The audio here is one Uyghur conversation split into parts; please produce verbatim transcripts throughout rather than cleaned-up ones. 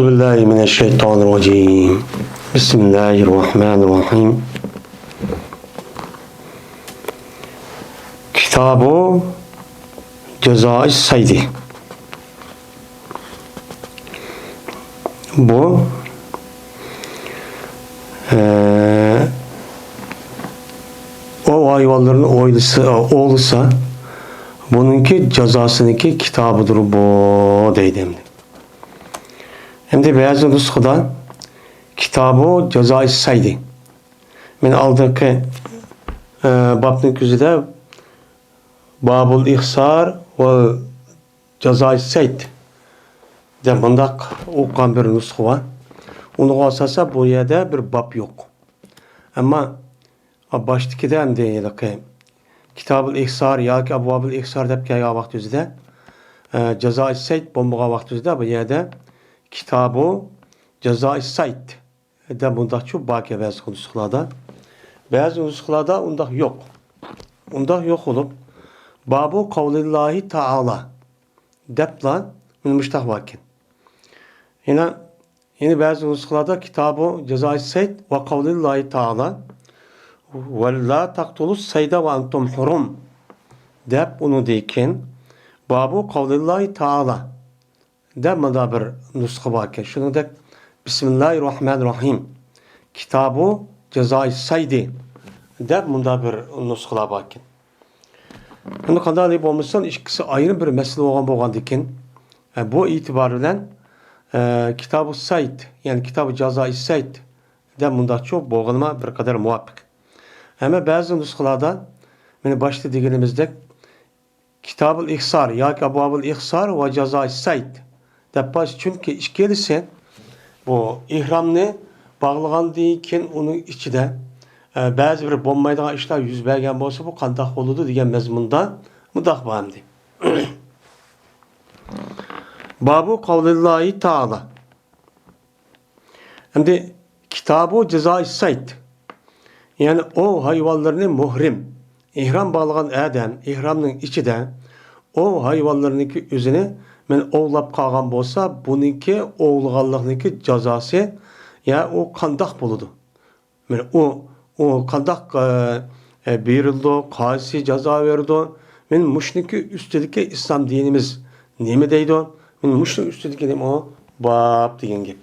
أعوذ بالله من الشيطان الرجيم. بسم الله الرحمن الرحيم. كتاب جزاء الصيد. بۇ، ئە، ئوۋ ھايۋانلىرىنى ئويلىسا، ئوۋلىسا، بۇنىڭكى جازاسىنىڭكى كىتابىدۇر بۇ، دەيدۇ ئەمدى. ئەمدى بەزى نۇسخىدا كىتابۇ جازائىس سەيدى. مەن ئالدىنقى، ئە، بابنىڭ كۆزىدە بابۇل ئىخسار ۋە جازائىس سەيد دەپ مۇنداق ئوقۇغان بىر نۇسخا بار. ئۇنىڭغا ئاساسەن بۇ يەردە بىر باب يوق. ئەمما باشتىكىدە ئەمدى ھېلىقى كىتابۇل ئىخسار ياكى ئابۋابۇل ئىخسار دەپ كەلگەن ۋاقتىمىزدا، ئە، جازائىس سەيد بولمىغان ۋاقتىمىزدا بۇ يەردە كىتابۇ جازائىس سەيد دەپ مۇنداقچۇ باركەن بەزى نۇسخىلاردا. بەزى نۇسخىلاردا ئۇنداق يوق. ئۇنداق يوق بولۇپ، بابۇ قەۋلىللاھى تائالا دەپلا مۇشتاق باركەن. يەنە، يەنە بەزى نۇسخىلاردا كىتابۇ جازائىس سەيد ۋە قەۋلىللاھى تائالا ۋەللا تەقتۇلۇس سەيدە ۋە ئەنتۇم ھۇرۇم دەپ ئۇنىڭدىن كېيىن بابۇ قەۋلىللاھى تائالا دەپ مۇندا بىر نۇسخا باركەن. شۇنىڭدەك بىسمىللاھىر راھمانىر راھىم. كىتابۇ جازائىس سەيدى دەپ مۇندا بىر نۇسخىلار باركەن. ئەمدى قانداق بولمىسۇن، ئىككىسى ئايرىم بىر مەسىلە بولغان بولغاندىكىن، ئە، بۇ ئېتىبار بىلەن، ئە، كىتابۇ سەيد، يەنى كىتابۇ جازائىس سەيد دەپ مۇنداقچۇ بولغىنىمۇ بىر قەدەر مۇۋاپىق. ئەمما بەزى نۇسخىلاردا، مانا باشتا دېگىنىمىزدەك، كىتابۇل ئىخسار ياكى ئابۋابۇل ئىخسار ۋە جازائىس سەيد دەپ بار. چۈنكى ئىككىلىسى بۇ ئېھرامنى باغلىغاندىن كېيىن ئۇنىڭ ئىچىدە، ئە، بەزى بىر بولمايدىغان ئىشلار يۈز بەرگەن بولسا، بۇ قانداق بولىدۇ دېگەن مەزمۇندا مۇنداق بار ئەمدى. بابۇ قەۋلىللاھى تائالا. ئەمدى كىتابۇ جازائىس سەيد، يەنى ئوۋ ھايۋانلىرىنى مۇھرىم، ئېھرام باغلىغان ئادەم ئېھرامنىڭ ئىچىدە ئوۋ ھايۋانلىرىنىڭكى ئۆزىنى مەن ئوۋلاپ قالغان بولسا، بۇنىڭكى ئوۋلىغانلىقنىڭكى جازاسى، يا ئۇ قانداق بولىدۇ؟ مانا ئۇ، ئۇ قانداق، ئە، ئە، بېرىلىدۇ، قايسى جازا بېرىدۇ؟ مانا مۇشۇنىڭكى ئۈستىدىكى ئىسلام دىنىمىز نېمە دەيدۇ؟ مانا مۇشۇنىڭ ئۈستىدىكى نېمە ئۇ؟ باب دېگەن گەپ.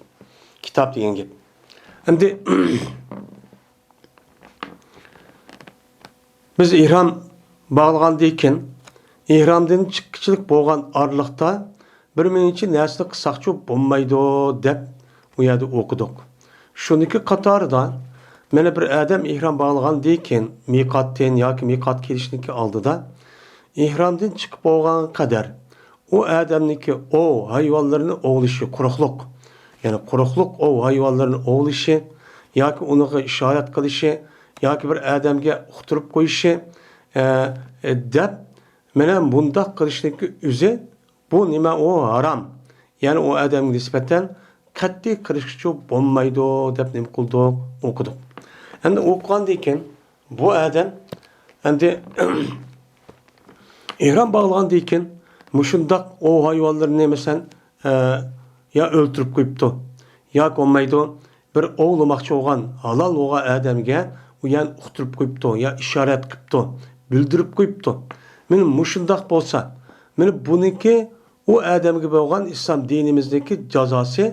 كىتاب دېگەن گەپ. ئەمدى بىز ئېھرام باغلىغاندىن كېيىن، ئېھرامدىن چىققۇچىلىك بولغان ئارىلىقتا بىر مۇنچە نەرسىنى قىلساقچۇ بولمايدۇ دەپ ئۇ يەردە ئوقۇدۇق. شۇنىڭكى قاتارىدا، مانا بىر ئادەم ئېھرام باغلىغاندىن كېيىن، مىقاتتىن ياكى مىقات كېلىشنىڭكى ئالدىدا ئېھرامدىن چىقىپ بولغان قەدەر ئۇ ئادەمنىڭكى ئوۋ ھايۋانلىرىنى ئوۋلىشى قۇرۇقلۇق، يەنى قۇرۇقلۇق ئوۋ ھايۋانلىرىنى ئوۋلىشى ياكى ئۇنىڭغا ئىشارەت قىلىشى ياكى بىر ئادەمگە ئۇقتۇرۇپ قويۇشى، ئە، ئە، دەپ، مانا مۇنداق قىلىشنىڭكى ئۆزى، بۇ نېمە؟ ئۇ ھارام. يەنى ئۇ ئادەمگە نىسبەتەن قەتئىي قىلىشقىچۇ بولمايدۇ دەپ نېمە قىلدۇق؟ ئوقۇدۇق. ئەمدى ئوقۇغاندىن كېيىن بۇ ئادەم ئەمدى ئېھرام باغلىغاندىن كېيىن مۇشۇنداق ئوۋ ھايۋانلىرىنى، مەسىلەن، ئە، يا ئۆلتۈرۈپ قويۇپتۇ، ياكى بولمايدۇ، بىر ئوۋلىماقچى بولغان، ھالال بولغان ئادەمگە ئۇ يەنى ئۇقتۇرۇپ قويۇپتۇ، يا ئىشارەت قىپتۇ، بىلدۈرۈپ قويۇپتۇ. مانا مۇشۇنداق بولسا، مانا بۇنىڭكى ئۇ ئادەمگە بولغان ئىسلام دىنىمىزدىكى جازاسى،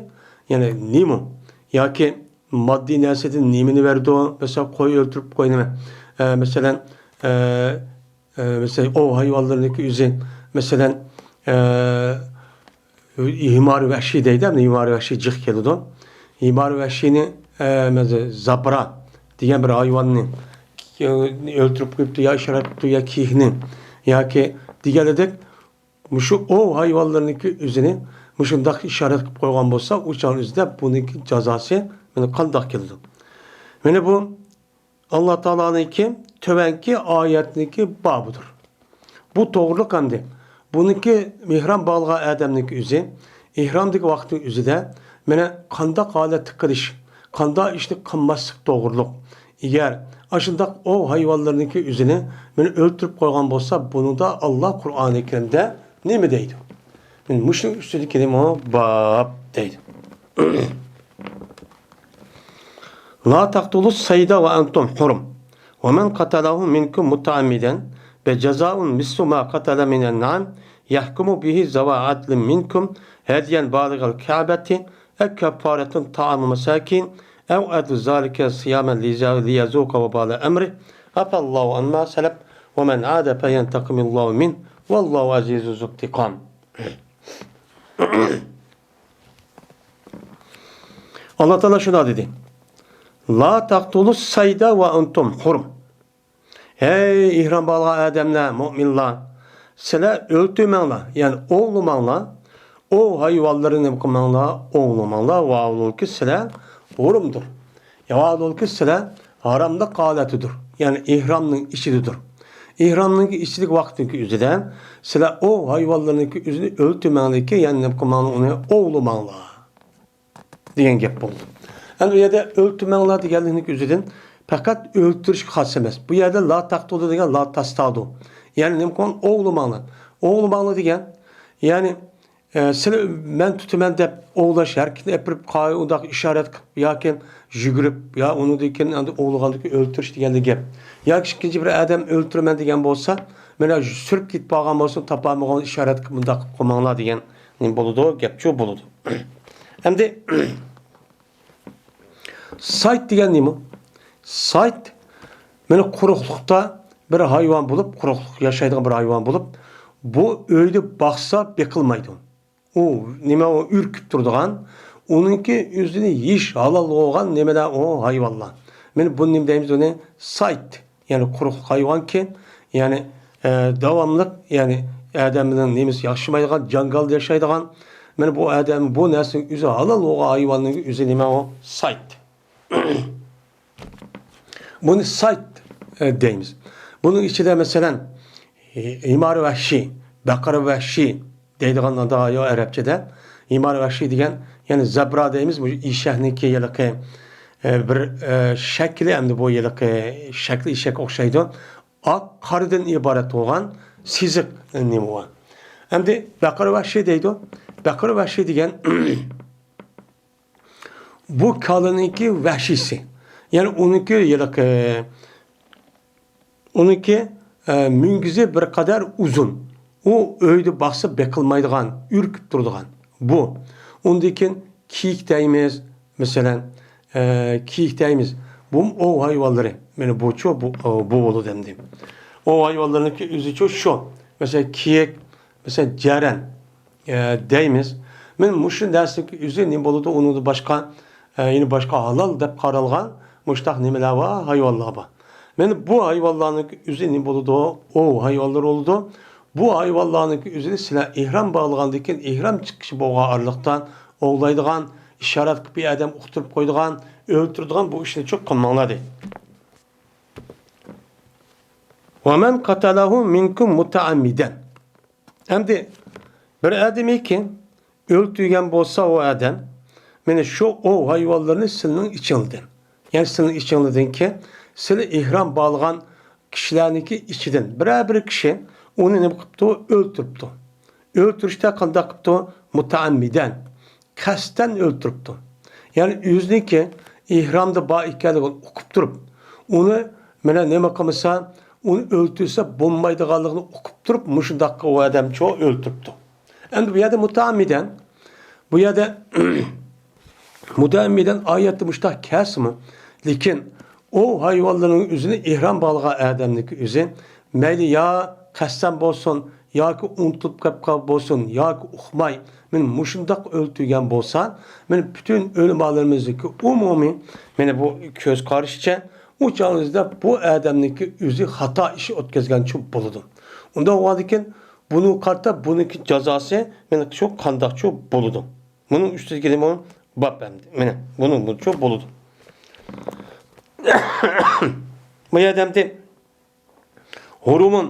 يەنى نېمە؟ ياكى ماددىي نەرسىدىن نېمىنى بېرىدۇ؟ مەسىلەن، قوي ئۆلتۈرۈپ، قوي نېمە؟ ئە، مەسىلەن، ئە، ئە، مەسىلەن، ئوۋ ھايۋانلىرىنىڭكى ئۆزى، مەسىلەن، ئە، ھىمار ۋەھشىي دەيدۇ، ھىمار ۋەھشىي جىق كېلىدۇ. ھىمار ۋەھشىينى، ئە، مەسىلەن، زابرا دېگەن بىر ھايۋاننى ئۆلتۈرۈپ قويۇپتۇ، يا ئىشارەت قىپتۇ، يا كىيىكنى، ياكى دېگەنلىدەك، مۇشۇ ئوۋ ھايۋانلىرىنىڭكى ئۆزىنى مۇشۇنداق ئىشارەت قىلىپ قويغان بولسا، ئۇ چاغنىڭ ئۆزىدە بۇنىڭكى جازاسى مانا قانداق كېلىدۇ؟ مانا بۇ ئاللا تائالانىڭكى تۆۋەنكى ئايەتنىڭكى بابىدۇر. بۇ توغرىلىق ئەمدى. بۇنىڭكى ئېھرام باغلىغان ئادەمنىڭكى ئۆزى، ئېھرامدىكى ۋاقىتنىڭ ئۆزىدە مانا قانداق ھالەتتە قىلىش، قانداق ئىشنى قىلماسلىق توغرىلىق. ئەگەر ئاشۇنداق ئوۋ ھايۋانلىرىنىڭكى ئۆزىنى مانا ئۆلتۈرۈپ قويغان بولسا، بۇنىڭدا ئاللا قۇرئانى كەرىمدە نېمە دەيدۇ؟ مانا مۇشۇنىڭ ئۈستىدىكى نېمە؟ باب دەيدۇ. لا تقتلوا الصيد وأنتم حرم، ومن قتله منكم متعمدا فجزاء مثل ما قتل من النعم يحكم به ذوى عدل منكم هديا بالغ الكعبة أو كفارة طعام مساكين أو عدل ذلك صياما ليذوق وبال أمره عفا الله عما سلف ومن عاد فينتقم الله منه والله عزيز ذو انتقام. ئاللا تائالا شۇنداق دېدى: لا تقتلوا الصيد وأنتم حرم. ھەي ئېھرام باغلىغان ئادەملەر، مۆمىنلەر، سىلەر ئۆلتۈرمەڭلار، يەنى ئوۋلىماڭلار. ئوۋ ھايۋانلىرىنى نېمە قىلماڭلار، ئوۋلىماڭلار. ۋاھالبۇلكى سىلەر ھۇرۇمدۇر. ۋاھالبۇلكى سىلەر ھاراملىق ھالەتتىدۇر، يەنى ئېھرامنىڭ ئىچىدىدۇر. ئېھرامنىڭ ئىچىدىكى ۋاقىتنىڭكى ئۆزىدە سىلەر ئوۋ ھايۋانلىرىنىڭكى ئۆزىنى ئۆلتۈرمەڭلىكى، يەنى نېمە قىلماڭلار، ئۇنى ئوۋلىماڭلار دېگەن گەپ بولدى. ئەمدى بۇ يەردە ئۆلتۈرمەڭلار دېگەنلىكنىڭ ئۆزىدىن پەقەت ئۆلتۈرۈشكە خاس ئەمەس. بۇ يەردە لا تقتلوا دېگەن لا تصطادوا. يەنى نېمە قىلماڭ، ئوۋلىماڭلار. ئوۋلىماڭلار دېگەن، يەنى ئە، سىلى مەن تۇتىمەن دەپ ئوۋلاش ھەرىكىتىنى ئېلىپ بېرىپ، قايا ئۇنداق ئىشارەت قىلىپ ياكى يۈگۈرۈپ، يا ئۇنىڭدىن كېيىن ئەمدى ئوۋلىغاندىن كېيىن ئۆلتۈرۈش دېگەندە گەپ. ياكى ئىككىنچى بىر ئادەم ئۆلتۈرىمەن دېگەن بولسا، مانا سۈرۈپ كېتىپ قالغان بولسا، تاپالمىغان ئىشارەت قىلىپ مۇنداق قىلىپ قويماڭلار دېگەن نېمە بولىدۇ، گەپچۇ بولىدۇ. ئەمدى سايد دېگەن نېمە؟ سايد، مانا، قۇرۇقلۇقتا بىر ھايۋان بولۇپ، قۇرۇقلۇق ياشايدىغان بىر ھايۋان بولۇپ، بۇ ئۆيدە باقسا بېقىلمايدۇ. ئۇ نېمە، ئۇ ئۈركۈپ تۇرىدىغان، ئۇنىڭكى ئۆزىنى يېيىش ھالال بولغان نېمىلەر، ئۇ ھايۋانلار. مانا بۇنى نېمە دەيمىز؟ ئۇنى سايد. يەنى قۇرۇقلۇق ھايۋانكەن، يەنى، ئە، داۋاملىق، يەنى ئادەمنىڭ نېمىسى ياخشىمايدىغان، جاڭگالدا ياشايدىغان، مانا بۇ ئادەم بۇ نەرسىنىڭ ئۆزى ھالال بولغان ھايۋاننىڭ ئۆزى نېمە ئۇ؟ سايد. بۇنى سايد، ئە، دەيمىز. بۇنىڭ ئىچىدە مەسىلەن، ھىمار ۋەھشىي، بەقىرە ۋەھشىي، دەيدىغان ئەرەبچىدە ھىمار ۋەھشىي دېگەن، يەنى زەبرا دەيمىز، بۇ ئېشەكنىڭكى ھېلىقى، ئە، بىر، ئە، شەكلى ئەمدى بۇ ھېلىقى شەكلى ئېشەككە ئوخشايدۇ. ئاق قارىدىن ئىبارەت بولغان سېزىق نېمە بار. ئەمدى بەقىرە ۋەھشىي دەيدۇ. بەقىرە ۋەھشىي دېگەن بۇ كالىنىڭكى ۋەھشىيسى. يەنى ئۇنىڭكى ھېلىقى ئۇنىڭكى، ئە، مۈڭگۈزى بىر قەدەر ئۇزۇن. ئۇ ئۆيدە باقسا بېقىلمايدىغان، ئۈركۈپ تۇرىدىغان. بۇ. ئۇندىن كېيىن كىيىك دەيمىز، مەسىلەن، ئە، كىيىك دەيمىز. بۇمۇ ئوۋ ھايۋانلىرى. مانا بۇچۇ، بۇ، ئە، بۇ بولىدۇ ئەمدى. ئوۋ ھايۋانلىرىنىڭكى ئۆزىچۇ شۇ. مەسىلەن، كىيىك، مەسىلەن، جەرەن، ئە، دەيمىز. مانا مۇشۇ نەرسىنىڭكى ئۆزى نېمە بولىدۇ؟ ئۇنىڭدىن باشقا، ئە، يەنە باشقا ھالال دەپ قارالغان مۇشۇنداق نېمىلەر بار، ھايۋانلار بار. مانا بۇ ھايۋانلارنىڭكى ئۆزى نېمە بولىدۇ؟ ئوۋ ھايۋانلىرى بولىدۇ. بۇ ھايۋانلارنىڭكى ئۆزىنى سىلەر ئېھرام باغلىغاندىن كېيىن، ئېھرام چىقىشى بولغان ئارىلىقتا ئوۋلايدىغان، ئىشارەت قىلىپ بىر ئادەم ئۇقتۇرۇپ قويىدىغان، ئۆلتۈرىدىغان بۇ ئىشنى چوق قىلماڭلار دەيدۇ. ومن قتله منكم متعمدا. ئەمدى بىر ئادەمكى ئۆلتۈرگەن بولسا ئۇ ئادەم، مانا شۇ ئوۋ ھايۋانلىرىنى سىلىنىڭ ئىچىڭلىدىن، يەنى سىلىنىڭ ئىچىڭلىدىنكى، سىلى ئېھرام باغلىغان كىشىلەرنىڭكى ئىچىدىن بىرەر بىر كىشى ئۇنى نېمە قىپتۇ؟ ئۆلتۈرۈپتۇ. ئۆلتۈرۈشتە قانداق قىپتۇ؟ مۇتەئەممىدەن، قەستەن ئۆلتۈرۈپتۇ. يەنى ئۆزىنىڭكى ئېھرامدا بار ئىكەنلىكىنى ئۇقۇپ تۇرۇپ، ئۇنى مانا نېمە قىلمىسا، ئۇنى ئۆلتۈرسە بولمايدىغانلىقىنى ئۇقۇپ تۇرۇپ، مۇشۇنداققا ئۇ ئادەمچۇ ئۆلتۈرۈپتۇ. ئەمدى بۇ يەردە مۇتەئەممىدەن، بۇ يەردە مۇتەئەممىدەن ئايەتتە مۇشۇنداق كەلسىمۇ، لېكىن ئوۋ ھايۋانلىرىنىڭ ئۆزىنى ئېھرام باغلىغان ئادەمنىڭكى ئۆزى، مەيلى يا قەستەن بولسۇن، ياكى ئۇنتۇلۇپ قېلىپ قال-، بولسۇن، ياكى ئۇقماي، مانا مۇشۇنداق ئۆلتۈرگەن بولسا، مانا پۈتۈن ئۆلىمالىرىمىزنىڭكى ئومۇمىي، مانا بۇ كۆز قارىشىچە، ئۇ چاغىمىزدا بۇ ئادەمنىڭكى ئۆزى خاتا ئىش ئۆتكۈزگەنچۇ بولىدۇ. ئۇنداق بولغاندىكىن، بۇنىڭغا قارىتا بۇنىڭكى جازاسى مانا شۇ قانداقچۇ بولىدۇ. بۇنىڭ ئۈستىدىكى نېمە؟ باب ئەمدى. مانا بۇنىڭ بۇنچۇ بولىدۇ. بۇ يەردە ئەمدى ھۇرۇمۇن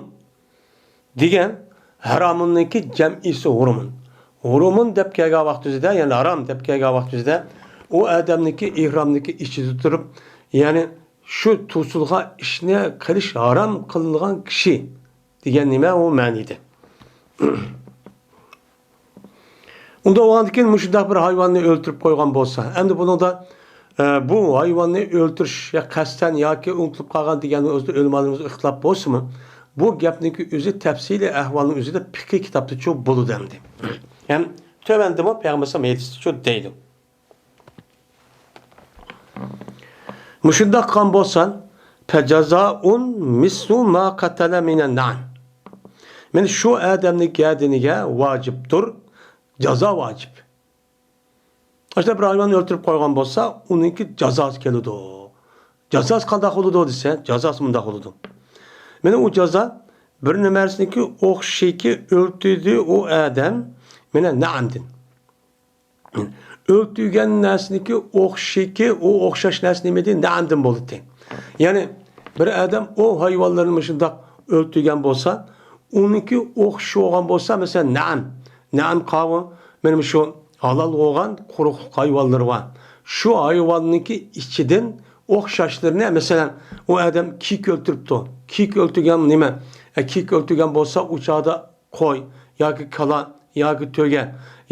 دېگەن ھارامۇننىڭكى جەمئىسى ھۇرۇمۇن. ھۇرۇمۇن دەپ كەلگەن ۋاقتىمىزدا، يەنى ھارام دەپ كەلگەن ۋاقتىمىزدا، ئۇ ئادەمنىڭكى ئېھرامنىڭكى ئىچىدە تۇرۇپ، يەنى شۇ توسۇلغان ئىشنى قىلىش ھارام قىلىنغان كىشى دېگەن نېمە ئۇ مەنىدە؟ ئۇنداق بولغاندىكىن مۇشۇنداق بىر ھايۋاننى ئۆلتۈرۈپ قويغان بولسا، ئەمدى بۇنىڭدا، ئە، بۇ ھايۋاننى ئۆلتۈرۈش يا قەستەن ياكى ئۇنتۇلۇپ قالغان دېگەننىڭ ئۆزىدە ئۆلىمالىرىمىز ئىختىلاپ بولسىمۇ، بۇ گەپنىڭكى ئۆزى تەپسىلىي ئەھۋالنىڭ ئۆزىدە پىقھىي كىتابتىچۇ بولىدۇ ئەمدى. ھەم تۆۋەندىمۇ پەيغەمبەر ھەدىسىچۇ دەيدۇ. مۇشۇنداق قىلغان بولسا، فجزاء مثل ما قتل من النعم. مانا شۇ ئادەمنىڭ گەدىنىگە ۋاجىپتۇر، جازا ۋاجىپ. ئاشۇنداق بىر ھايۋاننى ئۆلتۈرۈپ قويغان بولسا، ئۇنىڭكى جازاسى كېلىدۇ. جازاسى قانداق بولىدۇ دېسە، جازاسى مۇنداق بولىدۇ. مانا ئۇ جازا بىر نېمە نەرسىنىڭكى ئوخشىشىكى، ئۆلتۈردى ئۇ ئادەم، مانا نەئەمدىن. ئۆلتۈرگەن نەرسىنىڭكى ئوخشىشىكى، ئۇ ئوخشاش نەرسە نېمىدى؟ نەئەمدىن بولىدۇ. يەنى بىر ئادەم ئوۋ ھايۋانلىرىنى مۇشۇنداق ئۆلتۈرگەن بولسا، ئۇنىڭكى ئوخشىشى بولغان بولسا، مەسىلەن، نەئەم. نەئەم قاۋۇ، مانا مۇشۇ ھالال بولغان قۇرۇقلۇق ھايۋانلىرى بار. شۇ ھايۋاننىڭكى ئىچىدىن ئوخشاشلىرىنى، مەسىلەن، ئۇ ئادەم كىيىك ئۆلتۈرۈپتۇ. كىيىك ئۆلتۈرگەن نېمە؟ ئە، كىيىك ئۆلتۈرگەن بولسا، ئۇ چاغدا قوي ياكى كالا ياكى تۆگە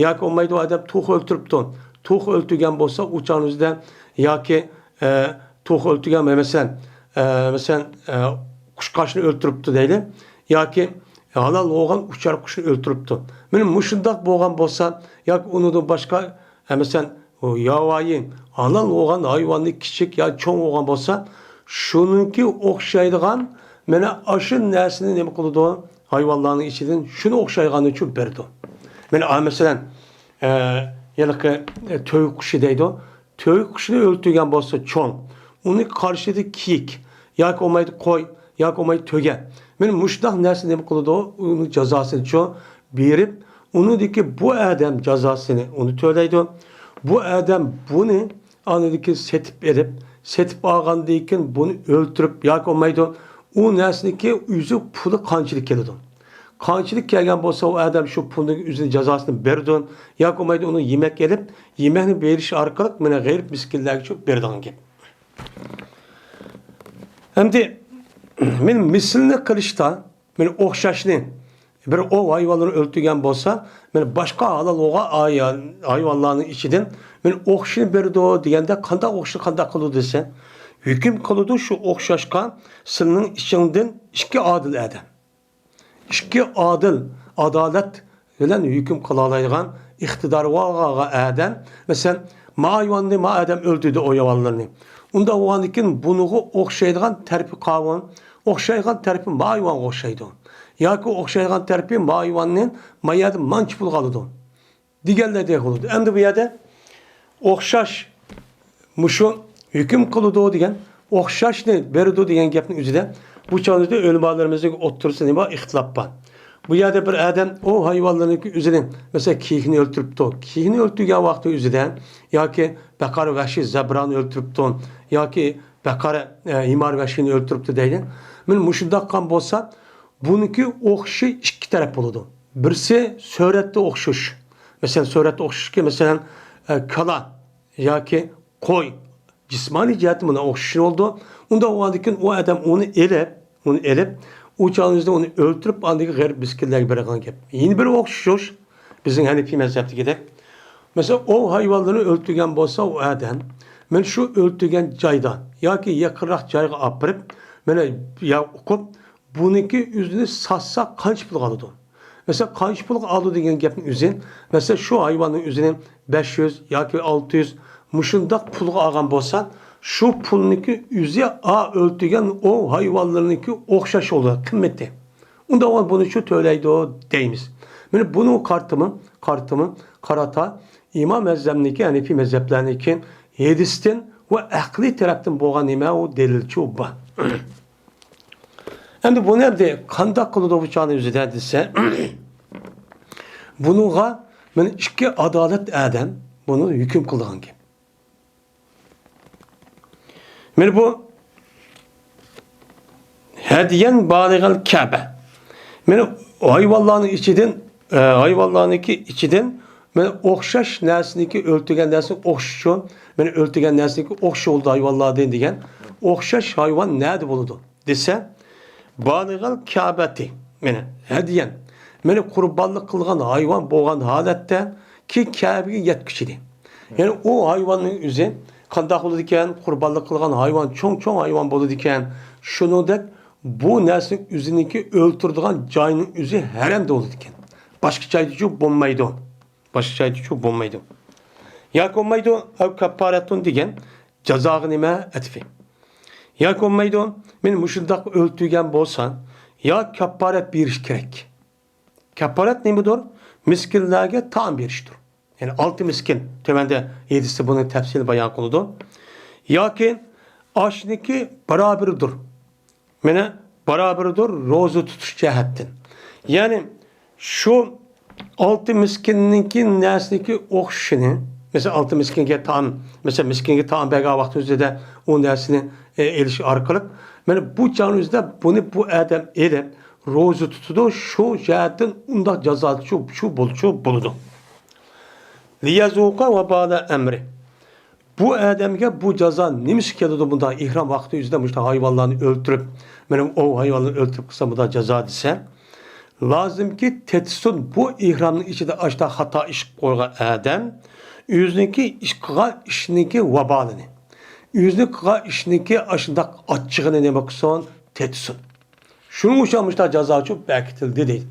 ياكى بولمايدۇ، ئادەم توخۇ ئۆلتۈرۈپتۇ. توخۇ ئۆلتۈرگەن بولسا، ئۇ چاغنىڭ ئۆزىدە ياكى، ئە، توخۇ ئۆلتۈرگەن، مەسىلەن، ئە، مەسىلەن، ئە، قۇشقاچنى ئۆلتۈرۈپتۇ دەيلى. ياكى ھالال بولغان ئۇچار قۇشنى ئۆلتۈرۈپتۇ. مانا مۇشۇنداق بولغان بولسا، ياكى ئۇنىڭدىن باشقا، ئە، مەسىلەن، ئۇ ياۋايى ھالال بولغان ھايۋاننى كىچىك يا چوڭ بولغان بولسا، شۇنىڭكى ئوخشايدىغان، مانا ئاشۇ نەرسىنى نېمە قىلىدۇ؟ ھايۋانلارنىڭ ئىچىدىن شۇنى ئوخشايدىغاننى چۈشۈرۈپ بېرىدۇ. مانا، ئا، مەسىلەن، ئە، ھېلىقى، ئە، تۆگە قۇشى دەيدۇ. تۆگە قۇشىنى ئۆلتۈرگەن بولسا چوڭ، ئۇنى قارشىدا كىيىك ياكى بولمايدۇ قوي ياكى بولمايدۇ تۆگە. مانا مۇشۇنداق نەرسە نېمە قىلىدۇ؟ ئۇنىڭ جازاسىنىچۇ بېرىپ، ئۇنىڭدىكى بۇ ئادەم جازاسىنى ئۇنى تۆلەيدۇ. بۇ ئادەم بۇنى ئاندىن كېيىن سېتىپ ئېلىپ، سېتىپ ئالغاندىن كېيىن بۇنى ئۆلتۈرۈپ ياكى بولمايدۇ، ئۇ نەرسىنىڭكى ئۆزى پۇلى قانچىلىك كېلىدۇ؟ قانچىلىك كەلگەن بولسا، ئۇ ئادەم شۇ پۇلنىڭ ئۆزىنىڭ جازاسىنى بېرىدۇ ياكى بولمايدۇ، ئۇنىڭ يېمەك ئېلىپ، يېمەكنى بېرىش ئارقىلىق مانا غېرىب مىسكىنلەرگىچۇ بېرىدىغان گەپ. ئەمدى مانا مىسىلنى قىلىشتا، مانا ئوخشاشنى، بىر ئوۋ ھايۋانلىرىنى ئۆلتۈرگەن بولسا، مانا باشقا ھالال بولغان ھاي-، ھايۋانلارنىڭ ئىچىدىن مانا ئوخشىشىنى بېرىدۇ دېگەندە، قانداق ئوخشىشىنى قانداق قىلىدۇ دېسە، ھۆكۈم قىلىدۇ شۇ ئوخشاشقا سىلىنىڭ ئىچىڭدىن ئىككى ئادىل ئادەم. ئىككى ئادىل، ئادالەت بىلەن ھۆكۈم قىلالايدىغان ئىقتىدارى بار ئادەم، مەسىلەن، ما ھايۋاننى ما ئادەم ئۆلتۈردى، ئوۋ ھايۋانلىرىنى. ئۇنداق بولغاندىكىن بۇنىڭغا ئوخشايدىغان تەرىپى قاۋۇن، ئوخشايدىغان تەرىپى ما ھايۋانغا ئوخشايدۇ. ياكى ئوخشايدىغان تەرىپى ما ھايۋاننى ما يەردە مانچە پۇلغا ئالىدۇ. دېگەنلەردەك بولىدۇ. ئەمدى بۇ يەردە ئوخشاش مۇشۇ ھۆكۈم قىلىدۇ دېگەن، ئوخشاشنى بېرىدۇ دېگەن گەپنىڭ ئۆزىدە بۇ چاغدا ئۆلىمالىرىمىزنىڭ ئوتتۇرىسىدا نېمە بار؟ ئىختىلاپ بار. بۇ يەردە بىر ئادەم ئوۋ ھايۋانلىرىنىڭكى ئۆزىنى، مەسىلەن، كىيىكنى ئۆلتۈرۈپتۇ. كىيىكنى ئۆلتۈرگەن ۋاقتى ئۆزىدە ياكى بەقەر، ۋەھشىي زەبرانى ئۆلتۈرۈپتۇ ياكى بەقەر، ئە، ھىمار ۋەھشىينى ئۆلتۈرۈپتۇ دەيلى. مانا مۇشۇنداق قىلغان بولسا، بۇنىڭكى ئوخشىشى ئىككى تەرەپ بولىدۇ. بىرسى سۈرەتتە ئوخشىشىش. مەسىلەن، سۈرەتتە ئوخشىشىشكى، مەسىلەن، ئە، كالا ياكى قوي جىسمانىي جەھەتتىن مانا ئوخشىشى بولىدۇ. ئۇنداق بولغاندىن كېيىن ئۇ ئادەم ئۇنى ئېلىپ، ئۇنى ئېلىپ، ئۇ چاغنىڭ ئۆزىدە ئۇنى ئۆلتۈرۈپ، ئاندىن كېيىن غېرىب مىسكىنلەرگە بېرىدىغان گەپ. يەنە بىر ئوخشىشىش، بىزنىڭ ھەنىپىي مەزھەپتىكىدەك. مەسىلەن، ئوۋ ھايۋانلىرىنى ئۆلتۈرگەن بولسا ئۇ ئادەم، مانا شۇ ئۆلتۈرگەن جايدا ياكى يېقىنراق جايغا ئاپىرىپ، مانا يا ئوقۇپ، بۇنىڭكى ئۆزىنى ساتسا قانچە پۇلغا ئالىدۇ؟ مەسىلەن، قانچە پۇلغا ئالىدۇ دېگەن گەپنىڭ ئۆزى، مەسىلەن، شۇ ھايۋاننىڭ ئۆزىنى بەش يۈز ياكى ئالتە يۈز مۇشۇنداق پۇلغا ئالغان بولسا، شۇ پۇلنىڭكى ئۆزى ئا ئۆلتۈرگەن ئوۋ ھايۋانلىرىنىڭكى ئوخشاش بولىدۇ، قىممىتى. ئۇنداق بولغان بۇنى شۇ تۆلەيدۇ دەيمىز. مانا بۇنىڭ قارىتىمى، قارىتىمى، قاراتا ئىمام ئەزەمنىڭكى، ھەنىپىي مەزھەپلەرنىڭكى ھەدىستىن ۋە ئەقلىي تەرەپتىن بولغان نېمە ئۇ دەلىلچۇ بار. ئەمدى بۇنى ئەمدى قانداق قىلىدۇ بۇ چاغنىڭ ئۆزىدە دېسە، بۇنىڭغا مانا ئىككى ئادالەت ئادەم بۇنى ھۆكۈم قىلىدىغان گەپ. مانا بۇ ھەدىيەن بالىغەل كەبە. مانا ھايۋانلارنىڭ ئىچىدىن، ئە، ھايۋانلارنىڭكى ئىچىدىن مانا ئوخشاش نەرسىنىڭكى ئۆلتۈرگەن نەرسىنى ئوخشىشى، مانا ئۆلتۈرگەن نەرسىنىڭكى ئوخشىشى بولىدۇ ھايۋانلاردىن دېگەن. ئوخشاش ھايۋان نەدە بولىدۇ دېسە، بالىغەل كەبەتى، مانا ھەدىيەن، مانا قۇربانلىق قىلغان ھايۋان بولغان ھالەتتە كى كەبىگە يەتكۈچىدى. يەنى ئۇ ھايۋاننىڭ ئۆزى قانداق بولىدىكەن؟ قۇربانلىق قىلغان ھايۋان چوڭ-چوڭ ھايۋان بولىدىكەن. شۇنىڭدەك بۇ نەرسىنىڭ ئۆزىنىڭكى ئۆلتۈرىدىغان جاينىڭ ئۆزى ھەرەمدە بولىدىكەن. باشقا جايدىچۇ بولمايدۇ. باشقا جايدىچۇ بولمايدۇ. ياكى بولمايدۇ، ئەۋ كەففارەتۇن دېگەن جازاغا نېمە ئەتىپى. ياكى بولمايدۇ، مېنى مۇشۇنداق ئۆلتۈرگەن بولسا، يا كەففارەت بېرىش كېرەك. كەففارەت نېمىدۇر؟ مىسكىنلەرگە تائام بېرىشتۇر. يەنى ئالتە مىسكىن. تۆۋەندە ھەدىستە بۇنى تەپسىلىي بايان قىلىدۇ. ياكى ئاشنىكى بارابىرىدۇر. مانا بارابىرىدۇر روزا تۇتۇش جەھەتتىن. يەنى شۇ ئالتە مىسكىننىڭكى نەرسىنىڭكى ئوخشىشىنى، مەسىلەن، ئالتە مىسكىنگە تائام، مەسىلەن، مىسكىنگە تائام بەرگەن ۋاقتى ئۆزىدە ئۇ نەرسىنى، ئېلىش ئارقىلىق، مانا بۇ چاغنىڭ ئۆزىدە بۇنى بۇ ئادەم ئېلىپ، روزا تۇتىدۇ، شۇ جەھەتتىن ئۇنداق جازا شۇ، شۇ بولچۇ بولىدۇ. لىيەزۇقە ۋەبالە ئەمرى. بۇ ئادەمگە بۇ جازا نېمىشقا كېلىدۇ؟ بۇنداق ئېھرام ۋاقتى ئۆزىدە مۇشۇنداق ھايۋانلارنى ئۆلتۈرۈپ، مانا ئوۋ ھايۋانلارنى ئۆلتۈرۈپ قىلسا بۇنداق جازا دېسە، لازىمكى تېتىسۇن بۇ ئېھرامنىڭ ئىچىدە ئاشۇنداق خاتا ئىش قىلىپ قويغان ئادەم ئۆزىنىڭكى ئىش قىلغان ئىشىنىڭكى ۋابالىنى، ئۆزىنىڭ قىلغان ئىشىنىڭكى ئاشۇنداق ئاچچىقىنى نېمە قىلسۇن؟ تېتىسۇن. شۇنىڭ ئۈچۈن مۇشۇنداق جازا ئۈچۈن بەكىتىلدى دەيدۇ.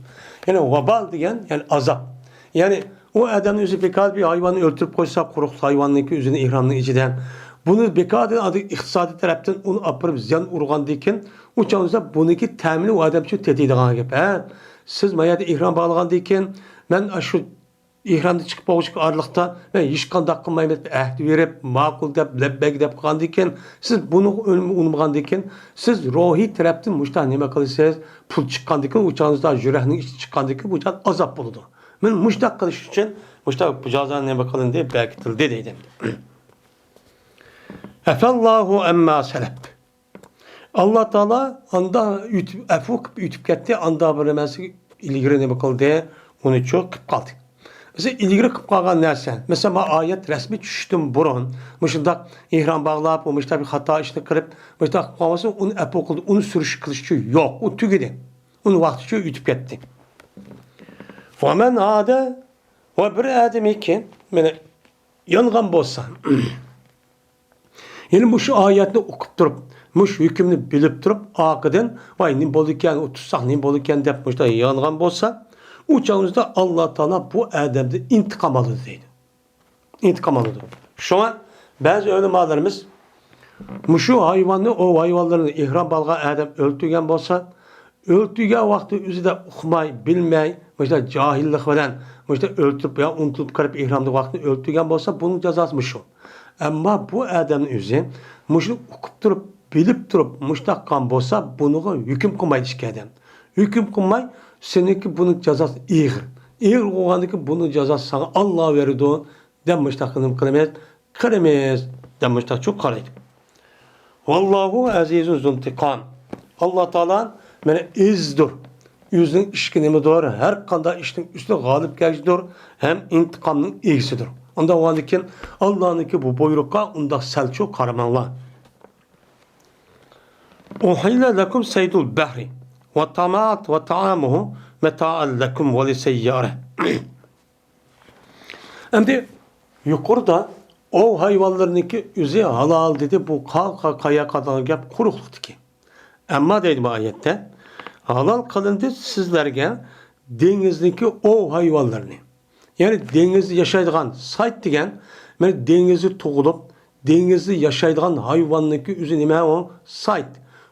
يەنى ۋابال دېگەن، يەنى ئازاب. يەنى ئۇ ئادەمنى ئۆزى بىكار بىر ھايۋاننى ئۆلتۈرۈپ قويسا، قۇرۇقلۇق ھايۋاننىڭكى ئۆزىنى ئېھرامنىڭ ئىچىدە. بۇنى بىكاردىن ئىقتىسادىي تەرەپتىن ئۇنى ئاپىرىپ زىيان ئۇرغاندىن كېيىن، ئۇ چاغدا بۇنىڭكى تەمىنى ئۇ ئادەم شۇ تېتىيدىغان گەپ. ھە، سىز ما يەردە ئېھرام باغلىغاندىن كېيىن، مەن ئاشۇ ئېھرامدىن چىقىپ بولغۇچە ئارىلىقتا مەن ھېچقانداق قىلمايمەن دەپ ئەھدە بېرىپ، ماقۇل دەپ، لەببەيك دەپ قىلغاندىن كېيىن، سىز بۇنى ئۇنىمىغاندىن كېيىن، سىز روھىي تەرەپتىن مۇشۇنداق نېمە قىلىسىز؟ پۇل چىققاندىن كېيىن، ئۇ چاغدا يۈرەكنىڭ ئىچى چىققاندىن كېيىن، بۇ چاغ ئازاب بولىدۇ. مەن مۇشۇنداق قىلىش ئۈچۈن مۇشۇنداق جازا نېمە قىلىندى؟ بەكىتىلدى دەيدۇ. ئەفەللاھۇ ئەمما سەلەپ. ئاللا تائالا ئاندا ئۆتۈپ، ئەپۇ قىلىپ ئۆتۈپ كەتتى، ئاندا بىر نېمىسى ئىلگىرى نېمە قىلدى، ئۇنىچۇ قىلىپ قالدى. بىز ئىلگىرى قىلىپ قالغان نەرسە، مەسىلەن، ما ئايەت رەسمىي چۈشۈشتىن بۇرۇن مۇشۇنداق ئېھرام باغلاپ، مۇشۇنداق بىر خاتا ئىشنى قىلىپ، مۇشۇنداق قىلىپ قالمىسا، ئۇنى ئەپۇ قىلدى، ئۇنى سۈرۈش قىلىشچۇ يوق، ئۇ تۈگىدى. ئۇنى ۋاقتىچۇ ئۆتۈپ كەتتى. ۋەمەن ئادە، ۋە بىر ئادەمكى مېنى يانغان بولسا، يەنى مۇشۇ ئايەتنى ئوقۇپ تۇرۇپ، مۇشۇ ھۆكۈمنى بىلىپ تۇرۇپ، ئارقىدىن، ۋاي، نېمە بولىدىكەن، ئۇ تۇتساق نېمە بولىدىكەن دەپ مۇشۇنداق يانغان بولسا، ئۇ چاغدا ئاللا تائالا بۇ ئادەمدىن ئىنتىقام ئالىدۇ دەيدۇ. ئىنتىقام ئالىدۇ. شۇڭا بەزى ئۆلىمالىرىمىز مۇشۇ ھايۋاننى، ئوۋ ھايۋانلىرىنى ئېھرام باغلىغان ئادەم ئۆلتۈرگەن بولسا، ئۆلتۈرگەن ۋاقتى ئۆزىدە ئۇقماي، بىلمەي، مۇشۇنداق جاھىللىق بىلەن مۇشۇنداق ئۆلتۈرۈپ يا ئۇنتۇلۇپ قېلىپ ئېھرامدىكى ۋاقتىنى ئۆلتۈرگەن بولسا، بۇنىڭ جازاسى مۇشۇ. ئەمما بۇ ئادەمنىڭ ئۆزى مۇشۇنى ئۇقۇپ تۇرۇپ، بىلىپ تۇرۇپ مۇشۇنداق قىلغان بولسا، بۇنىڭغا ھۆكۈم قىلمايدۇ ئىككى ئادەم. ھۆكۈم قىلماي، سېنىڭكى بۇنىڭ جازاسى ئېغىر. ئېغىر بولغاندىكىن بۇنىڭ جازاسى ساڭا ئاللا بېرىدۇ، دەپ مۇشۇنداق نېمە قىلىمىز؟ قىلىمىز، دەپ مۇشۇنداق چوق قارايدۇ. ۋاللاھۇ ئەزىزۇن زۇنتىقام. ئاللا تائالا مانا ئەزىزدۇر. ئۆزىنىڭ ئىشىغا نېمىدۇر؟ ھەر قانداق ئىشنىڭ ئۈستىدە غالىب كەلگۈچىدۇر ھەم ئىنتىقامنىڭ ئىگىسىدۇر. ئۇنداق بولغاندىكىن، ئاللانىڭكى بۇ بۇيرۇققا ئۇنداق سەلچۇق قارىماڭلار. ئۇھىللە لەكۇم سەيدۇل بەھرى ۋە تامات ۋە تائامۇھۇ مەتائەن لەكۇم ۋە لىسەييارە. ئەمدى يۇقىرىدا ئوۋ ھايۋانلىرىنىڭكى ئۆزى ھالال دېدى، بۇ قا-، قا-، قايا قالغان گەپ قۇرۇقلۇقتىكى. ئەمما دەيدۇ بۇ ئايەتتە، ھالال قىلىندى سىزلەرگە دېڭىزنىڭكى ئوۋ ھايۋانلىرىنى. يەنى دېڭىزدا ياشايدىغان سايت دېگەن، مانا دېڭىزدا تۇغۇلۇپ، دېڭىزدا ياشايدىغان ھايۋاننىڭكى ئۆزى نېمە ئۇ؟ سايت.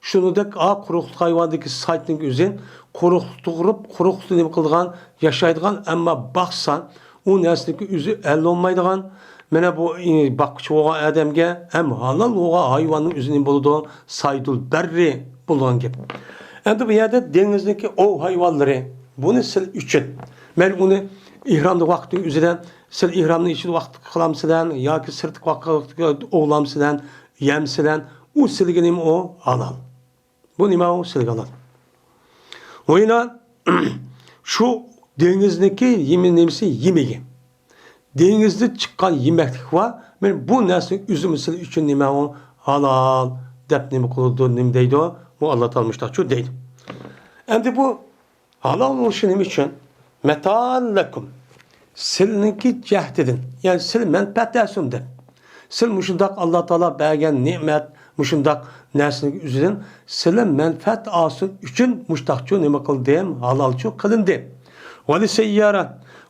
شۇنىڭدەك ئا قۇرۇقلۇق ھايۋاندىكى سايتنىڭ ئۆزى قۇرۇقلۇق تۇغۇرۇپ، قۇرۇقلۇقتا نېمە قىلىدىغان، ياشايدىغان، ئەمما باقسا، ئۇ نەرسىنىڭكى ئۆزى ھەل بولمايدىغان، مانا بۇ، ئى، باققۇچى بولغان ئادەمگە ھەم ھالال بولغان ھايۋاننىڭ ئۆزى نېمە بولىدۇ؟ سايدۇل بەررى بولىدىغان گەپ. ئەمدى بۇ يەردە دېڭىزنىڭكى ئوۋ ھايۋانلىرى، بۇنى سىل ئۈچۈن. مەن ئۇنى ئېھرامدا ۋاقتىنىڭ ئۆزىدە، سىل ئېھرامنىڭ ئىچىدە ۋاقىت قىلامسىلەن ياكى سىرتقى ۋاقىت ئوۋلامسىلەن، يەمسىلەن، ئۇ سىلگە نېمە ئۇ؟ ھالال. بۇ نېمە ئۇ؟ سىلگە ھالال. ۋۇينا، شۇ دېڭىزنىڭكى يېمى نېمىسى؟ يېمىكى. دېڭىزدىن چىققان يېمەكلىك بار. مەن بۇ نەرسىنى ئۆزۈم سىل ئۈچۈن نېمە ئۇ؟ ھالال دەپ نېمە قىلىدۇ، نېمە دەيدۇ؟ بۇ ئاللا تائالا مۇشتاقچۇ دەيدۇ. ئەمدى بۇ ھالال بولۇشى نېمە ئۈچۈن؟ مەتائەن لەكۇم. سىلىنىڭكى جەھىتىدىن، يەنى سىلى مەنپەئەت ئەسۇن دەپ، سىلى مۇشۇنداق ئاللا تائالا بەرگەن نېمەت، مۇشۇنداق نەرسىنىڭ ئۆزىدىن سىلى مەنپەئەت ئالسۇن ئۈچۈن مۇشتاقچۇ نېمە قىلدىم، ھالالچۇ قىلىندى. ۋەلى سەييارە،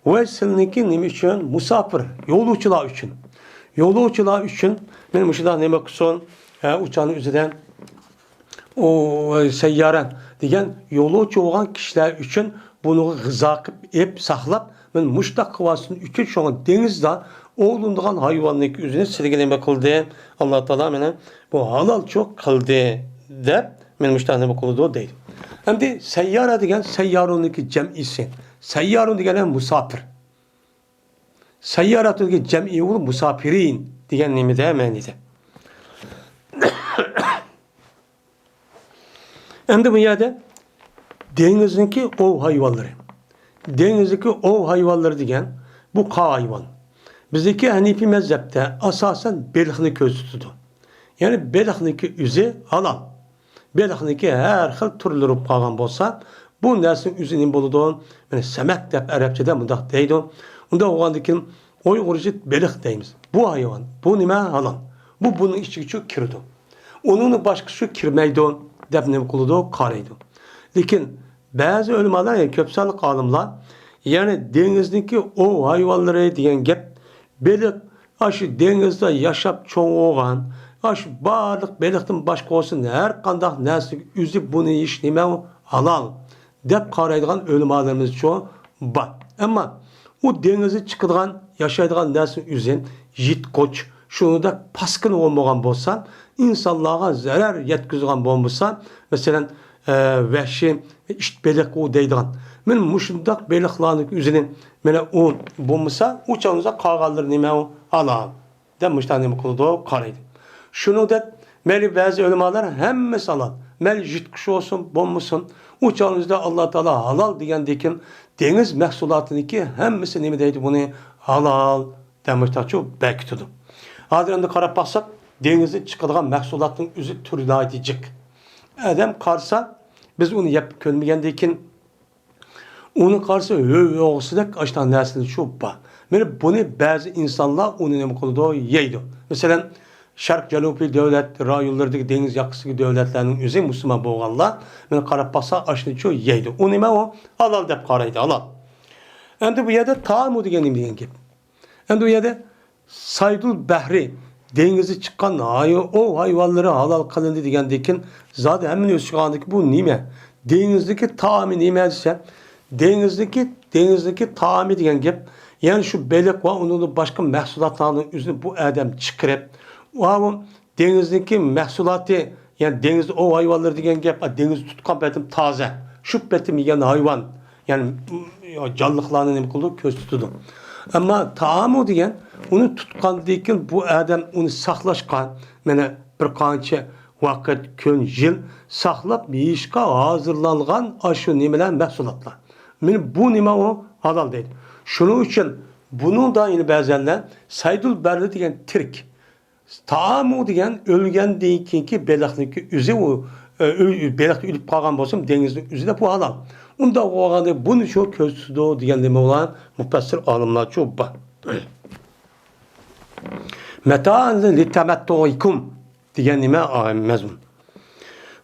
ۋە سىلىنىڭكى نېمە ئۈچۈن؟ مۇساپىر، يولۇچىلار ئۈچۈن. يولۇچىلار ئۈچۈن مەن مۇشۇنداق نېمە قىلسۇن، ھە، ئۇچارنىڭ ئۆزىدە ئۇ سەييارە دېگەن يولۇچى بولغان كىشىلەر ئۈچۈن بۇنىڭغا غىزا قىلىپ ئېپ ساقلاپ، مەن مۇشتاق قىلىۋاتسۇن ئۈچۈن شۇڭا دېڭىزدا ئوۋلىنىدىغان ھايۋاننىڭكى ئۆزىنى سىلىگە نېمە قىلدى؟ ئاللا تائالا مېنى بۇ ھالالچۇ قىلدى دەپ مەن مۇشتاق نېمە قىلىدۇ دەيدۇ. ئەمدى سەييارە دېگەن سەييارۇنىڭكى جەمئىسى. سەييارۇن دېگەن مۇساپىر. سەييارەتۇنىڭكى جەمئى ئۇ مۇساپىرىن دېگەن نېمىدە مەنىدە. ئەمدى بۇ يەردە دېڭىزنىڭكى ئوۋ ھايۋانلىرى. دېڭىزدىكى ئوۋ ھايۋانلىرى دېگەن بۇ قاۋا ھايۋان. بىزدىكى ھەنىپىي مەزھەپتە ئاساسەن بېلىقنى كۆرسىتىدۇ. يەنى بېلىقنىڭكى ئۆزى ھالال. بېلىقنىڭكى ھەر خىل تۈرلىرى بولۇپ قالغان بولسا، بۇ نەرسىنىڭ ئۆزى نېمە بولىدۇ؟ مانا سەمەك دەپ ئەرەبچىدە مۇنداق دەيدۇ. ئۇنداق بولغاندىن كېيىن ئۇيغۇرچە بېلىق دەيمىز. بۇ ھايۋان، بۇ نېمە؟ ھالال. بۇ بۇنىڭ ئىچىگىچۇ كىرىدۇ. ئۇنىڭدىن باشقىسىچۇ كىرمەيدۇ دەپ نېمە قىلىدۇ؟ قارايدۇ. لېكىن بەزى ئۆلىمالار، يەنى كۆپ سانلىق ئالىملار، يەنى دېڭىزنىڭكى ئوۋ ھايۋانلىرى دېگەن گەپ، بېلىق، ئاشۇ دېڭىزدا ياشاپ چوڭ بولغان، ئاشۇ بارلىق بېلىقتىن باشقا بولسۇن، ھەر قانداق نەرسىنىڭ ئۆزى بۇنى يېيىش نېمە؟ ھالال دەپ قارايدىغان ئۆلىمالىرىمىزچۇ بار. ئەمما ئۇ دېڭىزدا چىقىدىغان، ياشايدىغان نەرسىنىڭ ئۆزى يىرتقۇچ، شۇنىڭدەك پاسكىنا بولمىغان بولسا، ئىنسانلارغا زەرەر يەتكۈزىدىغان بولمىسا، مەسىلەن، ئە، ۋەھشىي ئىت بېلىق ئۇ دەيدىغان. مانا مۇشۇنداق بېلىقلارنىڭ ئۆزىنى، مانا ئۇ بولمىسا، ئۇ چاغدا قالغانلىرى نېمە ئۇ؟ ھالال دەپ مۇشۇنداق نېمە قىلىدۇ؟ قارايدۇ. شۇنىڭدەك مەيلى بەزى ئۆلىمالار ھەممىسى ھالال. مەيلى يىرتقۇچ بولسۇن، بولمىسۇن. ئۇ چاغدا ئاللا تائالا ھالال دېگەندىن كېيىن دېڭىز مەھسۇلاتىنىڭكى ھەممىسى نېمە دەيدۇ بۇنى؟ ھالال دەپ مۇشۇنداقچۇ بەكىتىدۇ. ھازىر ئەمدى قاراپ باقساق، دېڭىزدىن چىقىدىغان مەھسۇلاتنىڭ ئۆزى تۈرى ناھايىتى جىق. ئادەم قارىسا، بىز ئۇنى يەپ كۆرمىگەندىن كېيىن، ئۇنى قارىسا، ھۆ-، ھۆگىسىدەك ئاشۇنداق نەرسىلەر شۇ بار. مانا بۇنى بەزى ئىنسانلار ئۇنى نېمە قىلىدۇ؟ يەيدۇ. مەسىلەن، شەرق جەنۇبىي دۆلەت رايونلىرىدىكى دېڭىز ياقىسىدىكى دۆلەتلەرنىڭ ئۆزى مۇسۇلمان بولغانلار، مانا قاراپ باقسا، ئاشۇنىچۇ يەيدۇ. ئۇ نېمە ئۇ؟ ھالال دەپ قارايدۇ، ھالال. ئەمدى بۇ يەردە تائامۇ دېگەن نېمە دېگەن گەپ؟ ئەمدى ئۇ يەردە سەيدۇل بەھرى، دېڭىزدا چىققان ھاي-، ئوۋ ھايۋانلىرى ھالال قىلىندى دېگەندىن كېيىن، زادى ھەممىنى ئۆز ئىچىگە ئالغاندىن كېيىن بۇ نېمە؟ دېڭىزدىكى تائامى نېمە دېسە، دېڭىزدىكى، دېڭىزدىكى تائامى دېگەن گەپ، يەنى شۇ بېلىق ۋە ئۇنىڭدىن باشقا مەھسۇلاتلارنىڭ ئۆزىنى بۇ ئادەم چىقىرىپ، ۋە بۇ دېڭىزنىڭكى مەھسۇلاتى، يەنى دېڭىزدا ئوۋ ھايۋانلىرى دېگەن گەپ، دېڭىزدا تۇتقان پېتىم تازا، شۇ پېتىم يېگەن ھايۋان، يەنى جانلىقلارنى نېمە قىلىدۇ؟ كۆرسىتىدۇ. ئەمما تائامۇ دېگەن، ئۇنى تۇتقاندىن كېيىن بۇ ئادەم ئۇنى ساقلاشقا، مانا بىر قانچە ۋاقىت، كۈن، يىل ساقلاپ يېيىشقا ھازىرلانغان ئاشۇ نېمىلەر، مەھسۇلاتلار. مانا بۇ نېمە ئۇ؟ ھالال دەيدۇ. شۇنىڭ ئۈچۈن بۇنىڭدا يەنە بەزەنلەر سەيدۇل بەررى دېگەن تىرىك، تائامۇ دېگەن ئۆلگەندىن كېيىنكى بېلىقنىڭكى ئۆزى ئۇ، ئۆ-، ئۆ-، بېلىقتا ئۆلۈپ قالغان بولسىمۇ، دېڭىزنىڭ ئۆزىدە بۇ ھالال. ئۇنداق بولغاندا بۇنى شۇ كۆرسىتىدۇ دېگەن نېمە بولغان مۇپەسسىر ئالىملار شۇ بار. مەتائەن لىتەمەتتۇئىكۇم دېگەن نېمە؟ ئا، مەزمۇن.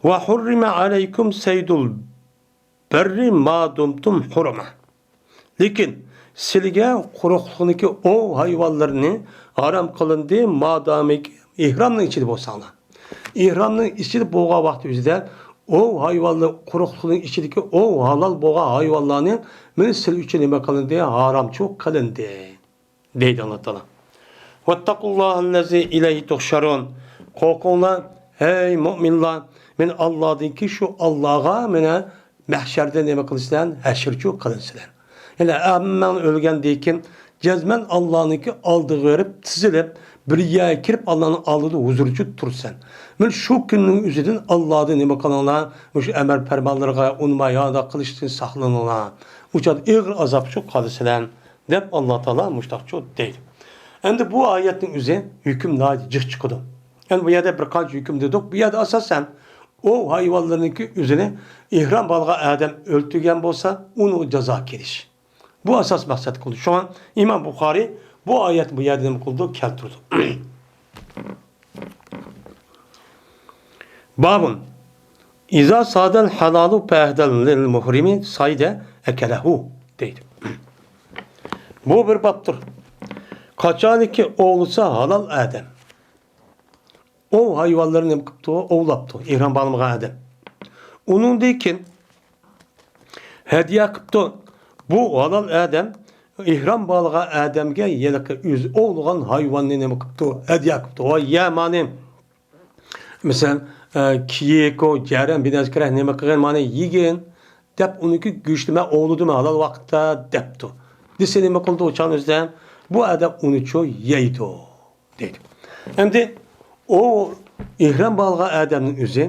ۋە ھۇررىمە ئەلەيكۇم سەيدۇل بەررى ما دۇمتۇم ھۇرۇمە. لېكىن سىلىگە قۇرۇقلۇقنىڭكى ئوۋ ھايۋانلىرىنى ھارام قىلىندى، مادامىكى ئېھرامنىڭ ئىچىدە بولساڭلار. ئېھرامنىڭ ئىچىدە بولغان ۋاقتى ئۆزىدە ئوۋ ھايۋانلىرى، قۇرۇقلۇقنىڭ ئىچىدىكى ئوۋ ھالال بولغان ھايۋانلارنى مانا سىلەر ئۈچۈن نېمە قىلىندى؟ ھارامچۇ قىلىندى. دەيدۇ ئاللا تائالا. ۋەتتەقۇللاھەللەزى ئىلەيھى تۇھشەرۇن. قورقۇڭلار، ھەي مۆمىنلار، مەن ئاللادىنكى شۇ ئاللاغا مانا مەھشەردە نېمە قىلىسىلەر؟ ھەشرچۇ قىلىنىسىلەر. يەنى ھەممەڭلار ئۆلگەندىن كېيىن جەزمەن ئاللانىڭكى ئالدىغا بېرىپ تىزىلىپ، بىر يەرگە كىرىپ ئاللانىڭ ئالدىدا ھۇزۇرچۇ تۇرىسەن. مانا شۇ كۈننىڭ ئۆزىدىن ئاللادىن نېمە قىلىڭلار؟ مۇشۇ ئەمر پەرمانلىرىغا ئۇنىماي ھادا قىلىشتىن ساقلىنىڭلار. ئۇ چاغدا ئېغىر ئازابچۇ قالىسىلەر. دەپ ئاللا تائالا مۇشتاقچۇ دەيدۇ. ئەمدى بۇ ئايەتنىڭ ئۆزى ھۆكۈم ناھايىتى جىق چىقىدۇ. ئەمدى بۇ يەردە بىر قانچە ھۆكۈم دېدۇق. بۇ يەردە ئاساسەن ئوۋ ھايۋانلىرىنىڭكى ئۆزىنى ئېھرام بولغان ئادەم ئۆلتۈرگەن بولسا، ئۇنىڭغا جازا كېلىش. بۇ ئاساس مەقسەت قىلىدۇ. شۇڭا ئىمام بۇخارىي بۇ ئايەتنى بۇ يەردە نېمە قىلىدۇ؟ كەلتۈرىدۇ. بابۇن ئىزا سادەل ھالالۇ پەھدەل لىل مۇھرىمى سايدە ئەكەلەھۇ دەيدۇ. بۇ بىر بابتۇر. قاچانكى ئوۋلىسا ھالال ئادەم ئوۋ ھايۋانلىرىنى نېمە قىپتۇ؟ ئوۋلاپتۇ، ئېھرام باغلىمىغان ئادەم. ئۇنىڭدىن كېيىن ھەدىيە قىپتۇ. بۇ ھالال ئادەم ئېھرام باغلىغان ئادەمگە ھېلىقى ئۆزى ئوۋلىغان ھايۋاننى نېمە قىپتۇ؟ ھەدىيە قىپتۇ. ۋاي يە مانى، مەسىلەن، ئە، كىيىكۇ، جەرەن، بىنەسكىرەك نېمە قىلغىن، مانى يېگىن دەپ، ئۇنىڭكى گۆشىنى مەن ئوۋلىدىم ھالال ۋاقىتتا دەپتۇ. دېسە نېمە قىلىدۇ ئۇ چاغنىڭ ئۆزىدە؟ بۇ ئادەم ئۇنىچۇ يەيدۇ. دەيدۇ. ئەمدى ئوۋ ئېھرام باغلىغان ئادەمنىڭ ئۆزى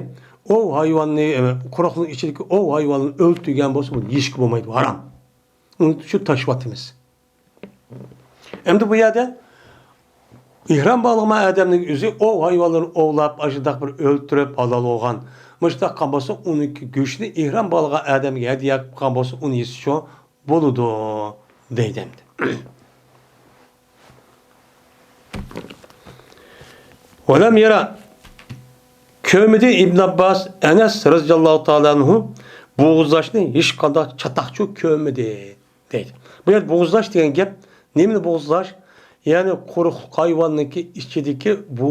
ئوۋ ھايۋاننى، ئە، قۇرۇقلۇق ئىچىدىكى ئوۋ ھايۋاننى ئۆلتۈرگەن بولسا، بۇنى يېيىشكە بولمايدۇ، ھارام. ئۇنى شۇ تاشلاۋاتىمىز. ئەمدى بۇ يەردە ئېھرام باغلىغان ئادەمنىڭ ئۆزى ئوۋ ھايۋانلىرىنى ئوۋلاپ، ئاشۇنداق بىر ئۆلتۈرۈپ، ھالال بولغان، مۇشۇنداق قىلغان بولسا، ئۇنىڭكى گۆشىنى ئېھرام باغلىغان ئادەمگە ھەدىيە قىلغان بولسا، ئۇنى يېسە شۇ بولىدۇ، دەيدۇ ئەمدى. ۋەلەم يەرە، كۆرمىدى ئىبن ئابباس، ئەنەس رەزىياللاھۇ تائالا ئەنھۇ بوغۇزلاشنى ھېچقانداق چاتاقچۇ كۆرمىدى، دەيدۇ. بۇ يەردە بوغۇزلاش دېگەن گەپ نېمىنى بوغۇزلاش؟ يەنى قۇرۇقلۇق ھايۋاننىڭكى ئىچىدىكى بۇ،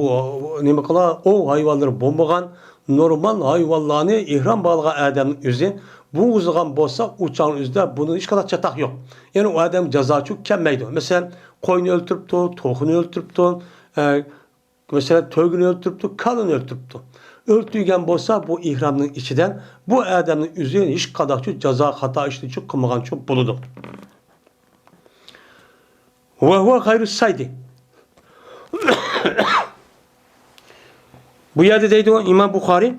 نېمە قىلا، ئوۋ ھايۋانلىرى بولمىغان نورمال ھايۋانلارنى ئېھرام باغلىغان ئادەمنىڭ ئۆزى بوغۇزلىغان بولسا، ئۇ چاغنىڭ ئۆزىدە بۇنىڭ ھېچقانداق چاتاق يوق. يەنى ئۇ ئادەمگە جازا چۈ كەلمەيدۇ. مەسىلەن، قوينى ئۆلتۈرۈپتۇ، توخۇنى ئۆلتۈرۈپتۇ، ئە، مەسىلەن، تۆگىنى ئۆلتۈرۈپتۇ، كالىنى ئۆلتۈرۈپتۇ. ئۆلتۈرگەن بولسا، بۇ ئېھرامنىڭ ئىچىدە بۇ ئادەمنىڭ ئۆزى ھېچقانداق چۈ جازا، خاتا ئىشنى چۈ قىلمىغان چۈ بولىدۇ. ۋەھۇۋە غەيرۇ سايدى. بۇ يەردە دەيدۇ ئىمام بۇخارىي،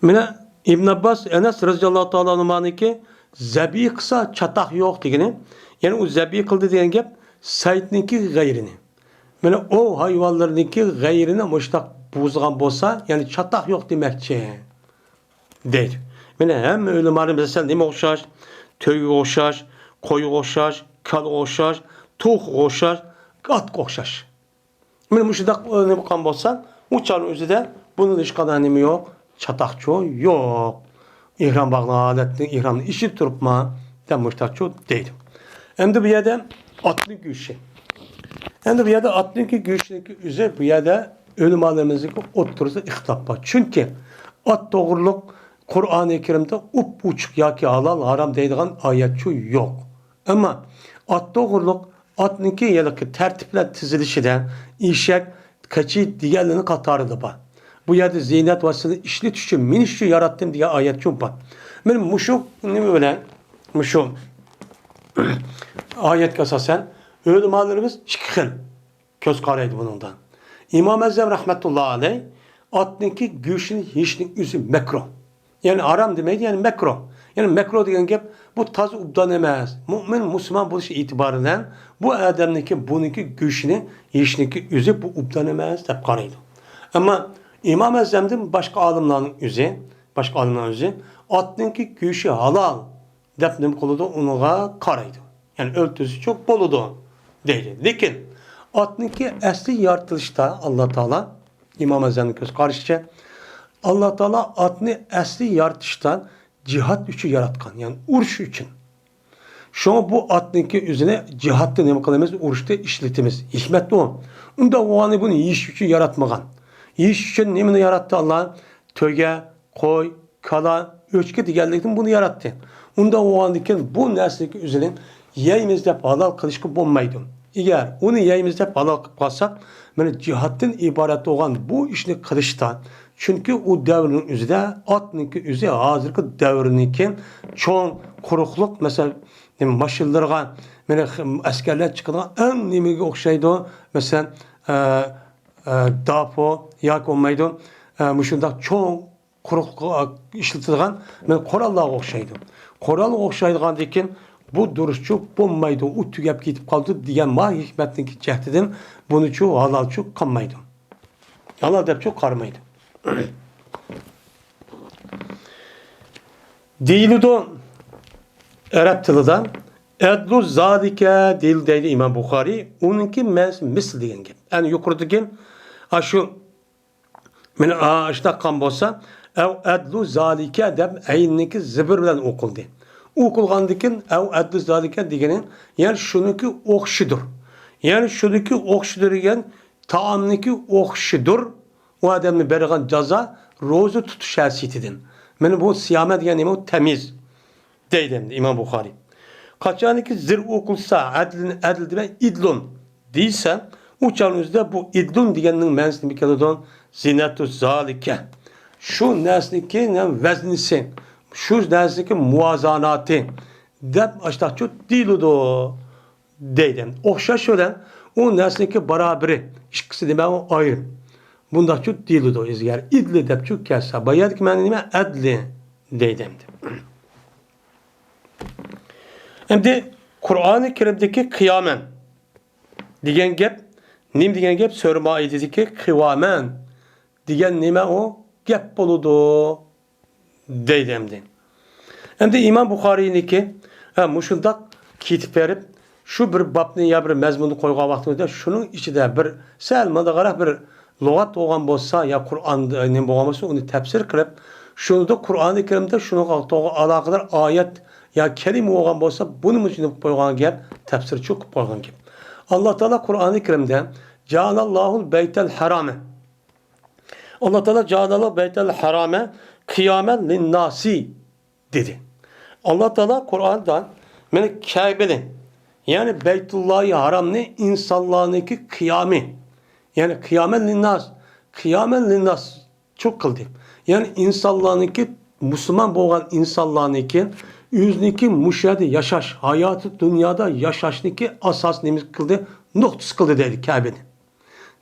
مانا ئىبن ئابباس، ئەنەس رەزىياللاھۇ تائالا ئەنھۇمانىڭكى زەبىھ قىلسا چاتاق يوق دېگىنى، يەنى ئۇ زەبىھ قىلدى دېگەن گەپ سايدنىڭكى غەيرىنى. مانا ئوۋ ھايۋانلىرىنىڭكى غەيرىنى مۇشۇنداق بۇزغان بولسا، يەنى چاتاق يوق دېمەكچى. دەيدۇ. مانا ھەممە ئۆلىمالار مەسىلەن نېمە ئوخشاش؟ تۆگىگە ئوخشاش، قويغا ئوخشاش، كالىغا ئوخشاش، توخۇغا ئوخشاش، ئاتقا ئوخشاش. مانا مۇشۇنداق نېمە قىلغان بولسا، ئۇ چاغنىڭ ئۆزىدە بۇنىڭدا ھېچقانداق نېمە يوق، چاتاقچۇ يوق. ئېھرام باغلىغان ھالەتتە ئېھرامنى ئېچىپ تۇرۇپما دەپ مۇشۇنداقچۇ دەيدۇ. ئەمدى بۇ يەردە ئاتنىڭ گۆشى. ئەمدى بۇ يەردە ئاتنىڭكى گۆشىنىڭكى ئۆزى بۇ يەردە ئۆلىمالىرىمىزنىڭكى ئوتتۇرىسىدا ئىختىلاپ بار. چۈنكى ئات توغرۇلۇق قۇرئانى كەرىمدە ئوپئوچۇق ياكى ھالال، ھارام دەيدىغان ئايەتچۇ يوق. ئەمما ئات توغرۇلۇق ئاتنىڭكى ھېلىقى تەرتىپ بىلەن تىزىلىشىدە ئېشەك، قېچى دېگەنلىرىنىڭ قاتارىدا بار. بۇ يەردە زىننەت ۋاسىتىسىنى ئىشلىتىش ئۈچۈن، مىنىش ئۈچۈن ياراتتىم دېگەن ئايەتچۇ بار. مانا مۇشۇ نېمە بىلەن، مۇشۇ ئايەتكە ئاساسەن ئۆلىمالىرىمىز ئىككى خىل كۆز قارايدۇ بۇنىڭدا. ئىمام ئەزەم رەھمەتۇللا ئەلەي ئاتنىڭكى گۆشىنى يېيىشنىڭ ئۆزى مەكرۇھ. يەنى ھارام دېمەيدۇ، يەنى مەكرۇھ. يەنى مەكرۇھ دېگەن گەپ، بۇ تازا ئوبدان ئەمەس. مۆمىن، مۇسۇلمان بولۇش ئېتىبارى بىلەن بۇ ئادەمنىڭكى، بۇنىڭكى گۆشىنى يېيىشنىڭكى ئۆزى بۇ ئوبدان ئەمەس دەپ قارايدۇ. ئەمما ئىمام ئەزەمدىن باشقا ئالىملارنىڭ ئۆزى، باشقا ئالىملارنىڭ ئۆزى ئاتنىڭكى گۆشى ھالال دەپ نېمە قىلىدۇ؟ ئۇنىڭغا قارايدۇ. يەنى ئۆلتۈرسىچۇ بولىدۇ دەيدۇ. لېكىن ئاتنىڭكى ئەسلى يارىتىلىشتا ئاللا تائالا، ئىمام ئەزەمنىڭ كۆز قارىشىچە، ئاللا تائالا ئاتنى ئەسلى يارىتىشتا جىھاد ئۈچۈن ياراتقان، يەنى ئۇرۇش ئۈچۈن. شۇڭا بۇ ئاتنىڭكى ئۆزىنى جىھادتا نېمە قىلىمىز؟ ئۇرۇشتا ئىشلىتىمىز. ھېكمەت ئۇ. ئۇنداق بولغاندا بۇنى يېيىش ئۈچۈن ياراتمىغان. يېيىش ئۈچۈن نېمىنى ياراتتى ئاللا؟ تۆگە، قوي، كالا، ئۆچكە دېگەنلىكتىن بۇنى ياراتتى. ئۇنداق بولغاندىكىن بۇ نەرسىنىڭكى ئۆزىنى يەيمىز دەپ ھالال قىلىشقا بولمايدۇ. ئەگەر ئۇنى يەيمىز دەپ ھالال قىلىپ قالساق، مانا جىھادتىن ئىبارەت بولغان بۇ ئىشنى قىلىشتا، چۈنكى ئۇ دەۋرنىڭ ئۆزىدە ئاتنىڭكى ئۆزى ھازىرقى دەۋرنىڭكى چوڭ قۇرۇقلۇق، مەسىلەن، نېمە، ماشىنىلىرىغا، مانا، ئەسكەرلەر چىقىدىغان ئەڭ نېمىگە ئوخشايدۇ؟ مەسىلەن، ئە، ئە، داپۇ ياكى بولمايدۇ، ئە، مۇشۇنداق چوڭ قۇرۇقلۇققا ئىشلىتىدىغان، مانا، قوراللارغا ئوخشايدۇ. قورالغا ئوخشايدىغاندىكىن بۇ دۇرۇسچۇ بولمايدۇ، ئۇ تۈگەپ كېتىپ قالىدۇ دېگەن ما ھېكمەتنىڭكى جەھىتىدىن بۇنىچۇ ھالالچۇ قالمايدۇ. ھالال دەپچۇ قارىمايدۇ. دېيىلىدۇ ئەرەب تىلىدا، ئەدلۇ زالىكە دېيىلدى دەيدۇ ئىمام بۇخارىي. ئۇنىڭكى مەنىسى مىسلى دېگەن گەپ. يەنى يۇقىرىدىكى ئاشۇ مانا ئاشۇنداق قىلغان بولسا، ئەۋ ئەدلۇ زالىكە دەپ ئەينىنىڭكى زىبىر بىلەن ئوقۇلدى. ئوقۇلغاندىن كېيىن ئەۋ ئەدلۇ زالىكە دېگىنى، يەنى شۇنىڭكى ئوخشىدۇر. يەنى شۇنىڭكى ئوخشىدۇر دېگەن تائامنىڭكى ئوخشىدۇر. ئۇ ئادەمنى بېرىدىغان جازا روزا تۇتۇش ھەسىيىتىدىن. مانا بۇ سىيامە دېگەن نېمە؟ ئۇ تەميىز. دەيدۇ ئەمدى ئىمام بۇخارىي. قاچانكى زىر ئوقۇلسا، ئەدلىنى ئەدل دېمەي، ئىدلۇن دېسە، ئۇ چاغنىڭ ئۆزىدە بۇ ئىدلۇن دېگەننىڭ مەنىسى نېمە كېلىدۇ؟ زىنەتۇ زالىكە. شۇ نەرسىنىڭكى ۋەزنىسى، شۇ نەرسىنىڭكى مۇۋازاناتى دەپ ئاشتاقچۇ دېيىلىدۇ. دەيدۇ. ئوخشاش بىلەن ئۇ نەرسىنىڭكى بارابىرى، ئىككىسى نېمە؟ ئۇ ئايرىم. بۇنداقچۇ دېيىلىدۇ. ئىزگەر ئىدلى دەپچۇ كەلسە، بايادىكى مەنە نېمە؟ ئەدلى دەيدۇ ئەمدى. ئەمدى قۇرئانى كەرىمدىكى قىيامەن دېگەن گەپ نېمە دېگەن گەپ؟ سۈرە مائىدىدىكى قىۋامەن دېگەن نېمە ئۇ؟ گەپ بولىدۇ. دەيدۇ ئەمدى. ئەمدى ئىمام بۇخارىينىڭكى، ھە، مۇشۇنداق كېتىپ بېرىپ، شۇ بىر بابنى يا بىر مەزمۇننى قويغان ۋاقتىمىزدا شۇنىڭ ئىچىدە بىر سەل مانداقراق بىر لۇغەت بولغان بولسا يا قۇرئان نېمە بولغان بولسا ئۇنى تەپسىر قىلىپ، شۇنىڭدا قۇرئانى كەرىمدە شۇنىڭغا توغرا ئالاقىدار ئايەت يا كەلىمە بولغان بولسا بۇنى مۇشۇنداق قويغان گەپ، تەپسىرچۇ قىلىپ قويغان گەپ. ئاللا تائالا قۇرئانى كەرىمدە جائەلەللاھۇل بەيتەل ھەرامە ئاللا تائالا جائەلەللاھۇل بەيتەل ھەرامە قىيامەن لىنناسى دېدى. ئاللا تائالا قۇرئاندا مانا كەبىنى، يەنى بەيتۇللاھى ھارامنى ئىنسانلارنىڭكى قىيامى، يەنى قىيامەن لىنناس، قىيامەن لىنناس چۇ قىلدى. يەنى ئىنسانلارنىڭكى، مۇسۇلمان بولغان ئىنسانلارنىڭكى ئۆزىنىڭكى مۇشۇ يەردە ياشاش، ھاياتى دۇنيادا ياشاشنىڭكى ئاساس نېمىسى قىلدى؟ نۇقتىسى قىلدى دەيدۇ كەبىنى.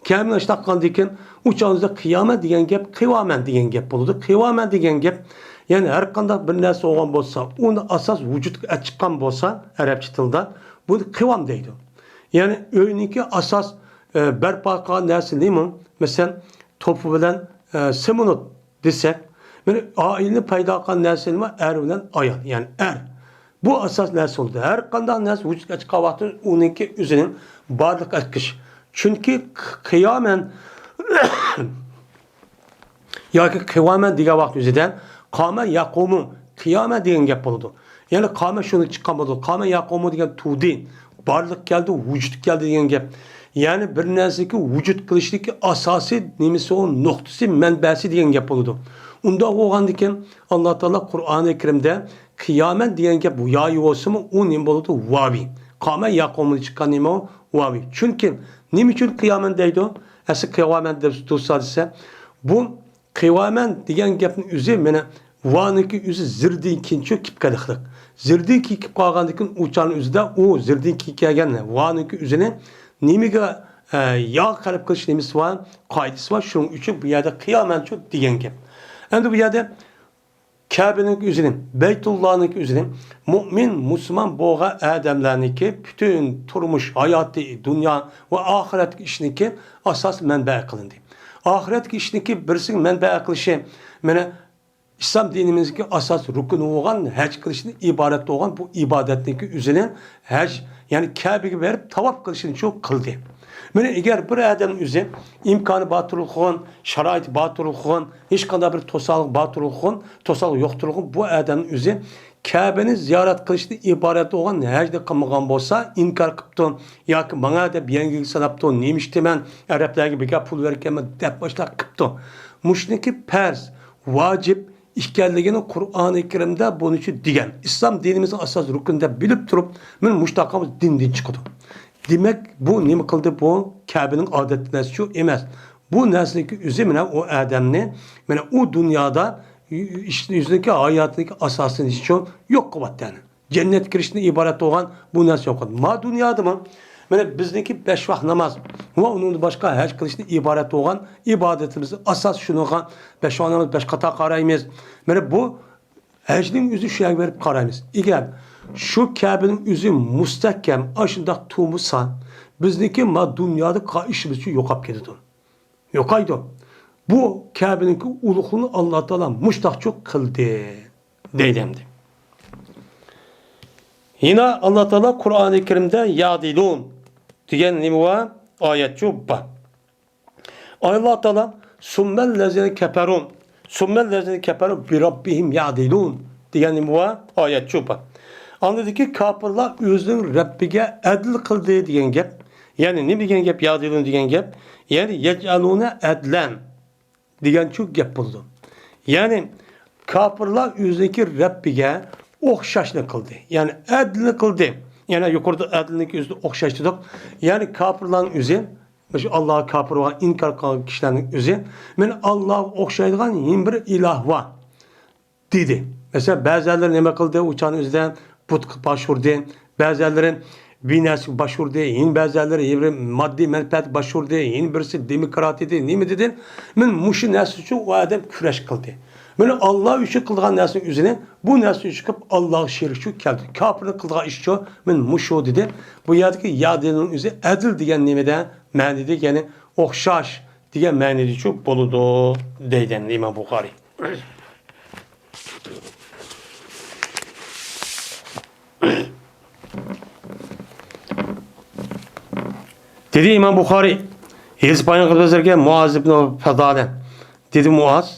كەبىنى ئاشتاق قىلغاندىن كېيىن ئۇ چاغدا قىيامەت دېگەن گەپ قىۋامەن دېگەن گەپ بولىدۇ. قىۋامەن دېگەن گەپ، يەنى ھەر قانداق بىر نەرسە بولغان بولسا، ئۇنى ئاساس ۋۇجۇدقا ئەچىققان بولسا، ئەرەبچە تىلدا بۇنى قىۋام دەيدۇ. يەنى ئۆينىڭكى ئاساس، ئە، بەرپا قىلغان نەرسە نېمە؟ مەسىلەن، توپا بىلەن، ئە، سېمونت دېسەك، مانا ئائىلىنى پەيدا قىلغان نەرسە نېمە؟ ئەر بىلەن ئايال، يەنى ئەر. بۇ ئاساس نەرسە بولىدۇ. ھەر قانداق نەرسە ۋۇجۇدقا چىققان ۋاقتىدا ئۇنىڭكى ئۆزىنىڭ بارلىققا ئەكىش. چۈنكى قىيامەن ياكى قىۋامەن دېگەن ۋاقىت ئۆزىدە قامە يەقۇمۇ، قىيامە دېگەن گەپ بولىدۇ. يەنى قامە شۇنى چىققان بولىدۇ. قامە يەقۇمۇ دېگەن تۇدى، بارلىق كەلدى، ۋۇجۇد كەلدى دېگەن گەپ. يەنى بىر نەرسىنىڭكى ۋۇجۇد قىلىشتىكى ئاساسىي نېمىسى، ئۇ نۇقتىسى، مەنبەسى دېگەن گەپ بولىدۇ. ئۇنداق بولغاندىكىن، ئاللا تائالا قۇرئانى كەرىمدە قىيامەن دېگەن گەپ يايى بولسىمۇ، ئۇ نېمە بولىدۇ؟ ۋاۋى. قامە يەقۇمۇ چىققان نېمە ئۇ؟ ۋاۋى. چۈنكى نېمە ئۈچۈن قىيامەن دەيدۇ؟ ئەسلى قىيامەن دەپ تۇرسا دېسە، بۇ قىۋامەن دېگەن گەپنىڭ ئۆزى مانا ۋانىڭكى ئۆزى زىردىن كېيىنچۇ كېلىپ قېلىقلىق. زىردىن كېيىن كېلىپ قالغاندىن كېيىن ئۇ چاغنىڭ ئۆزىدە ئۇ زىردىن كېيىن كەلگەن ۋانىڭكى ئۆزىنى نېمىگە، ئە، يا قەلب قىلىش نېمىسى بار، قائىدىسى بار. شۇنىڭ ئۈچۈن بۇ يەردە قىيامەنچۇ دېگەن گەپ. ئەمدى بۇ يەردە كەبىنىڭ ئۆزىنى، بەيتۇللانىڭ ئۆزىنى مۇئمىن، مۇسۇلمان بولغان ئادەملەرنىڭكى پۈتۈن تۇرمۇش، ھاياتى، دۇنيا ۋە ئاخىرەتتىكى ئىشنىڭكى ئاساس مەنبەئى قىلىندى. ئاخىرەتتىكى ئىشنىڭكى بىرسىگە مەنبەئى قىلىشى، مانا، ئىسلام دىنىمىزدىكى ئاساس رۇكنى بولغان ھەج قىلىشتىن ئىبارەت بولغان بۇ ئىبادەتنىڭكى ئۆزىنى ھەج، يەنى كەبىگە بېرىپ تاۋاپ قىلىشنى شۇ قىلدى. مانا ئەگەر بىر ئادەمنىڭ ئۆزى ئىمكانى بار تۇرۇلغان، شارائىتى بار تۇرۇلغان، ھېچقانداق بىر توسالغۇ بار تۇرۇلغان، توسالغۇ يوق تۇرۇلغان، بۇ ئادەمنىڭ ئۆزى كەبىنى زىيارەت قىلىشتىن ئىبارەت بولغان ھەجنى قىلمىغان بولسا، ئىنكار قىپتۇ ياكى ماڭا دەپ يەڭگىل ساناپتۇ، نېمە ئىشتىمەن، ئەرەبلەرگە بىكار پۇل بېرىپكەنمەن دەپ باشلاپ قىپتۇ. مۇشۇنىڭكى پەرز، ۋاجىپ، ئىكەنلىكىنى قۇرئانى كەرىمدە بۇنىچە دېگەن. ئىسلام دىنىمىزنىڭ ئاساسىي رۇكنى دەپ بىلىپ تۇرۇپ، مانا مۇشۇنداق قىلسا دىندىن چىقىدۇ. دېمەك، بۇ نېمە قىلدى؟ بۇ كەبىنىڭ ئادەتتىكى نەرسىچۇ ئەمەس. بۇ نەرسىنىڭكى ئۆزى مانا ئۇ ئادەمنى، مانا ئۇ دۇنيادا يۈزىدىكى ھاياتىنىڭكى ئاساسىنى شۇ يوق قىلىۋەتتى. يەنى جەننەتكە كىرىشتىن ئىبارەت بولغان بۇ نەرسە يوق قىلدى. ما دۇنيادىمۇ مانا بىزنىڭكى بەش ۋاق ناماز ۋە ئۇنىڭدىن باشقا ھەج قىلىشتىن ئىبارەت بولغان ئىبادىتىمىز ئاساس شۇنىڭغا بەش ۋاق ناماز بەش قاتا قارايمىز. مانا بۇ ھەجنىڭ ئۆزى شۇ يەرگە بېرىپ قارايمىز. ئەگەر شۇ كەبىنىڭ ئۆزى مۇستەھكەم ئاشۇنداق تۇرمىسا، بىزنىڭكى ما دۇنيادا قا-، ئىشىمىزچۇ يوقاپ كېتىدۇ. يوقايدۇ. بۇ كەبىنىڭكى ئۇلۇغلۇقىنى ئاللا تائالا مۇشتاقچۇ قىلدى. دەيدۇ ئەمدى. يەنە ئاللا تائالا قۇرئانى كەرىمدە يەئدىلۇن دېگەن نېمە بار؟ ئايەتچۇ بار. ئاللا تائالا سۇممەللەزىنە كەپەرۇ، سۇممەللەزىنە كەپەرۇ بىرەببىھىم يەئدىلۇن دېگەن نېمە بار؟ ئايەتچۇ بار. ئاندىن كېيىن كاپىرلار ئۆزىنىڭ رەببىگە ئەدىل قىلدى دېگەن گەپ. يەنى نېمە دېگەن گەپ؟ يەئدىلۇن دېگەن گەپ. يەنى يەجئەلۇنە ئەدلەن دېگەنچۇ گەپ بولىدۇ. يەنى كاپىرلار ئۆزىنىڭكى رەببىگە ئوخشاشنى قىلدى. يەنى ئەدلىنى قىلدى. يەنى يۇقىرىدا ئەدلىنىڭكى ئۆزىدە ئوخشاش دېدۇق. يەنى كاپىرلارنىڭ ئۆزى، مۇشۇ ئاللاغا كاپىر بولغان، ئىنكار قىلغان كىشىلەرنىڭ ئۆزى، مەن ئاللاغا ئوخشايدىغان يەنە بىر ئىلاھ بار دېدى. مەسىلەن، بەزىلەر نېمە قىلدى؟ ئۇ چاغنىڭ ئۆزىدە بۇتقا باش ئۇردى. بەزىلەر بىنەسىگە باش ئۇردى. يەنە بەزىلەر يەنە ماددىي مەنپەئەتكە باش ئۇردى. يەنە بىرسى دېموكرات ئىدى، نېمە دېدى. مەن مۇشۇ نەرسە ئۈچۈن ئۇ ئادەم كۈرەش قىلدى. مەن ئاللا ئۈچۈن قىلغان نەرسىنىڭ ئۆزىنى بۇ نەرسە ئۈچۈن قىلىپ، ئاللاغا شېرىك ئۈچۈن كەلدى. كاپىرنىڭ قىلغان ئىشىچۇ، مەن مۇشۇ دېدى. بۇ يەردىكى يەئدىلۇنىڭ ئۆزى ئەدىل دېگەن نېمىدە، مەنىدە، يەنى ئوخشاش دېگەن مەنىدىچۇ بولىدۇ دەيدۇ ئىمام بۇخارىي. دېدى ئىمام بۇخارىي، ھەدىس بايان قىلىپ بەرگەن مۇئاز ئىبنى فەدالە. دېدى مۇئاز،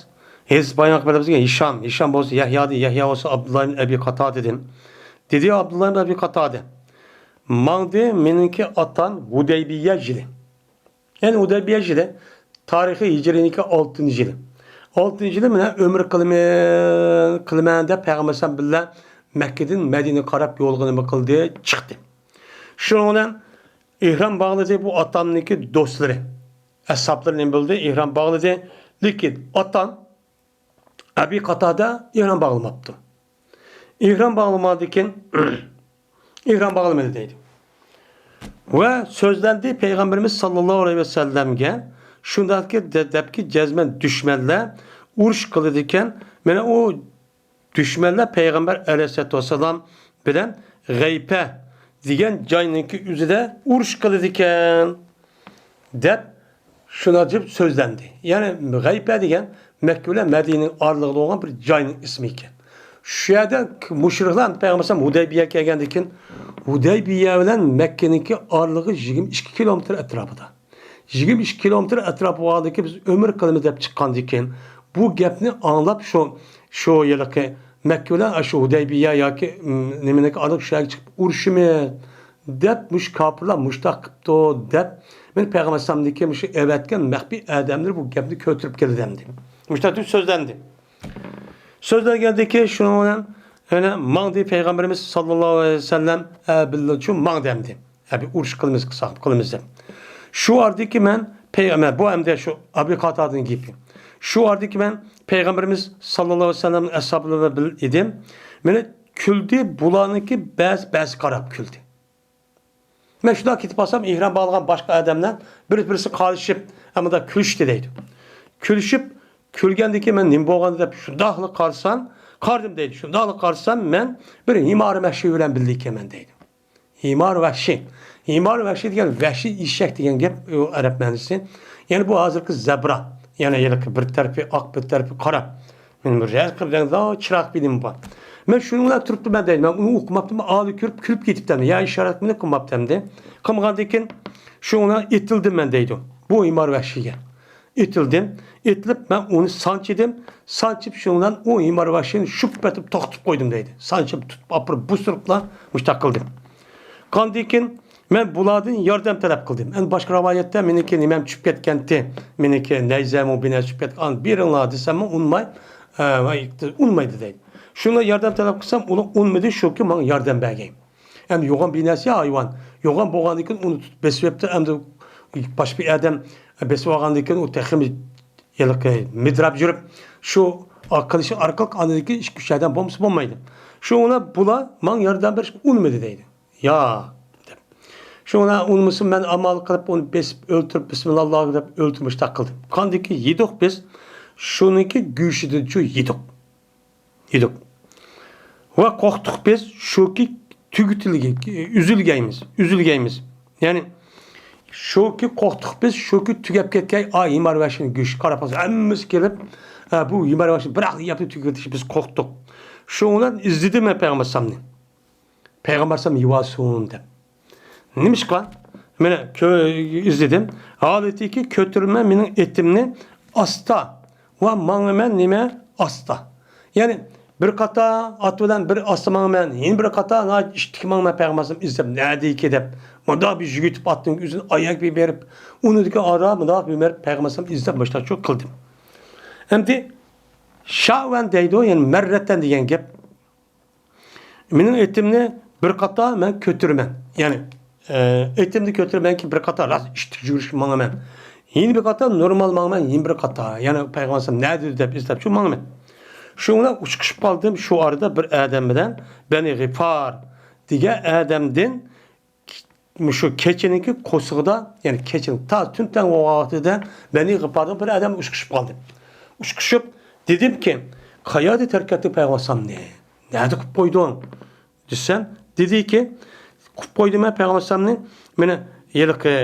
ھەدىس بايان قىلىپ بەرگەن ھىشام، ھىشام بولسا يەھيا دېدى، يەھيا بولسا ئابدۇللا ئىبن ئەبى قاتادە دېدى. دېدى ئابدۇللا ئىبن ئەبى قاتادە، ماڭدى مېنىڭكى ئاتام ھۇدەيبىيە يىلى. يەنى ھۇدەيبىيە يىلى تارىخى ھىجرىينىڭكى ئالتىنچى يىلى. ئالتىنچى يىلى مەن ئۆمرە قىلىمەن، قىلىمەن دەپ پەيغەمبەر ئەلەيھىسسالام بىلەن مەككىدىن مەدىنىگە قاراپ يولغا نېمە قىلدى؟ چىقتى. شۇنىڭ بىلەن ئېھرام باغلىدى بۇ ئاتامنىڭكى دوستلىرى. ئەسھابلىرى نېمە بولدى؟ ئېھرام باغلىدى. لېكىن ئاتام ئەبى قاتادە ئېھرام باغلىماپتۇ. ئېھرام باغلىمىغاندىكىن، ئېھرام باغلىمىدى دەيدۇ. ۋە سۆزلەندى پەيغەمبىرىمىز ساللاللاھۇ ئەلەيھى ۋەسەللەمگە شۇنداقكى دە-، دەپكى جەزمەن دۈشمەنلەر ئۇرۇش قىلىدىكەن. مانا ئۇ دۈشمەنلەر پەيغەمبەر ئەلەيھىسسالاتۇ ۋەسسالام بىلەن غەيپە دېگەن جاينىڭكى ئۆزىدە ئۇرۇش قىلىدىكەن دەپ شۇنى دەپ سۆزلەندى. يەنى غەيپە دېگەن مەككە بىلەن مەدىنىنىڭ ئارىلىقىدا بولغان بىر جاينىڭ ئىسمى ئىكەن. شۇ يەردە مۇشرىكلار پەيغەمبەر ئەلەيھىسسالام ھۇدەيبىيەگە كەلگەندىن كېيىن، ھۇدەيبىيە بىلەن مەككىنىڭكى ئارىلىقى يىگىرمە ئىككى كىلومېتىر ئەتراپىدا. يىگىرمە ئىككى كىلومېتىر ئەتراپى بولغاندىكىن بىز ئۆمرە قىلىمىز دەپ چىققاندىكىن، بۇ گەپنى ئاڭلاپ شۇ، شۇ ھېلىقى مەككە بىلەن شۇ ھۇدەيبىيە ياكى، م، نېمىنىڭكى ئارىلىق شۇ يەرگە چىقىپ ئۇرۇشىمىز دەپ مۇشۇ كاپىرلار مۇشۇنداق قىپتۇ دەپ، مەن پەيغەمبەر ئەلەيھىسسالامدىكى مۇشۇ ئەۋەتكەن مەخپىي ئادەملىرى بۇ گەپنى كۆتۈرۈپ كېلىدۇ ئەمدى. مۇشۇنداق دەپ سۆزلەندى. سۆزلەنگەندىكىن شۇنىڭ بىلەن يەنە ماڭدى پەيغەمبىرىمىز ساللاللاھۇ ئەلەيھى ۋەسەللەم، ئە، بىللە شۇ ماڭدى ئەمدى. ئە، بىر ئۇرۇش قىلىمىز، قىلساق قىلىمىز دەپ. شۇ ئارىدىكى مەن پەيغەمبەر، بۇ ئەمدى شۇ ئەبۇ قاتادىنىڭ گېپى. شۇ ئارىدىكى مەن پەيغەمبىرىمىز ساللاللاھۇ ئەلەيھى ۋەسەللەم ئەسھابلىرى بىلەن ئىدىم. مېنى كۈلدى، بۇلارنىڭكى بەزى، بەزى قاراپ كۈلدى. مەن شۇنداق كېتىپ قالسام، ئېھرام باغلىغان باشقا ئادەملەر بىر-، بىرسى قارىشىپ، ئەمما كۈلۈشتى دەيدۇ. كۈلۈشۈپ، كۈلگەندىن كېيىن مەن نېمە بولغان دەپ شۇنداقلا قارىسام، قارىدىم دەيدۇ. شۇنداقلا قارىسام، مەن بىر ھىمار ۋەھشىي بىلەن بىللە ئىكەنمەن دەيدۇ. ھىمار ۋەھشىي. ھىمار ۋەھشىي دېگەن ۋەھشىي ئېشەك دېگەن گەپ، ئۇ ئەرەب مەنىسى. يەنى بۇ ھازىرقى زەبرا. يەنى ھېلىقى بىر تەرىپى ئاق، بىر تەرىپى قارا. مېنىڭ بىر ھەر خىل رەڭدە چىراغ بىلىم بار. مەن شۇنىڭ بىلەن تۇرۇپتىمەن دەيدۇ. مەن ئۇنى ئوقۇماپتىمەن، ئالدى كۆرۈپ كۈلۈپ كېتىپتىمەن. يا ئىشارەت مېنى قىلماپتىمەن دەيدۇ. قىلمىغاندىن كېيىن شۇنىڭ بىلەن ئېتىلدىم مەن دەيدۇ. بۇ ھىمار ۋەھشىيگە. ئېتىلدىم. ئېتىلىپ مەن ئۇنى سانچىدىم. سانچىپ شۇنىڭ بىلەن ئۇ ھىمار ۋەھشىينى شۇپ ئېتىپ توختىتىپ قويدۇم دەيدۇ. سانچىپ تۇتۇپ ئاپىرىپ بۇسۇرۇپلا مۇشتاق قىلدىم. قاندىن كېيىن مەن بۇلاردىن ياردەم تەلەپ قىلدىم. ئەمدى باشقا رىۋايەتتە مېنىڭكى نېمەم چۈشۈپ كەتكەنتى. مېنىڭكى نەيزەمۇ بىنە چۈشۈپ كەتكەن. ئانى بېرىڭلار دېسەممۇ ئۇنىماي، ئە، ئۇنىمايدۇ دەيدۇ. شۇنىڭ ياردەم تەلەپ قىلسام، ئۇلار ئۇنىمىدى، شۇكى ماڭا ياردەم بەرگەي. ئەمدى يوغان بىنەسى ھايۋان. يوغان بولغاندىن كېيىن ئۇنى تۇتۇپ بېسىۋەپتۇ. ئەمدى باشقا بىر ئادەم بېسىپ ئالغاندىن كېيىن ئۇ تېخىمۇ ھېلىقى مىدىراپ يۈرۈپ، شۇ قىلىشى ئارقىلىق ئاندىن كېيىن ئىككى، ئۈچ ئادەم بولمىسا بولمايدۇ. شۇڭا بۇلار ماڭا ياردەم بېرىشكە ئۇنىمىدى دەيدۇ. يا، دەپ. شۇڭا ئۇنىمىسا مەن ئامال قىلىپ ئۇنى بېسىپ ئۆلتۈرۈپ، بىسمىللا ئاللاھۇ دەپ ئۆلتۈرۈپ مۇشتاق قىلدىم. قاندىن كېيىن يېدۇق بىز، شۇنىڭكى گۆشىدىنچۇ يېدۇق. يېدۇق. ۋە قورقتۇق بىز، شۇكى تۈگىتىلگەي، ئۈزۈلگەيمىز، ئۈزۈلگەيمىز. يەنى، شۇكى قورقتۇق بىز، شۇكى تۈگەپ كەتكەي، ئاي، ھىمار ۋەھشىينىڭ گۆشى قاراپ قالسا، ھەممىسى كېلىپ، ئە، بۇ ھىمار ۋەھشىينى بىر ئاغزىدا يەپ تۈگىتىش، بىز قورقتۇق. شۇنىڭ بىلەن ئىزدىدىم مەن پەيغەمبەر ئەلەيھىسسالامنى. پەيغەمبەر ئەلەيھىسسالام يۇۋالسۇن دەپ. نېمىشقا؟ مانا كۆ-، ئىزدىدىم. ھالىتىكى كۆتۈرمە مېنىڭ ئېتىمنى ئاستا ۋە ماڭىمەن نېمە ئاستا. يەنى بىر قاتا ئات بىلەن بىر ئاستا ماڭىمەن، يەنە بىر قاتا ناھايىتى ئىتتىك ماڭىمەن پەيغەمبەر ئەلەيھىسسالام ئىزدەپ نەدىكى دەپ. مۇنداق بىر يۈگۈتۈپ ئاتنىڭ ئۆزىنى ئاياغ بىر بېرىپ، ئۇنىڭدىكى ئارا مۇنداق بىر بېرىپ پەيغەمبەر ئەلەيھىسسالام ئىزدەپ مۇشۇنداق قىلدىم. ئەمدى شەۋەن دەيدۇ، يەنى مەررەتەن دېگەن گەپ. مېنىڭ ئېتىمنى بىر قاتا مەن كۆتۈرىمەن. يەنى، ئە، ئېتىمنى كۆتۈرىمەنكى، بىر قاتا راست ئىتتىك يۈگۈرۈشكە ماڭىمەن. يەنە بىر قاتا نورمال ماڭىمەن، يەنە بىر قاتا. يەنى پەيغەمبەر ئەلەيھىسسالام نەدە دەپ ئىزدەپ شۇ ماڭىمەن. شۇ بىلەن ئۇچرىشىپ قالدىم شۇ ئارىدا بىر ئادەم بىلەن، بەنى غىپار دېگەن ئادەمدىن مۇشۇ كېچىنىڭكى قورسىقىدا، يەنى كېچىنىڭ تا تۈن تەڭ بولغان ۋاقتىدا بەنى غىپاردىن بىر ئادەم ئۇچرىشىپ قالدىم. ئۇچرىشىپ دېدىمكى، قەيەردە تەرك ئەتتىڭ پەيغەمبەر ئەلەيھىسسالامنى؟ نەدە قويۇپ قويدۇڭ؟ دېسەم، دېدىكى، قويۇپ قويدۇم مەن پەيغەمبەر ئەلەيھىسسالامنى، مېنى ھېلىقى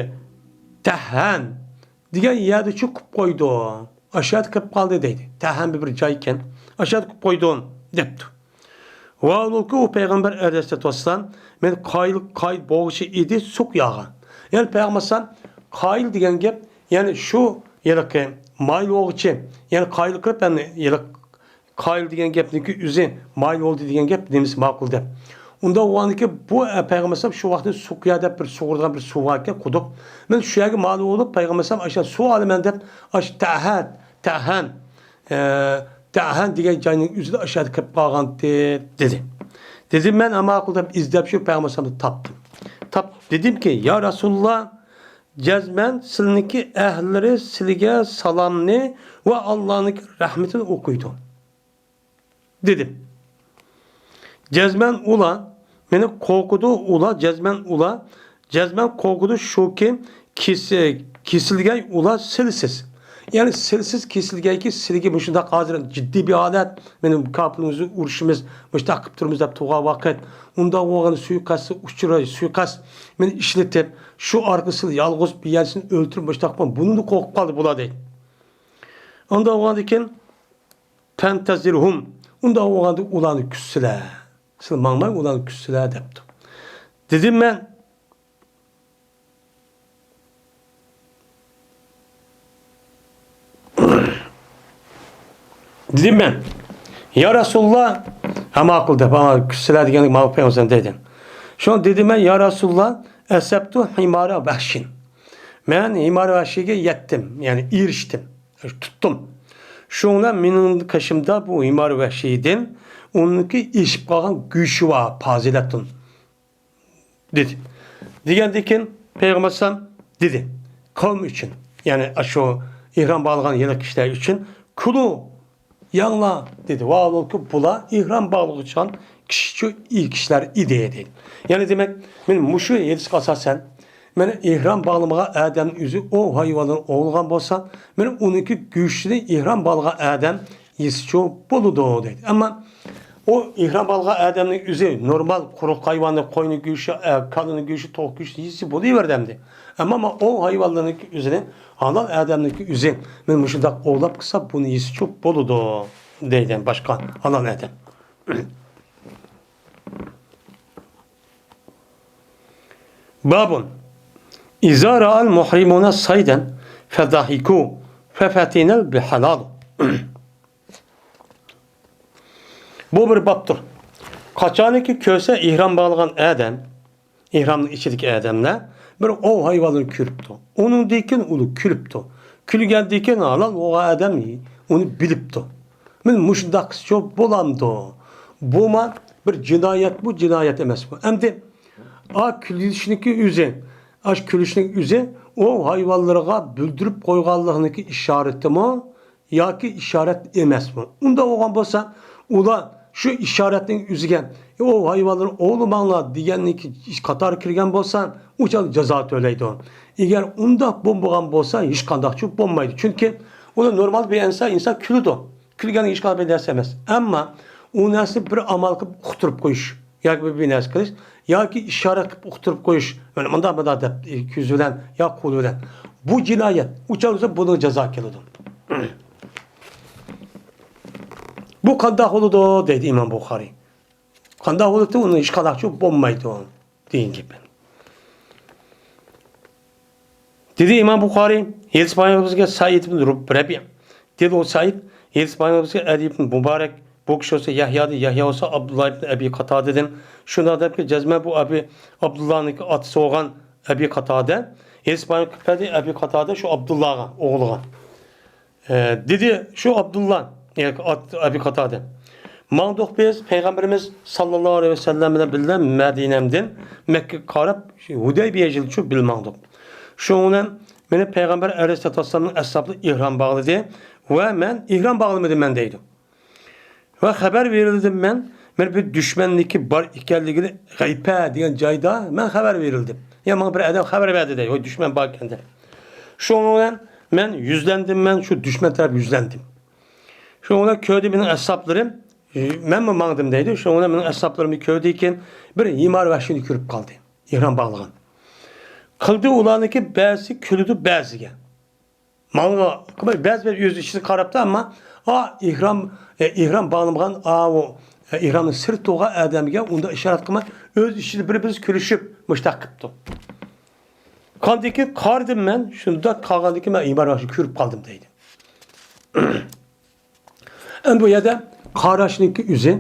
تەھەن دېگەن يەردە چىقىپ قويدۇم. ئاشۇ يەردە قېلىپ قالدى دەيدۇ. تەھەن بىر جاي ئىكەن. ئاشۇ يەردە قېلىپ قويدۇم دەپتۇ. ۋاھالبۇلكى ئۇ پەيغەمبەر ئەلەيھىسسالاتۇ ۋەسسالام مېنى قايىل، قايىل بوغۇچى ئىدى سۇقياغا. يەنى پەيغەمبەر ئەلەيھىسسالام قايىل دېگەن گەپ، يەنى شۇ ھېلىقى مايىل بوغۇچى، يەنى قايىل قىلىپ، يەنى ھېلىقى قايىل دېگەن گەپنىڭكى ئۆزى مايىل بولدى دېگەن گەپ نېمىسى ماقۇل دەپ. ئۇنداق بولغاندىكىن بۇ، ئە، پەيغەمبەر ئەلەيھىسسالام شۇ ۋاقىتتا سۇقيا دەپ بىر سۇغۇرىدىغان بىر سۇ باركەن، قۇدۇق. مەن شۇ يەرگە مايىل بولۇپ، پەيغەمبەر ئەلەيھىسسالام ئاشۇ سۇ ئالىمەن دەپ، ئاشۇ تەھەن، تەھەن، ئە، تەھەن دېگەن جاينىڭ ئۆزىدە ئاشۇ يەردە كىرىپ قالغانتى، دېدى. دېدىم مەن، ئەمما ماقۇل دەپ ئىزدەپ شۇ پەيغەمبەر ئەلەيھىسسالامنى تاپتىم. تاپ، دېدىمكى، يا رەسۇلاللا، جەزمەن سىلىنىڭكى ئەھلىلىرى سىلىگە سالامنى ۋە ئاللانىڭكى رەھمىتىنى ئوقۇيدۇ، دېدىم. جەزمەن ئۇلار مېنى قورقىدۇ، ئۇلار جەزمەن، ئۇلار جەزمەن قورقىدۇ، شۇكى كېسە-، كېسىلگەي ئۇلار سىلسىز. يەنى سىلسىز كېسىلگەيكى سىلىگە مۇشۇنداق ھازىر جىددىي بىر ھالەت، مېنى كاپىرلىرىمىزنى ئۇرۇشىمىز، مۇشۇنداق قىلىپ تۇرىمىز دەپ تۇرغان ۋاقىت، ئۇنداق بولغان سۇيىقەستكە ئۇچراي، سۇيىقەست مېنى ئىشلىتىپ، شۇ ئارقىسىدا يالغۇز بىر يەرسىنى ئۆلتۈرۈپ مۇشۇنداق قىلغان، بۇنىڭدىن قورقۇپ قالدى بۇلار دەيدۇ. ئۇنداق بولغاندىكىن، فەنتەزىرھۇم، ئۇنداق بولغاندا ئۇلارنى كۈتسىلە. سىلەر ماڭماي ئۇلارنى كۈتسىلە دەپتۇ. دېدىم مەن، دېدىم مەن، يا رەسۇلاللا، ھە ماقۇل دەپ، ھە، كۈتسىلە دېگەنلىك ماقۇل پەيغەمبەر دەيدۇ. شۇڭا دېدىم مەن، يا رەسۇلاللا، ئەسەبتۇ ھىمارا ۋەھشىن. مەن ھىمار ۋەھشىيگە يەتتىم، يەنى ئېرىشتىم، تۇتتۇم. شۇڭا مېنىڭ قېشىمدا بۇ ھىمار ۋەھشىيدىن ئۇنىڭكى ئېشىپ قالغان گۆشى بار، پازىلەتۇن، دېدى. دېگەندىن كېيىن پەيغەمبەر ئەلەيھىسسالام دېدى، قەۋم ئۈچۈن، يەنى ئاشۇ ئېھرام باغلىغان ھېلىقى كىشىلەر ئۈچۈن، كۇلۇ، يەڭلار، دېدى. ۋاھالبۇلكى بۇلار ئېھرام باغلىغۇچان كىشىچۇ، ئىگە كىشىلەر ئىدى، دېدى. يەنى دېمەك، مەن مۇشۇ ھەدىسكە ئاساسەن، مەن ئېھرام باغلىمىغان ئادەمنىڭ ئۆزى ئوۋ ھايۋانلىرىنى ئوۋلىغان بولسا، مەن ئۇنىڭكى گۆشىنى ئېھرام باغلىغان ئادەم يېسىچۇ بولىدۇ، دەيدۇ. ئەمما ئۇ ئېھرام باغلىغان ئادەمنىڭ ئۆزى نورمال قۇرۇق ھايۋاننى، قوينىڭ گۆشى، ئە، كالىنىڭ گۆشى، توخۇ گۆشى يېسە بولۇۋېرىدۇ ئەمدى. ئەمما مانا ئوۋ ھايۋانلىرىنىڭكى ئۆزىنى، ھالال ئادەمنىڭكى ئۆزى، مەن مۇشۇنداق ئوۋلاپ قىلسا، بۇنى يېسىچۇ بولىدۇ، دەيدۇ باشقا ھالال ئادەم. بابۇن. ئىزا رائەل مۇھرىمۇنە سەيدەن فەدەھىكۇ فەفەتىنەل بىھەلال. بۇ بىر بابتۇر. قاچانكى كۆرسە ئېھرام باغلىغان ئادەم، ئېھرامنىڭ ئىچىدىكى ئادەملەر بىر ئوۋ ھايۋانلىرىنى كۆرۈپتۇ. ئۇنىڭدىن كېيىن ئۇنى كۈلۈپتۇ. كۈلگەندىن كېيىن ھالال بولغان ئادەم ئۇنى بىلىپتۇ. مانا مۇشۇنداق قىلسىچۇ بولامدۇ؟ بۇمۇ بىر جىنايەتمۇ، جىنايەت ئەمەسمۇ؟ ئەمدى ئا كۈلۈشنىڭكى ئۆزى، ئاش كۈلۈشنىڭ ئۆزى ئوۋ ھايۋانلىرىغا بىلدۈرۈپ قويغانلىقىنىڭكى ئىشارىتىمۇ ياكى ئىشارەت ئەمەسمۇ؟ ئۇنداق بولغان بولسا، ئۇلار شۇ ئىشارەتنىڭ ئۆزىگە، ئوۋ ھايۋانلىرىنى ئوۋلىماڭلار دېگەننىڭكى قاتارىغا كىرگەن بولسا، ئۇ چاغدا جازا تۆلەيدۇ. ئەگەر ئۇنداق بولمىغان بولسا، ھېچقانداقچۇ بولمايدۇ. چۈنكى ئۇلار نورمال بىر ئىنسان، ئىنسان كۈلىدۇ. كۈلگەن ھېچقانداق بىر نەرسە ئەمەس. ئەمما ئۇ نەرسىنى بىر ئامال قىلىپ ئۇقتۇرۇپ قويۇش ياكى بىر، بىر نەرسە قىلىش ياكى ئىشارەت قىلىپ ئۇقتۇرۇپ قويۇش، مانا مۇنداق، مۇنداق دەپ، كۆزى بىلەن يا قولى بىلەن، بۇ جىنايەت. ئۇ چاغدا بۇنىڭ جازا كېلىدۇ. بۇ قانداق بولىدۇ؟ دەيدۇ ئىمام بۇخارىي. قانداق بولۇپتۇ؟ ئۇنىڭ ھېچقانداق چوق بولمايدۇ دېگەن گېپى. دېدى ئىمام بۇخارىي، ھەدىس بايان قىلغۇچى سەئىد ئىبن رەبىئ. دېدى ئۇ سەئىد، ھەدىس بايان قىلغۇچى ئەلى ئىبن مۇبارەك، بۇ كىشى بولسا يەھيادىن، يەھيا بولسا ئابدۇللا ئىبن ئەبى قاتادىدىن. شۇنداق دەپكى، جەزمەن بۇ ئەبى ئابدۇللانىڭكى ئاتىسى بولغان ئەبى قاتادە. ھەدىس بايان قىلىپ بەردى ئەبى قاتادە شۇ ئابدۇللاغا، ئوغلىغا. ئە، دېدى شۇ ئابدۇللا، ياكى ئات-، ئەبى قاتادە. ماڭدۇق بىز پەيغەمبىرىمىز ساللاللاھۇ ئەلەيھى ۋەسەللەم بىلەن بىللە مەدىنەمدىن مەككىگە قاراپ ھۇدەيبىيە يىلىچۇ بىللە ماڭدۇق. شۇنىڭ بىلەن مېنى پەيغەمبەر ئەلەيھىسسالاتۇ ۋەسسالامنىڭ ئەسھابلىرى ئېھرام باغلىدى ۋە مەن ئېھرام باغلىمىدىم مەن دەيدۇ. ۋە خەۋەر بېرىلدىم مەن، مەن بىر دۈشمەننىكى بار ئىكەنلىكىنى غەيپە دېگەن جايدا مەن خەۋەر بېرىلدىم. يا ماڭا بىر ئادەم خەۋەر بەردى دەيدۇ، ۋاي دۈشمەن بار ئىكەن دەپ. شۇنىڭ بىلەن مەن يۈزلەندىم، مەن شۇ دۈشمەن تەرەپ يۈزلەندىم. شۇنىڭ بىلەن كۆردى مېنىڭ ئەسھابلىرىم، مەنمۇ ماڭدىم دەيدۇ. شۇنىڭ بىلەن مېنىڭ ئەسھابلىرىمنى كۆردىكىن، بىر ھىمار ۋەھشىينى كۆرۈپ قالدى. ئېھرام باغلىغان. قىلدى ئۇلارنىڭكى بەزىسى كۈلىدۇ بەزىگە. ماڭا بەزى بىر ئۆز ئىچىدە قاراپتۇ، ئەمما ئا ئېھرام، ئە، ئېھرام باغلىمىغان ئاۋۇ، ئە، ئېھرامنىڭ سىرتىغا ئادەمگە ئۇنداق ئىشارەت قىلماي، ئۆز ئىچىدە بىر-بىرسى كۈلۈشۈپ مۇشتاق قىپتۇ. قاندىكىن قارىدىم مەن، شۇنداق قالغاندىكىن مەن ئىمام راشىدنى كۆرۈپ قالدىم دەيدۇ. ئەمدى بۇ يەردە قاراشنىڭكى ئۆزى،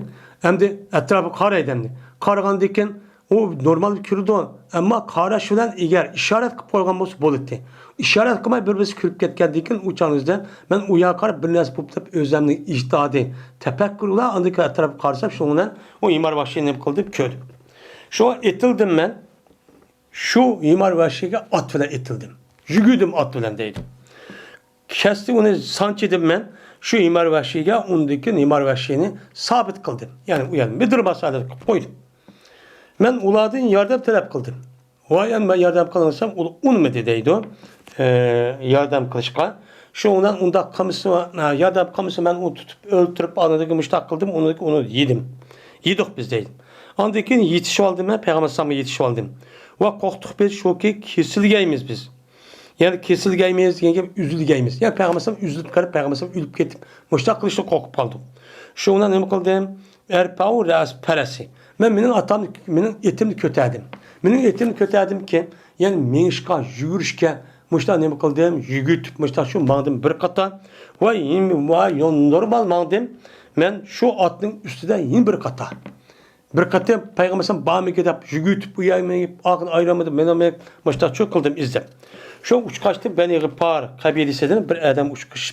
ئەمدى ئەتراپىغا قارايدۇ ئەمدى. قارىغاندىن كېيىن ئۇ نورمال كۆرىدۇ، ئەمما قاراش بىلەن ئەگەر ئىشارەت قىلىپ قويغان بولسا بولاتتى. ئىشارەت قىلماي بىر-بىرسى كۈلۈپ كەتكەندىن كېيىن ئۇ چاغنىڭ ئۆزىدە مەن ئۇ ياققا قاراپ بىر نەرسە بوپتۇ دەپ ئۆزۈمنىڭ ئىجتىھادىي تەپەككۇر بىلەن ئاندىن كېيىن ئەتراپقا قارىسام شۇنىڭ بىلەن ئۇ ھىمار ۋەھشىي نېمە قىلدى دەپ كۆردۈم. شۇڭا ئېتىلدىم مەن. شۇ ھىمار ۋەھشىيگە ئات بىلەن ئېتىلدىم. يۈگۈردۈم ئات بىلەن دەيدۇ. كەستى ئۇنى سانچىدىم مەن. شۇ ھىمار ۋەھشىيگە ئۇندىن كېيىن ھىمار ۋەھشىينى سابىت قىلدىم. يەنى ئۇ يەردە مىدىرلىماس ھالەتكە قىلىپ قويدۇم. مەن ئۇلاردىن ياردەم تەلەپ قىلدىم. ۋاي، مەن ياردەم قىلىنسام ئۇ ئۇنىمىدى دەيدۇ. ئە، ياردەم قىلىشقا. شۇنىڭ بىلەن ئۇنداق قىلمىسا، ھە، ياردەم قىلمىسا مەن ئۇنى تۇتۇپ ئۆلتۈرۈپ ئاندىن كېيىن مۇشتاق قىلدىم، ئۇنى، ئۇنى يېدىم. يېدۇق بىز دەيدۇ. ئاندىن كېيىن يېتىشىۋالدىم مەن، پەيغەمبەر ئەلەيھىسسالامغا يېتىشىۋالدىم. ۋە قورقتۇق بىز شۇكى كېسىلگەيمىز بىز. يەنى كېسىلگەيمىز دېگەن گەپ ئۈزۈلگەيمىز. يەنى پەيغەمبەر ئەلەيھىسسالام ئۈزۈلۈپ قېلىپ، پەيغەمبەر ئەلەيھىسسالام ئۆلۈپ كېتىپ، مۇشۇنداق قىلىشتىن قورقۇپ قالدۇق. شۇنىڭ بىلەن نېمە قىلدىم؟ ئەرپەئۇ رەئس پەرەسى. مەن مېنىڭ ئاتامنى، مېنىڭ ئېتىمنى كۆتەردىم. مېنىڭ ئېتىمنى كۆتەردىمكى، يەنى مېڭىشقا، يۈگۈرۈشكە، مۇشۇنداق نېمە قىلدىم؟ يۈگۈرتۈپ، مۇشۇنداق شۇ ماڭدىم بىر قاتا. ۋە يېڭى، ۋە يو-، نورمال ماڭدىم. مەن شۇ ئاتنىڭ ئۈستىدە يەنە بىر قاتا. بىر قېتىم پەيغەمبەر ئەلەيھىسسالام بارمىكىن دەپ يۈگۈرتۈپ، ئۇ يەرگە مېڭىپ، ئارقىدىن ئايرىلمىدىم، مېنىڭ مېڭىپ، مۇشۇنداق چۇ قىلدىم ئىزدەپ. شۇ ئۇچقاچتىن بەنى غىپار قەبىلىسىدىن بىر ئادەم ئۇچقۇچ،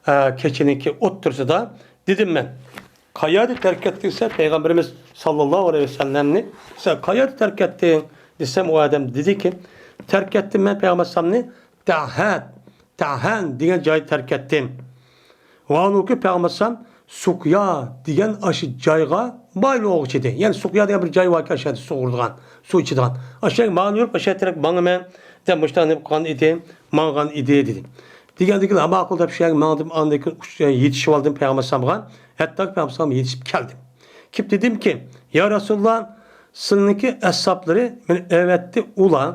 ئە، كېچىنىڭكى ئوتتۇرىسىدا دېدىم مەن. قەيەردە تەرك ئەتتىڭ سەن پەيغەمبىرىمىز ساللاللاھۇ ئەلەيھى ۋەسەللەمنى؟ سەن قەيەردە تەرك ئەتتىڭ دېسەم، ئۇ ئادەم دېدىكى، تەرك ئەتتىم مەن پەيغەمبەر ئەلەيھىسسالامنى تەھەن، تەھەن دېگەن جايدا تەرك ئەتتىم. ۋاھالۇكى پەيغەمبەر ئەلەيھىسسالام سۇقيا دېگەن ئاشۇ جايغا بايلىغۇچى ئىدى. يەنى سۇقيا دېگەن بىر جاي باركەن، ئاشۇ يەردە سۇغۇرىدىغان، سۇ ئىچىدىغان. ئاشۇ يەرگە ماڭىۋېرىپ، ئاشۇ تەرەپ ماڭىمەن دەپ مۇشۇنداق نېمە قىلغان ئىدى، ماڭغان ئىدى دېدى. دېگەندىكىن، ھە ماقۇل دەپ شۇ يەرگە ماڭدىم، ئاندىن كېيىن ئۇچ-، يېتىشىۋالدىم پەيغەمبەر ئەلەيھىسسالامغا. ھەتتاكى پەيغەمبەر ئەلەيھىسسالامغا يېتىشىپ كەلدىم. كېلىپ دېدىمكى، يا رەسۇلاللا، سىلىنىڭكى ئەسھابلىرى مېنى ئەۋەتتى، ئۇلار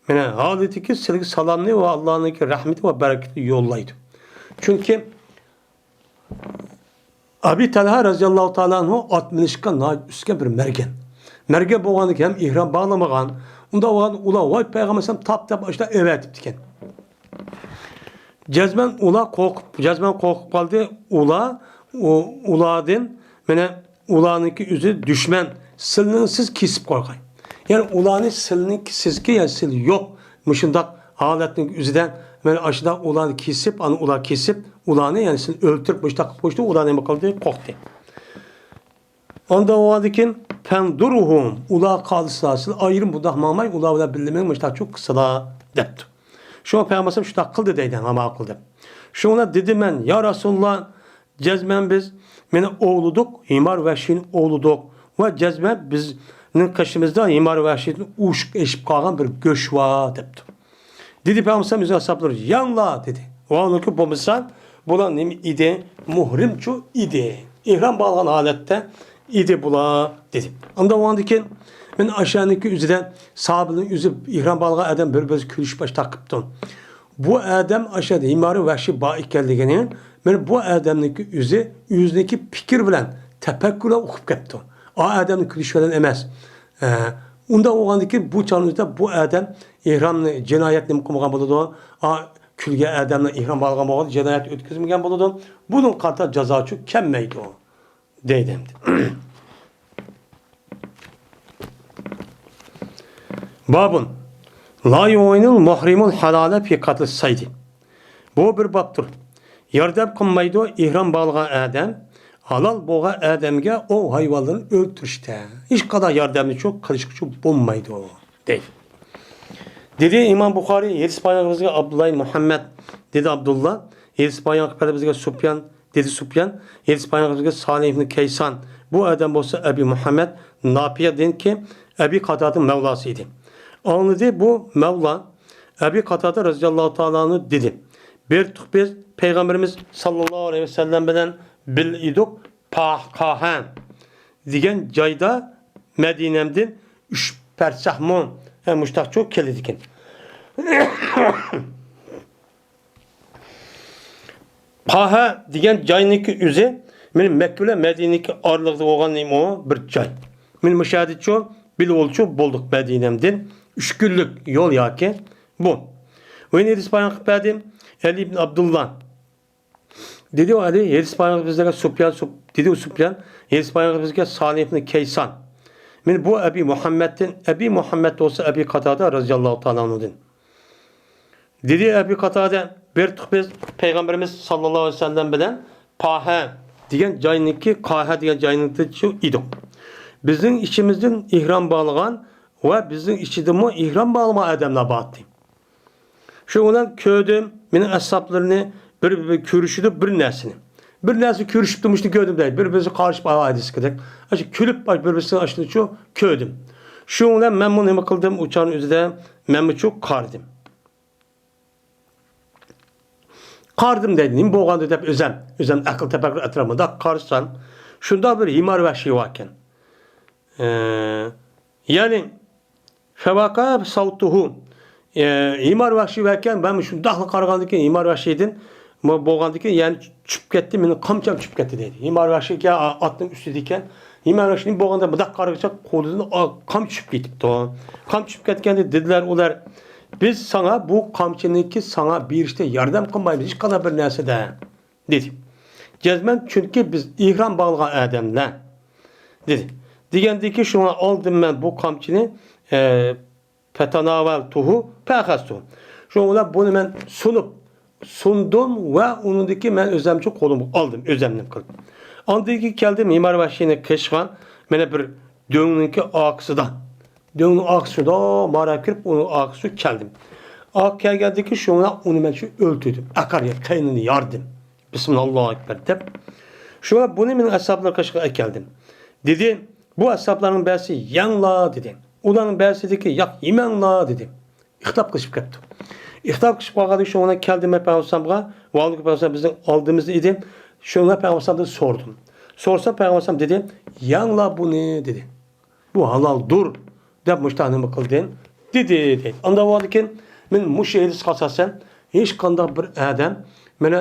مېنى ھالىتىكى سىلىگە سالامنى ۋە ئاللانىڭكى رەھمىتى ۋە بەرىكىتىنى يوللايدۇ. چۈنكى ئەبى تەلھە رەزىياللاھۇ تائالا ئەنھۇ ئات مىنىشقا ناھايىتى ئۈستۈن بىر مەرگەن. مەرگەن بولغاندىكىن ھەم ئېھرام باغلىمىغان. ئۇنداق بولغاندا ئۇلار، ۋاي پەيغەمبەر ئەلەيھىسسالام تاپ دەپ ئاشۇنداق ئەۋەتىپتىكەن. جەزمەن ئۇلار قورقۇپ، جەزمەن قورقۇپ قالدى. ئۇلار، ئۇ-، ئۇلاردىن، مانا، ئۇلارنىڭكى ئۆزى دۈشمەن، سىلنىڭ سىز كېسىپ قويغاي. يەنى ئۇلارنى سىلنىڭ سىزكى، يەنى سىل يوق. مۇشۇنداق ھالەتنىڭ ئۆزىدە، مانا، ئاشۇنداق ئۇلارنى كېسىپ، ئانا ئۇلار كېسىپ، ئۇلارنى، يەنى سىلنى ئۆلتۈرۈپ، مۇشۇنداق قىلىپ قويۇشتى، ئۇلار نېمە قىلدى؟ قورقتى. ئاندىن ئۇلاردىن كېيىن، فەنزۇرۇھۇم، ئۇلار قالسىلا، سىز ئايرىم بۇنداق ماڭماي، ئۇلار بىلەن بىللە مېڭىپ، مۇشۇنداق چوق قىلسىلا، دەپتۇ. شۇڭا پەيغەمبەر ئەلەيھىسسالام شۇنداق قىلدى دەيدۇ، ھە ماقۇل دەپ. شۇڭا دېدىم مەن، يا رەسۇلاللا، جەزمەن بىز، مانا ئوۋلىدۇق، ھىمار ۋەھشىينى ئوۋلىدۇق ۋە جەزمەن بىزنىڭ قېشىمىزدا ھىمار ۋەھشىيدىن ئوشۇق ئېشىپ قالغان بىر گۆش بار، دەپتۇ. دېدى پەيغەمبەر ئەلەيھىسسالام ئۆزىنىڭ ئەسھابلىرىغا، يەڭلار، دېدى. ۋاھالۇكى بولمىسا، بۇلار نېمە ئىدى؟ مۇھرىمچۇ ئىدى. ئېھرام باغلىغان ھالەتتە ئىدى بۇلار، دېدى. ئاندىن ئۇنىڭدىن كېيىن، مانا ئاشۇ يەرنىڭكى ئۆزىدە ساھابىنىڭ ئۆزى ئېھرام باغلىغان ئادەم بىر-بىرسى كۈلۈشۈپ باشلاپ قىپتۇ. بۇ ئادەم ئاشۇ يەردە ھىمارى ۋەھشىي بار ئىكەنلىكىنى، مانا بۇ ئادەمنىڭكى ئۆزى ئۆزىنىڭكى پىكرى بىلەن، تەپەككۇرى بىلەن ئۇقۇپ كەپتۇ. ئا ئادەمنى كۈلۈش بىلەن ئەمەس. ئە، ئۇنداق بولغاندىكىن بۇ چاغنىڭ ئۆزىدە بۇ ئادەم ئېھرامنى جىنايەت نېمە قىلمىغان بولىدۇ؟ ئا، كۈلگەن ئادەمنى ئېھرام باغلىغان بولغان جىنايەت ئۆتكۈزمىگەن بولىدۇ. بۇنىڭغا قارىتا جازاچۇ كەلمەيدۇ. دەيدۇ ئەمدى. بابۇن. لا يۇئىنۇل مۇھرىمۇل ھالالە فى قەتلى سەيدى. بۇ بىر بابتۇر. ياردەم قىلمايدۇ ئېھرام باغلىغان ئادەم ھالال بولغان ئادەمگە ئوۋ ھايۋانلىرىنى ئۆلتۈرۈشتە. ھېچقانداق ياردەمنى چۇ قىلىشقىچۇ بولمايدۇ. دەيدۇ. دېدى ئىمام بۇخارىي، ھەدىس بايان قىلغان بىزگە ئابدۇللا ئىبن مۇھەممەد، دېدى ئابدۇللا، ھەدىس بايان قىلىپ بەردى بىزگە سۇپيان، دېدى سۇپيان، ھەدىس بايان قىلىپ بىزگە سالىھ ئىبن كەيسان، بۇ ئادەم بولسا ئەبى مۇھەممەد ناپىيەدىنكى ئەبى قاتادىنىڭ مەۋلاسى ئىدى. ئاڭلىدى بۇ مەۋلا ئەبى قاتادا رەزىياللاھۇ تائالا ئەنھۇ دېدى، بېرىتتۇق بىز پەيغەمبىرىمىز ساللاللاھۇ ئەلەيھى ۋەسەللەم بىلەن بىللە ئىدۇق، پاھ، قاھە دېگەن جايدا مەدىنەمدىن ئۈچ پەرسەھمۇ، ھە، مۇشتاقچۇ كېلىدىكەن. قاھە دېگەن جاينىڭكى ئۆزى مېنىڭ مەككە بىلەن مەدىنىنىڭكى ئارىلىقىدا بولغان نېمە بىر جاي. مېنىڭ مۇشۇ يەردىچۇ بىلىۋالچۇ بولدۇق مەدىنەمدىن ئۈچ كۈنلۈك يول ياكى بۇ. ۋە يەنە ھەدىس بايان قىلىپ بەردى ئەلى ئىبن ئابدۇللا. دېدى ئۇ ئەلى، ھەدىس بايان قىلىپ بىزگە سۇپيان، سۇپ-، دېدى ئۇ سۇپيان، ھەدىس بايان قىلىپ بىزگە سالىھ ئىبن كەيسان. مېنى بۇ ئەبى مۇھەممەدتىن، ئەبى مۇھەممەد بولسا ئەبى قاتادا رەزىياللاھۇ تائالا ئەنھۇدىن. دېدى ئەبى قاتادە، بېرىتتۇق بىز پەيغەمبىرىمىز ساللاللاھۇ ئەلەيھى ۋەسەللەم بىلەن پاھە دېگەن جاينىڭكى، قاھە دېگەن جاينىڭكى ئىدۇق. بىزنىڭ ئىچىمىزدىن ئېھرام باغلىغان ۋە بىزنىڭ ئىچىدىمۇ ئېھرام باغلىمىغان ئادەملەر بار ئىدى. شۇ بىلەن كۆردۈم، مېنىڭ ئەسھابلىرىنى بىر، بىر كۆرۈشىدۇ بىر نەرسىنى. بىر نەرسە كۆرۈشۈپتۇ، مۇشۇنى كۆردۈم دەيدۇ. بىر-بىرىسىگە قارىشىپ، ھەدىسكىدەك. ئاشۇ كۈلۈپ، بىر-بىرىسىنى ئاشۇنىچۇ كۆردۈم. شۇنىڭ بىلەن مەنمۇ نېمە قىلدىم؟ ئۇ چاغنىڭ ئۆزىدە مەنمۇچۇ قارىدىم. قارىدىم دەيدۇ، نېمە بولغاندۇ دەپ ئۆزەم، ئۆزەم ئەقىل تەپەككۇر ئەتراپىمدا قارىسام، شۇنداق بىر ھىمار ۋەھشىي باركەن. ئى، يەنى، فەۋەقە سەۋتۇھۇ. ئى، ھىمار ۋەھشىي باركەن، مەن شۇنداقلا قارىغاندىكىن، ھىمار ۋەھشىيدىن، بولغاندىكىن، يەنى چۈشۈپ كەتتى، مېنىڭ قامچام چۈشۈپ كەتتى دەيدۇ. ھىمار ۋەھشىيكەن، ئاتنىڭ ئۈستىدىكەن. ھىمار ۋەھشىي بولغاندا مۇنداق قارىغىچە قولىدىن قام چۈشۈپ كېتىپتۇ. قام چۈشۈپ كەتكەندە دېدىلەر ئۇلار، بىز ساڭا بۇ قامچىنىكى ساڭا بېرىشتە ياردەم قىلمايمىز، ھېچقانداق بىر نەرسىدە. دېدى. جەزمەن، چۈنكى بىز ئېھرام باغلىغان ئادەملەر. دېدى. دېگەندىكى شۇڭا ئالدىم مەن بۇ قامچىنى، ئە، فەتەناۋەلتۇھۇ فەئەخەزتۇ. شۇنىڭ بىلەن بۇنى مەن سۇنۇپ، سۇندۇم ۋە ئۇنىڭدىكى مەن ئۆزەمچە قولۇمغا ئالدىم، ئۆزەمنى قىلىپ. ئاندىن كېيىن كەلدىم، ھىمار ۋەھشىينى قېچىشقا، مانا بىر دۆڭنىڭكى ئارقىسىدا. دۆڭنىڭ ئارقىسىدا ماراپ كىرىپ، ئۇنىڭ ئارقىسىدا كەلدىم. ئارقا كەلگەندىكى شۇڭا ئۇنى مەن شۇ ئۆلتۈردۈم. ئەقەر، قېنىنى ياردىم. بىسمىللا، ئاللاھۇ ئەكبەر دەپ. شۇڭا بۇنى مېنىڭ ئەسھابلىرىم قېشىغا ئەكەلدىم. دېدى، بۇ ئەسھابلارنىڭ بەزىسى يەڭلا دېدى. ئۇلارنىڭ بەزىسىدىكى ياق، يېمەڭلا دېدى. ئىختىلاپ قىلىشىپ كەپتۇ. ئىختىلاپ قىلىشىپ قالغاندىن شۇڭا كەلدىم مەن پەيغەمبەر ئەلەيھىسسالامغا، ۋاھالىكۇم پەيغەمبەر بىزنىڭ ئالدىمىزدا ئىدى. شۇڭا پەيغەمبەر ئەلەيھىسسالامدىن سورىدىم. سورىسام پەيغەمبەر ئەلەيھىسسالام دېدى، يەڭلا بۇنى دېدى. بۇ ھالالدۇر دەپ مۇشۇنداق نېمە قىلدى؟ دېدى دەيدۇ. ئانداق بولغاندىكىن مەن مۇشۇ ھەدىسكە ئاساسەن ھېچقانداق بىر ئادەم مانا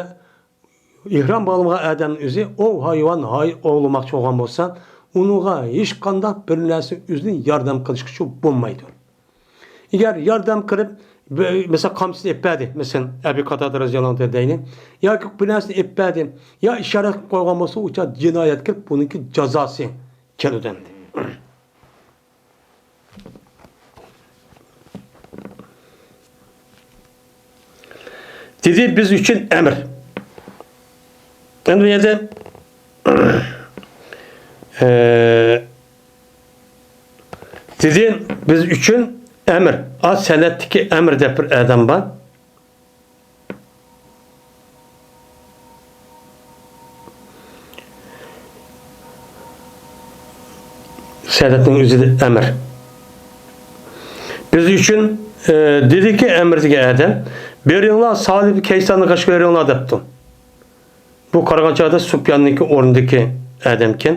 ئېھرام باغلىمىغان ئادەمنىڭ ئۆزى ئوۋ ھايۋان ھاي ئوۋلىماقچى بولغان بولسا، ئۇنىڭغا ھېچقانداق بىر نەرسە ئۆزىنى ياردەم قىلىشقىچۇ بولمايدۇ. ئەگەر ياردەم قىلىپ، بىر، مەسىلەن، قامچىسىنى ئېلىپ بەردى، مەسىلەن، ئەبى قاتادە رەزىياللاھۇ ئەنھۇ دەيلى، ياكى بىر نەرسىنى ئېلىپ بەردى، يا ئىشارەت قىلىپ قويغان بولسا، ئۇ چاغ جىنايەت كىرىپ، بۇنىڭكى جازاسى كېلىدۇ ئەمدى. دېدى، بىز ئۈچۈن ئەمىر. ئەمدى بۇ يەردە، ئە، دېدى، بىز ئۈچۈن ئەمىر. ئا، سەنئەتتىكى ئەمىر دەپ بىر ئادەم بار. سەنئەتنىڭ ئۆزى ئەمىر. بىز ئۈچۈن، ئە، دېدىكى، ئەمىر دېگەن ئادەم، بېرىڭلار، سالىھ كەيساننى قېشىغا بېرىڭلار دەپتۇ. بۇ قارىغان چاغدا سۇپياننىڭكى ئورنىدىكى ئادەمكەن.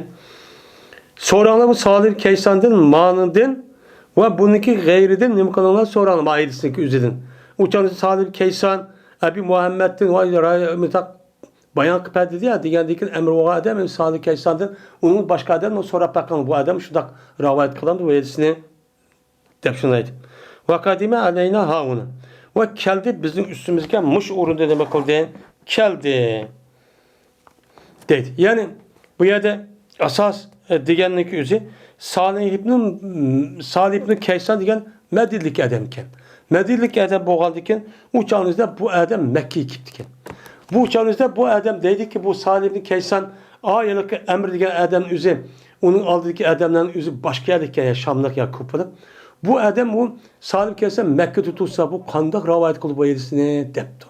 سوراڭلار بۇ سالىھ كەيساندىن، مانىدىن ۋە بۇنىڭكى غەيرىدىن نېمە قىلىڭلار، سوراڭلار، ما ئائىلىسىنىڭكى ئۆزىدىن. ئۇ چاغدا سالىھ كەيسان، ئەبى مۇھەممەدتىن، ۋاي، راي-، مۇنداق بايان قىلىپ بەردى يا دېگەندىن كېيىن، ئەمرى بولغان ئادەم سالىم كەيساندىن ئۇنىڭ باشقا ئادەمدىن سوراپ باققان، بۇ ئادەم شۇنداق رىۋايەت قىلامدۇ بۇ ھەدىسنى دەپ شۇنى ئېيتىپ. ۋەقەدىمە ئەلەينا ھاھۇنا. ۋە كەلدى بىزنىڭ ئۈستىمىزگە مۇشۇ ئورۇندا نېمە قىلدى؟ كەلدى. دەيدۇ. يەنى بۇ يەردە ئاساس، ئە، دېگەننىڭكى ئۆزى سالىم ئىبنى، سالىم ئىبنى كەيسان دېگەن مەدىنىلىك ئادەم ئىكەن. مەدىنىلىك ئادەم بولغاندىن كېيىن ئۇ چاغنىڭىزدا بۇ ئادەم مەككىگە كېلىپتىكەن. بۇ چاغنىڭىزدا بۇ ئادەم دەيدىكى، بۇ سالىم ئىبنى كەيسان، ئا، ھېلىقى ئەمر دېگەن ئادەم ئۆزى، ئۇنىڭ ئالدىدىكى ئادەملەرنىڭ ئۆزى باشقا يەردىكى، يا شاملىق يا كۇپىلىق. بۇ ئادەم ئۇ سالىم كەيسان مەككىدە تۇرسا، بۇ قانداق رىۋايەت قىلىدۇ بۇ ھەدىسنى دەپتۇ.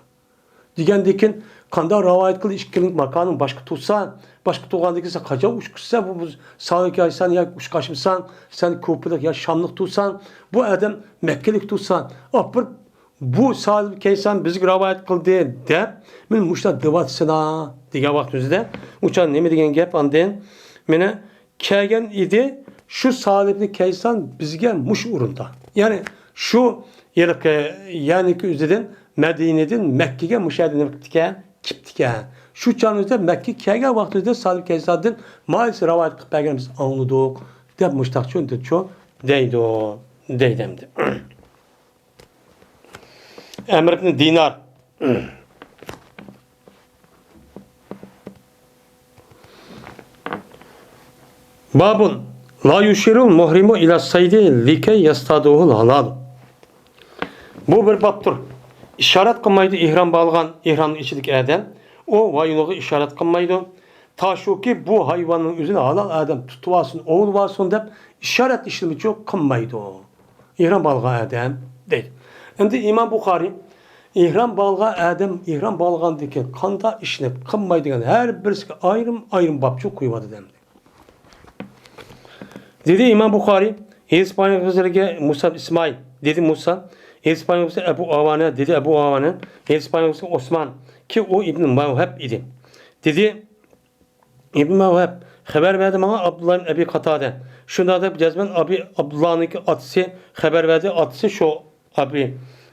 دېگەندىكىن، قانداق رىۋايەت قىلدى، ئىككىنىڭ ماكانىڭ باشقا تۇرسا، باشقا تۇرغاندىكىن سەن قاچان ئۇچقۇچىسەن، بۇ، بۇ سالىم كەيسان يا ئۇچقاچمىساڭ، سەن كۇپىلىق يا شاملىق تۇرساڭ، بۇ ئادەم مەككىلىك تۇرسا، ئاپىرىپ، بۇ سالىم كەيسان بىزگە رىۋايەت قىلدى دەپ، مېنى مۇشۇنداق دەۋاتىسىلا دېگەن ۋاقىت ئۆزىدە، ئۇ چاغ نېمە دېگەن گەپ ئاندىن؟ مېنى كەلگەن ئىدى، شۇ سالىم ئىبنى كەيسان بىزگە مۇشۇ ئورۇندا. يەنى شۇ ھېلىقى يەرنىڭكى ئۆزىدىن، مەدىنىدىن مەككىگە مۇشۇ يەردە نېمە قىپتىكەن؟ كېپتىكەن. شۇ چاغنىڭ ئۆزىدە مەككىگە كەلگەن ۋاقتىمىزدا سالىم كەيساندىن مايسى رىۋايەت قىلىپ بەرگەن بىز ئاڭلىدۇق دەپ مۇشتاق چۈشەندۈرۈپچۇ دەيدۇ، دەيدۇ ئەمدى. ئەمر ئىبنى دىنار. بابۇن لا يۇشىرۇل مۇھرىمۇ ئىلە سەيدى لىكەي يەستادۇھۇل ھالال. بۇ بىر بابتۇر. ئىشارەت قىلمايدۇ ئېھرام باغلىغان، ئېھرامنىڭ ئىچىدىكى ئادەم. ئۇ ۋايۇنغا ئىشارەت قىلمايدۇ. تاشۇكى بۇ ھايۋاننىڭ ئۆزىنى ھالال ئادەم تۇتۇۋالسۇن، ئوۋلىۋالسۇن دەپ ئىشارەت ئىشلىمىچۇ قىلمايدۇ. ئېھرام باغلىغان ئادەم دەيدۇ. ئەمدى ئىمام بۇخارىي ئېھرام باغلىغان ئادەم ئېھرام باغلىغاندىن كېيىن قانداق ئىشنى قىلمايدىغان ھەر بىرسىگە ئايرىم-ئايرىم بابچۇ قويۇۋاتىدۇ ئەمدى. دېدى ئىمام بۇخارىي، ھېرىس پەيغەمبەرگە مۇسا ئىسمائىل، دېدى مۇسا، ھېرىس پەيغەمبەرگە ئەبۇ ئاۋانە، دېدى ئەبۇ ئاۋانە، ھېرىس پەيغەمبەرگە ئوسمان، كى ئۇ ئىبن مەۋھەب ئىدى. دېدى، ئىبن مەۋھەب خەۋەر بەردى ماڭا ئابدۇللا ئىبن ئەبى قاتادە. شۇنداق دەپ جەزمەن ئابى ئابدۇللانىڭكى ئاتىسى خەۋەر بەردى، ئاتىسى شۇ ئابى،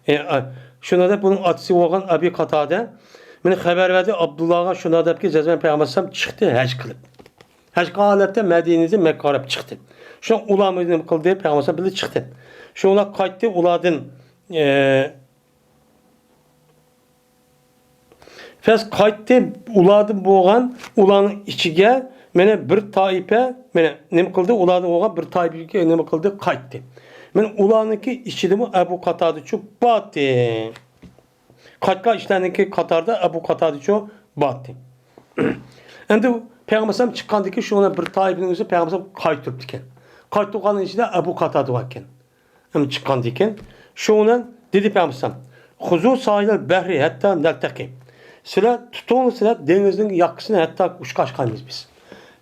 ئە، ئە، شۇنداق دەپ بۇنىڭ ئاتىسى بولغان ئەبى قاتادە مېنى خەۋەر بەردى، ئابدۇللاغا شۇنداق دەپكى جەزمەن پەيغەمبەر ئەلەيھىسسالام چىقتى ھەج قىلىپ. ھەج قىلغان ھالەتتە مەدىنىدىن مەككىگە قاراپ چىقتى. شۇ ئۇلارمۇ نېمە قىلدى؟ پەيغەمبەر ئەلەيھىسسالام بىللە چىقتى. شۇ ئۇلار قايتتى، ئۇلاردىن، ئە، پەس قايتتى، ئۇلاردىن بولغان، ئۇلارنىڭ ئىچىگە مانا بىر تائىپە، مانا نېمە قىلدى؟ ئۇلاردىن بولغان بىر تائىپە نېمە قىلدى؟ قايتتى. مانا ئۇلارنىڭكى ئىچىدىمۇ ئەبۇ قاتادىچۇ باتتى. قايتقان ئىشلارنىڭكى قاتارىدا ئەبۇ قاتادىچۇ باتتى. ئەمدى پەيغەمبەر ئەلەيھىسسالام چىققاندىن كېيىن شۇ بىر تائىپىنىڭ ئۆزى پەيغەمبەر ئەلەيھىسسالام قايتۇرۇپتىكەن. قايتۇرغاننىڭ ئىچىدە ئەبۇ قاتادا باركەن. ئەمدى چىققاندىن كېيىن، شۇنىڭ بىلەن دېدى پەيغەمبەر ئەلەيھىسسالام، خۇزۇ ساھىلەل بەھرى ھەتتا نەلتەقى. سىلەر تۇتۇڭ، سىلەر دېڭىزنىڭ ياقىسىنى ھەتتا ئۇچقاچقايمىز بىز.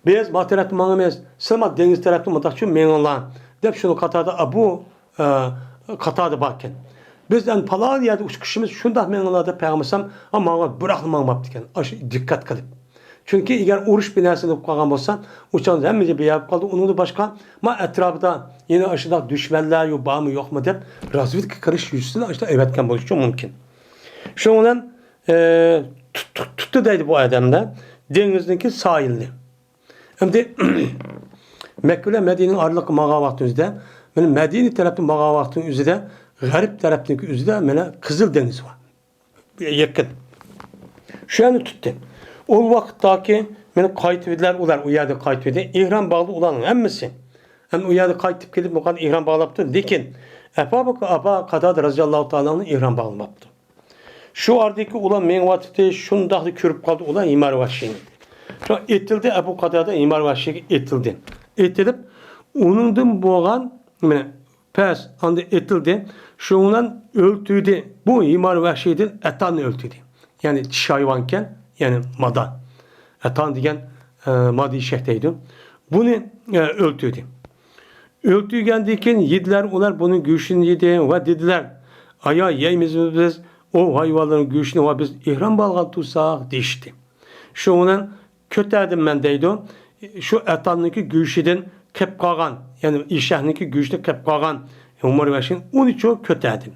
بىز ما تەرەپتە ماڭىمىز، سىلەر ما دېڭىز تەرەپتە مۇنداقچۇ مېڭىڭلار، دەپ شۇنىڭ قاتارىدا ئەبۇ، ئە، قاتادا باركەن. بىز ئەمدى پالان يەردە ئۇچقۇچىمىز شۇنداق مېڭىڭلار دەپ پەيغەمبەر ئەلەيھىسسالام، ئە، ماڭا بىراقلا ماڭماپتىكەن. ئاشۇ دىققەت قىلىپ. چۈنكى ئەگەر ئۇرۇش بىر نەرسە بولۇپ قالغان بولسا، ئۇ چاغدا ھەممە يەر بىئارام قالىدۇ. ئۇنىڭدىن باشقا، ما ئەتراپىدا يەنە ئاشۇنداق دۈشمەنلەر يو-، بارمۇ يوقمۇ دەپ، رازۋېدكا قىلىش يۈزىسىدىن ئاشۇنداق ئەۋەتكەن بولۇشى مۇمكىن. شۇنىڭ بىلەن، ئە، تۇت-، تۇت-، تۇتتى دەيدۇ بۇ ئادەمدە دېڭىزنىڭكى ساھىلىنى. ئەمدى مەككە بىلەن مەدىنىنىڭ ئارىلىقى ماڭغان ۋاقتى ئۆزىدە، مانا مەدىنە تەرەپتىن ماڭغان ۋاقتى ئۆزىدە، غەرب تەرەپنىڭكى ئۆزىدە مانا قىزىل دېڭىز بار. يېقىن. شۇ يەرنى تۇتتى. ئۇ ۋاقىتتاكى مېنى قايتىۋىدىلەر ئۇلار، ئۇ يەردە قايتىۋىدى. ئېھرام باغلىدى ئۇلارنىڭ ھەممىسى. ئەمدى ئۇ يەردە قايتىپ كېلىپ، مۇقان ئېھرام باغلاپتۇ. لېكىن ئەبا بەكرى، ئەبا قاتادە رەزىياللاھۇ تائالا ئەنھۇ ئېھرام باغلىماپتۇ. شۇ ئارىدىكى ئۇلار مېڭىۋاتىدۇ، شۇنداقلا كۆرۈپ قالدى ئۇلار ھىمار ۋەھشىينى. شۇ ئېتىلدى، ئەبۇ قاتادە ھىمار ۋەھشىيگە ئېتىلدى. ئېتىلىپ، ئۇنىڭدىن بولغان، مانا، پەس، ئاندىن ئېتىلدى. شۇنىڭ بىلەن ئۆلتۈردى. بۇ ھىمار ۋەھشىيدىن ئەتاننى ئۆلتۈردى. يەنى چىشى ھايۋانكەن، يەنى مادا. ئەتان دېگەن، ئە، مادا ئېشەك دەيدۇ. بۇنى، ئە، ئۆلتۈردى. ئۆلتۈرگەندىن كېيىن يېدىلەر ئۇلار بۇنىڭ گۆشىنى يېدى ۋە دېدىلەر، ئايا يەيمىزمۇ بىز ئوۋ ھايۋانلىرىنىڭ گۆشىنى ۋە بىز ئېھرام باغلىغان تۇرساق دېيىشتى. شۇنىڭ بىلەن كۆتەردىم مەن دەيدۇ. شۇ ئەتاننىڭكى گۆشىدىن قېپ قالغان، يەنى ئېشەكنىڭكى گۆشىدىن قېپ قالغان ھىمار ۋەھشىينى ئۇنىچۇ كۆتەردىم.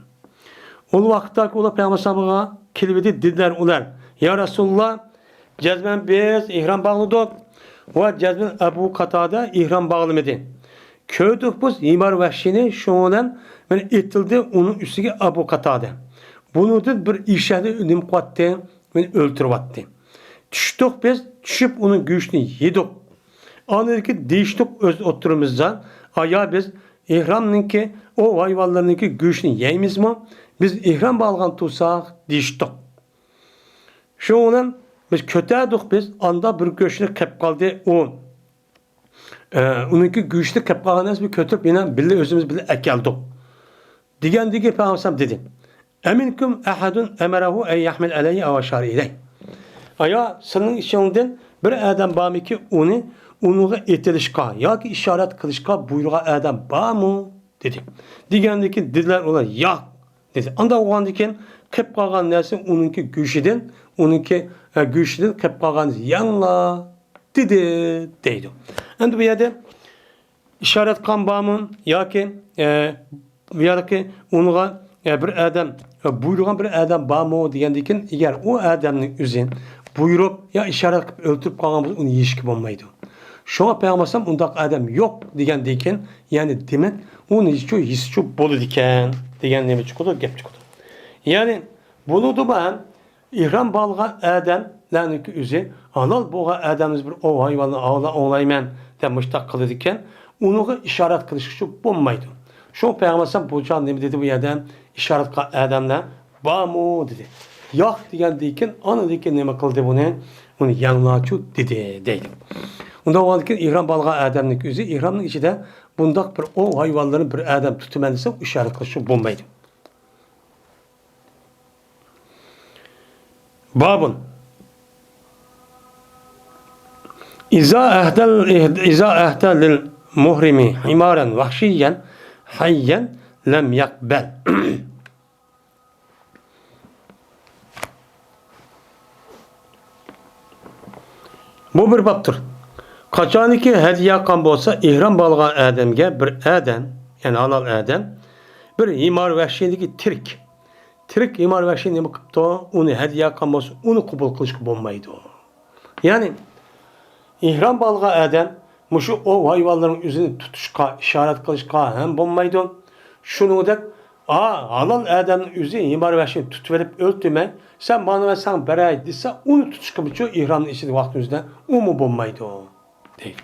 ئۇ ۋاقىتتاكى ئۇلار پەيغەمبەر ئەلەيھىسسالامغا كېلىۋىدى، دېدىلەر ئۇلار، يا رەسۇلاللا، جەزمەن بىز ئېھرام باغلىدۇق ۋە جەزمەن ئەبۇ قاتادە ئېھرام باغلىمىدى. كۆردۇق بىز ھىمار ۋەھشىينى، شۇنىڭ بىلەن مانا ئېتىلدى ئۇنىڭ ئۈستىگە ئەبۇ قاتادە. بۇنىڭدىن بىر ئېشەكنى نېمە قىلىۋەتتى؟ مانا ئۆلتۈرۈۋەتتى. چۈشتۇق بىز، چۈشۈپ ئۇنىڭ گۆشىنى يېدۇق. ئاندىن كېيىن دېيىشتۇق ئۆز ئوتتۇرىمىزدا، ئايا بىز ئېھرامنىڭكى ئوۋ ھايۋانلىرىنىڭكى گۆشىنى يەيمىزمۇ؟ بىز ئېھرام باغلىغان تۇرساق، دېيىشتۇق. شۇنىڭ بىلەن بىز كۆتەردۇق بىز، ئاندا بىر گۆشنى قېپ قالدى ئۇ. ئە، ئۇنىڭكى گۆشىنى قېپ قالغان ئەمەس، بىز كۆتۈرۈپ يەنە بىللە ئۆزىمىز بىلەن ئەكەلدۇق. دېگەندىكىن پەيغەمبەر دېدى: «ئەمىنكۇم ئەھەدۇن ئەمەرەھۇ ئەن يەھمىل ئەلەيھى ئەۋ ئەشارە ئىلەيھ.» ئايا، سىلىڭ ئىچىڭدىن بىر ئادەم بارمىكى، ئۇنى، ئۇنىڭغا ئېتىلىشقا ياكى ئىشارەت قىلىشقا بۇيرۇغان ئادەم بارمۇ؟ دېدى. دېگەندىكىن دېدىلەر ئۇلار: «ياق.» دېدى. ئانداق بولغاندىكىن، قېپ قالغان نەرسە ئۇنىڭكى گۆشىدىن، ئۇنىڭكى، ئە، گۆشىدىن قېپ قالغان يەڭلا دېدى، دەيدۇ. ئەمدى بۇ يەردە ئىشارەت قىلغان بارمۇ ياكى، ئە، بۇ يەردىكى ئۇنىڭغا، ئە، بىر ئادەم، ئە، بۇيرۇغان بىر ئادەم بارمۇ دېگەندىكىن، ئەگەر ئۇ ئادەمنىڭ ئۆزى بۇيرۇپ يا ئىشارەت قىلىپ ئۆلتۈرۈپ قالغان بولسا، ئۇنى يېيىشكە بولمايدۇ. شۇڭا پەيغەمبەر ئۇنداق ئادەم يوق دېگەندىكىن، يەنى دېمەك، ئۇنى يېسىچۇ، يېسىچۇ بولىدىكەن دېگەن نېمە چىقىدۇ، گەپ چىقىدۇ. يەنى بۇنىڭدىمۇ ھەم ئېھرام باغلىغان ئادەملەرنىڭكى ئۆزى ھالال بولغان ئادەمنى بىر ئوۋ ھايۋاننى ئاۋلا ئوۋلايمەن دەپ مۇشتاق قىلىدىكەن، ئۇنىڭغا ئىشارەت قىلىشقىچۇ بولمايدۇ. شۇ پەيغەمبەر بۇ چاغ نېمە دېدى بۇ يەردە؟ ئىشارەت قىلغان ئادەملەر بارمۇ دېدى. ياق دېگەندىكىن، ئاندىكىن نېمە قىلدى بۇنى؟ ئۇنى يەڭلاچۇ دېدى، دەيدۇ. ئۇنداق بولغاندىكىن ئېھرام باغلىغان ئادەمنىڭكى ئۆزى ئېھرامنىڭ ئىچىدە بۇنداق بىر ئوۋ ھايۋانلىرىنى بىر ئادەم تۇتىمەن دېسە، ئىشارەت قىلىشى بولمايدۇ. بابۇن. ئىزا ئەھدەل، ئىزا ئەھدە لىل مۇھرىمى ھىمارەن ۋەھشىيەن ھەييەن لەم يەقبەل. بۇ بىر بابتۇر. قاچانكى ھەدىيە قىلغان بولسا، ئېھرام باغلىغان ئادەمگە بىر ئادەم، يەنى ھالال ئادەم، بىر ھىمار ۋەھشىينىڭكى تىرىك، تىرىك ھىمار ۋەھشىي نېمە قىپتۇ؟ ئۇنى ھەدىيە قىلغان بولسا، ئۇنى قوبۇل قىلىشقا بولمايدۇ. يەنى ئېھرام باغلىغان ئادەم مۇشۇ ئوۋ ھايۋانلىرىنىڭ ئۆزىنى تۇتۇشقا، ئىشارەت قىلىشقا ھەم بولمايدۇ. شۇنىڭدەك، ئا، ھالال ئادەمنىڭ ئۆزى ھىمار ۋەھشىنى تۇتۇۋېلىپ ئۆلتۈرمەي، سەن مانا مەن ساڭا بېرەي دېسە، ئۇنى تۇتۇشقىمۇچۇ ئېھرامنىڭ ئىچىدە ۋاقتىمىزدا ئۇمۇ بولمايدۇ، دەيدۇ.